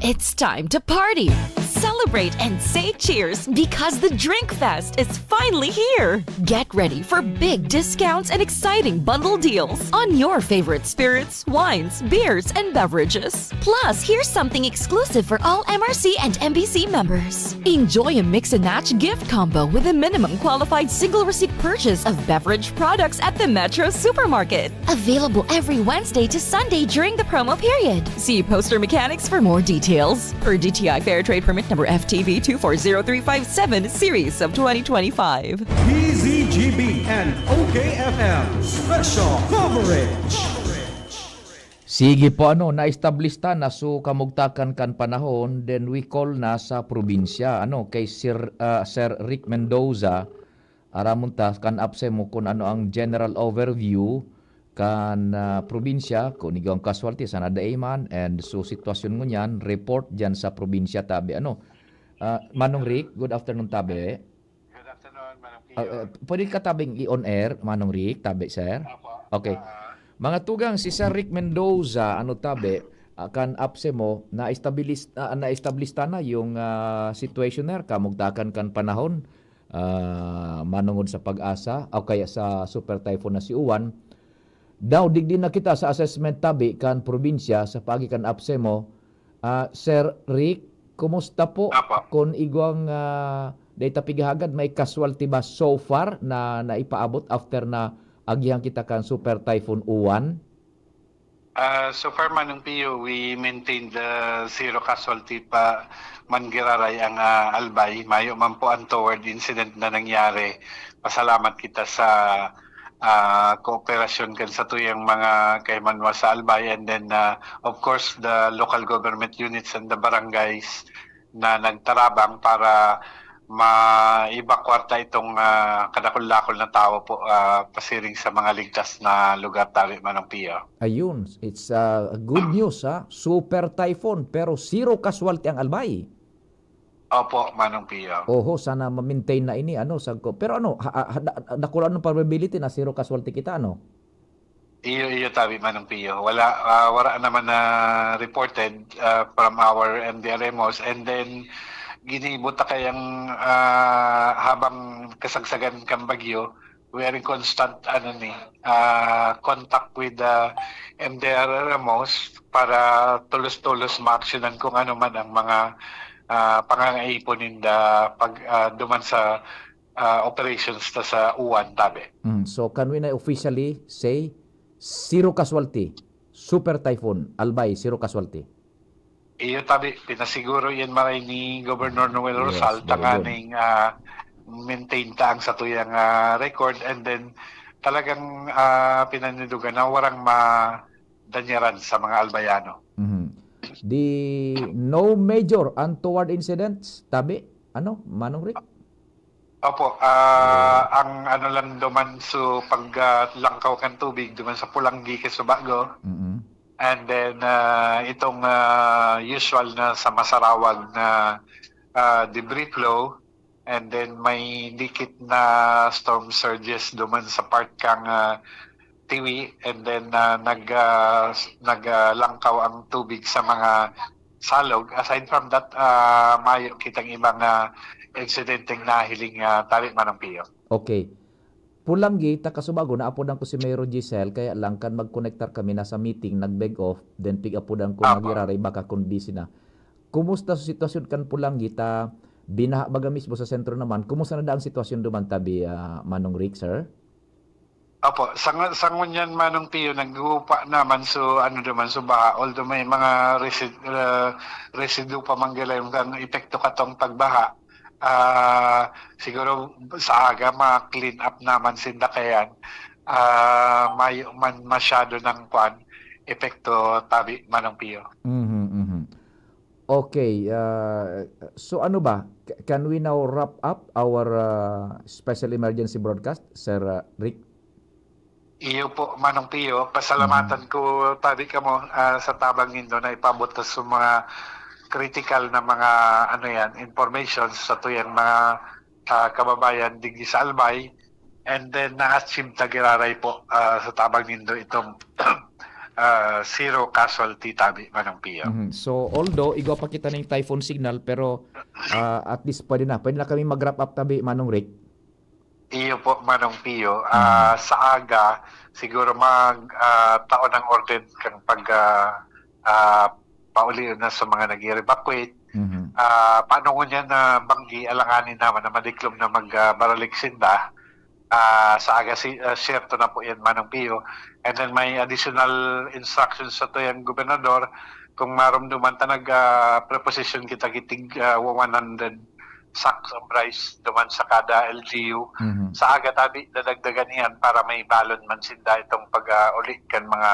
It's time to party, celebrate, and say cheers because the Drink Fest is finally here. Get ready for big discounts and exciting bundle deals on your favorite spirits, wines, beers, and beverages. Plus, here's something exclusive for all M R C and M B C members. Enjoy a mix and match gift combo with a minimum qualified single receipt purchase of beverage products at the Metro Supermarket. Available every Wednesday to Sunday during the promo period. See poster mechanics for more details. Per D T I Fair Trade Permit Number F T V two four zero three five seven, Series of twenty twenty-five. D Z G B and O K F M Special Coverage. Sige po, ano, na-establish ta na so kamugtakan kan panahon, then we call na sa probinsya, ano, kay Sir, ah, Sir Rick Mendoza, aramon ta kan apse mo kun ano ang general overview kan, ah, probinsya, kun igwang casualty, sana dai man, and so sitwasyon ngunyan, report diyan sa probinsya, tabi, ano. Ah, Manong Rick, good afternoon, tabi. Good afternoon, Manong Pio. Ah, ah, pwede ka tabing i-on air, Manong Rick, tabi, sir? Opo. Okay. Ah. Mga tugang, si Sir Rick Mendoza, ano, tabi, ah, kan apse mo, na-establish, ah, na-establish ta na yung, ah, situation na kamugtakan kan panahon, ah, manungod sa Pag-asa, o kaya sa Super Typhoon na si Uwan. Daw, digdi na kita sa assessment tabi kan probinsya sa paagi kan apse mo. Ah, Sir Rick, kumusta po? Apo. Kun igwang, ah, data pighagad, may casualty ba so far na naipaabot after na agihan kita kan Super Typhoon Uwan? Ah, so far, Manong Pio, we maintained the zero casualty pa man giraray ang, ah, Albay. Mayo man po ang toward incident na nangyari. Pasalamat kita sa, ah, kooperasyon kan satuyang mga kaimanwa sa Albay, and then, ah, of course, the local government units and the barangays na nagtarabang para ma-evacuar ta itong, ah, kadakul-dakul na tawo po, ah, pasiring sa mga ligtas na lugar, tabi, Manong Pio. Ayun, it's, ah, good news, ha? Super typhoon, pero zero casualty ang Albay. Opo, Manong Pio. Oho, sana ma-maintain na ini, ano, sagko. Pero ano, ha, ha, ha, da-, dakul ano probability na zero casualty kita, ano? Iyo, iyo, tabi, Manong Pio. Wala, ah, wala naman na reported, ah, from our M D R M Os. And then, ginibo ta kayang, ah, habang kasagsagan kan bagyo, we are in constant, ano ni, ah, contact with the M D R M Os para tolos-tolos maaksyonan kung ano man ang mga, ah, pangangaipo ninda pag, ah, duman sa, ah, operations ta sa uwan, tabi. Mm, so, can we na officially say, zero casualty? Super Typhoon Albay, zero casualty. Iyo, tabi, pinasiguro yan maray ni Governor Noel Yes, Rosal, very good. Tanganing, ah, maintain ta ang satuyang, ah, record, and then talagang, ah, pinanindugan na warang madanyaran sa mga Albayano. Mhm. Di no major untoward incidents, tabi? Ano, Manong Rick? Opo, ah, ang ano lang duman, so, pag, ah, langkaw kan tubig duman sa Pulanggi, Casubago. Mm. And then, ah, itong, ah, usual na sa masarawag na, ah, debris flow. And then may dikit na storm surges duman sa part kang, ah, Tiwi. And then, ah, nag, ah, s-, nag, ah, langkaw ang tubig sa mga salog. Aside from that, ah, mayo kitang ibang, ah, insidenteng nahiling, ah, tabi, Manong Pio. Okay. Pulanggi, ta Casubago, naapodan ko si Mayor Giselle, kaya lang kan magkonektar kami, nasa meeting, nag-beg off, then pig-apodan ko Apo. Nagiraray, baka kun busy na. Kumusta sa sitwasyon kan Pulanggi, ta binaha baga mismo sa sentro naman? Kumusta na daang sitwasyon duman tabi, ah, Manong Rick, sir? Opo, sa nga-, sa ngunyan, Manong Pio, naghuhupa naman, so, ano naman, so, baha, although may mga resi-, ah, residue pa man gala yung kang epekto katong pagbaha, ah, siguro sa aga, ma-clean up naman sinda kayan. Ah, mayo man masyado ng kwan, epekto tabi, Manong Pio. Mhm, mhm. Okay, ah, so ano ba? C-, can we now wrap up our, ah, special emergency broadcast, Sir, ah, Rick? Iyo po, Manong Pio, pasalamatan Mhm. ko tabi kamo, ah, sa tabang nindo na ipabot sa mga critical na mga, ano yan, information sa tuyang mga, ah, kababayan digdi sa Albay. And then, na-achieve ta giraray po, ah, sa tabang nindo itong, ah, zero casualty tabi, Manong Pio. Mhm. So, although igwa pa kita ning typhoon signal, pero, ah, at least pwede na. Pwede na kami mag-wrap up tabi, Manong Rick. Iyo po, Manong Pio. Ah, Mhm. sa aga, siguro mag, ah, tao ng order kang pag, ah, ah, pauli na sa mga nag-evacuate. Mhm. Ah, paano ngunyan na banggi, alanganin naman na madiklom na mag, ah, baralik sinda. Ah, sa aga si, ah, siyerto na po yan, Manong Pio. And then may additional instructions sa tuyang gobernador. Kung marumduman ta nag, ah, preposition kita kitig, ah, one hundred sacks of rice duman sa kada L G U. Mhm. Sa aga tabi, dadagdagan iyan para may balon man sinda itong pag, ah, uli kan mga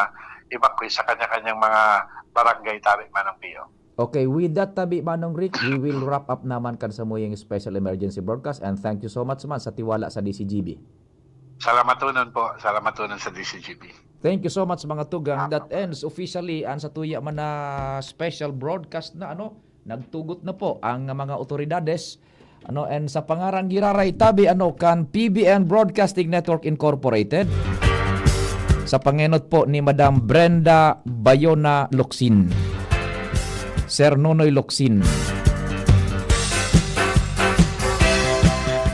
evacuee sa kanya-kanyang mga barangay tabi, Manong Pio. Okay, with that tabi, Manong Rick, we will wrap up naman kan samuyang special emergency broadcast, and thank you so much man sa tiwala sa D C G B. Salamatonon po. Salamatonon sa D C G B. Thank you so much, mga tugang. Apo. That ends officially ang satuya man na special broadcast na, ano, nagtugot na po ang mga otoridades. Ano, and sa pangaran giraray tabi, ano, kan P B N Broadcasting Network Incorporated, sa pangenot po ni Madam Brenda Bayona Locsin, Sir Nonoy Locsin,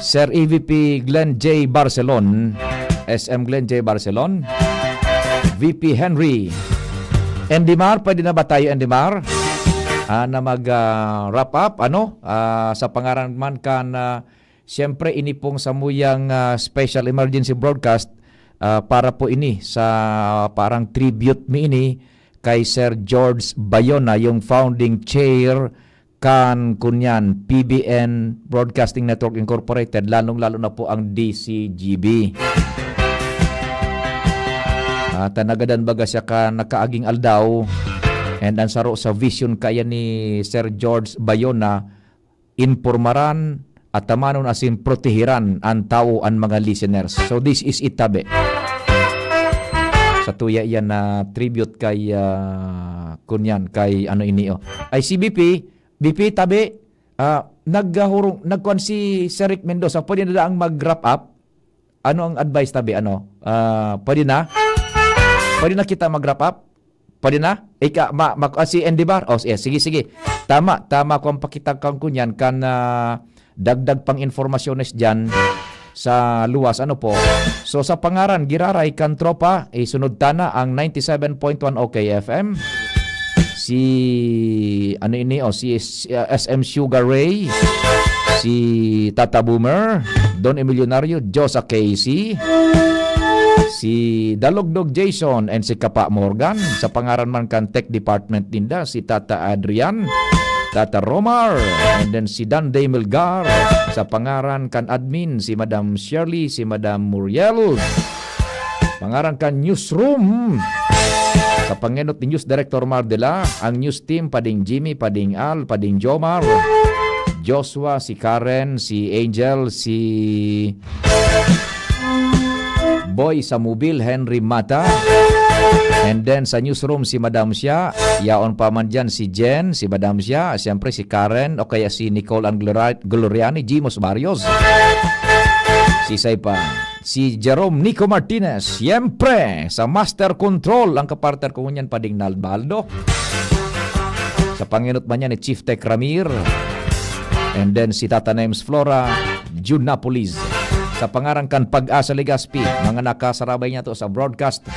Sir E V P Glenn J Barcelon, S M Glenn J Barcelon, V P Henry, Endimar, pwede na ba tayo, Endimar? Ah, na mag, ah, wrap up, ano? Ah, sa pangaran man kan, ah, siyempre, ini pong samuyang, ah, special emergency broadcast, ah, para po ini sa parang tribute mi ini kay Sir George Bayona, yung founding chair kan kunyan, P B N Broadcasting Network Incorporated, lalong-lalo na po ang D C G B. At, ah, nagadan baga siya kan nakaaging aldaw, and ang saro sa vision kaya ni Sir George Bayona, impormaran atamanon asin proteheran an tawo, an mga listeners. So, this is it, tabi. Sa tuya yan na tribute kay, ah, kunyan, kay ano ini, oh. Ay, si B P, B P, tabi, ah, naghahurong, nagkuhan si Sir Rick Mendoza, pwede na daang mag-wrap up? Ano ang advice, tabi? Ano? Ah, pwede na? Pwede na kita mag-wrap up? Pwede na? Ika, ma, ma, ah, si Andy Bar? Oh, sige, sige, sige. Tama, tama kung pakita kang kunyan, kan, ah, dagdag pang informasyones dyan sa luwas. Ano po? So, sa pangaran, giraray kan tropa, isunod tana ang ninety-seven point one O K F M. Si, ano ini? Oh, si S-, ah, S M Sugar Ray, si Tata Boomer, Don Emilionario, Josa Casey, si Dalogdog Jason, and si Kapa Morgan. Sa pangaran man kan tech department ninda, si Tata Adrian, Tata Romar, and then si Dan Day Melgar. Sa pangaran kan admin, si Madam Shirley, si Madam Muriel. Pangaran kan newsroom. Sa pangenot ni News Director Mardela, ang news team, pading Jimmy, pading Al, pading Jomar, Joshua, si Karen, si Angel, si Boy Samubil, Henry Mata. And then sa newsroom, si Madam Siya. Yaon pa man dyan si Jen, si Madam Siya, siyempre si Karen, o kaya si Nicole Ang Glora-, Gloriani, Jimos Barrios. Si Say pa, si Jerome Nico Martinez. Siyempre, sa Master Control, ang kapartner ko ngunyan, pading Nalbaldo. Sa pangenot man niya ni Chief Tech Ramir. And then si Tata Nems Flora, June Napolis. Sa pangaran kan Pag-asa Legazpi, mga nakasarabay niya to sa broadcast.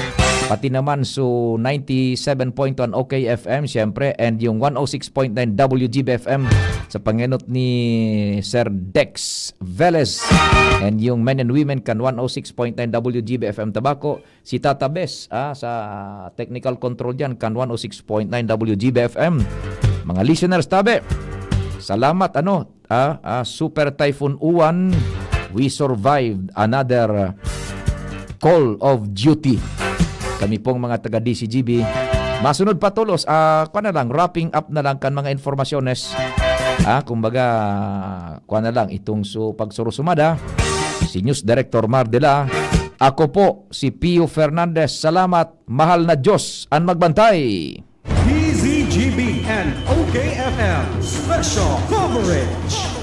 Pati naman so ninety-seven point one O K F M, siyempre, and yung one oh six point nine W G B F M sa pangenot ni Sir Dex Velez, and yung men and women kan one oh six point nine W G B F M Tabaco, si Tata Bes, ah, sa technical control dyan, kan one oh six point nine W G B F M. Mga listeners, tabi, salamat, ano, ah, ah, Super Typhoon Uwan, we survived another Call of Duty. Kami pong mga taga D C G B. Masunod pa tolos, ah, kwa na lang, wrapping up na lang kan mga informasyones. Ah, kumbaga, kwa na lang, itong su-, pagsurusumada, si News Director Mardela. Ako po, si Pio Fernandez. Salamat, mahal na Diyos, an magbantay. D Z G B and O K F M Special Coverage.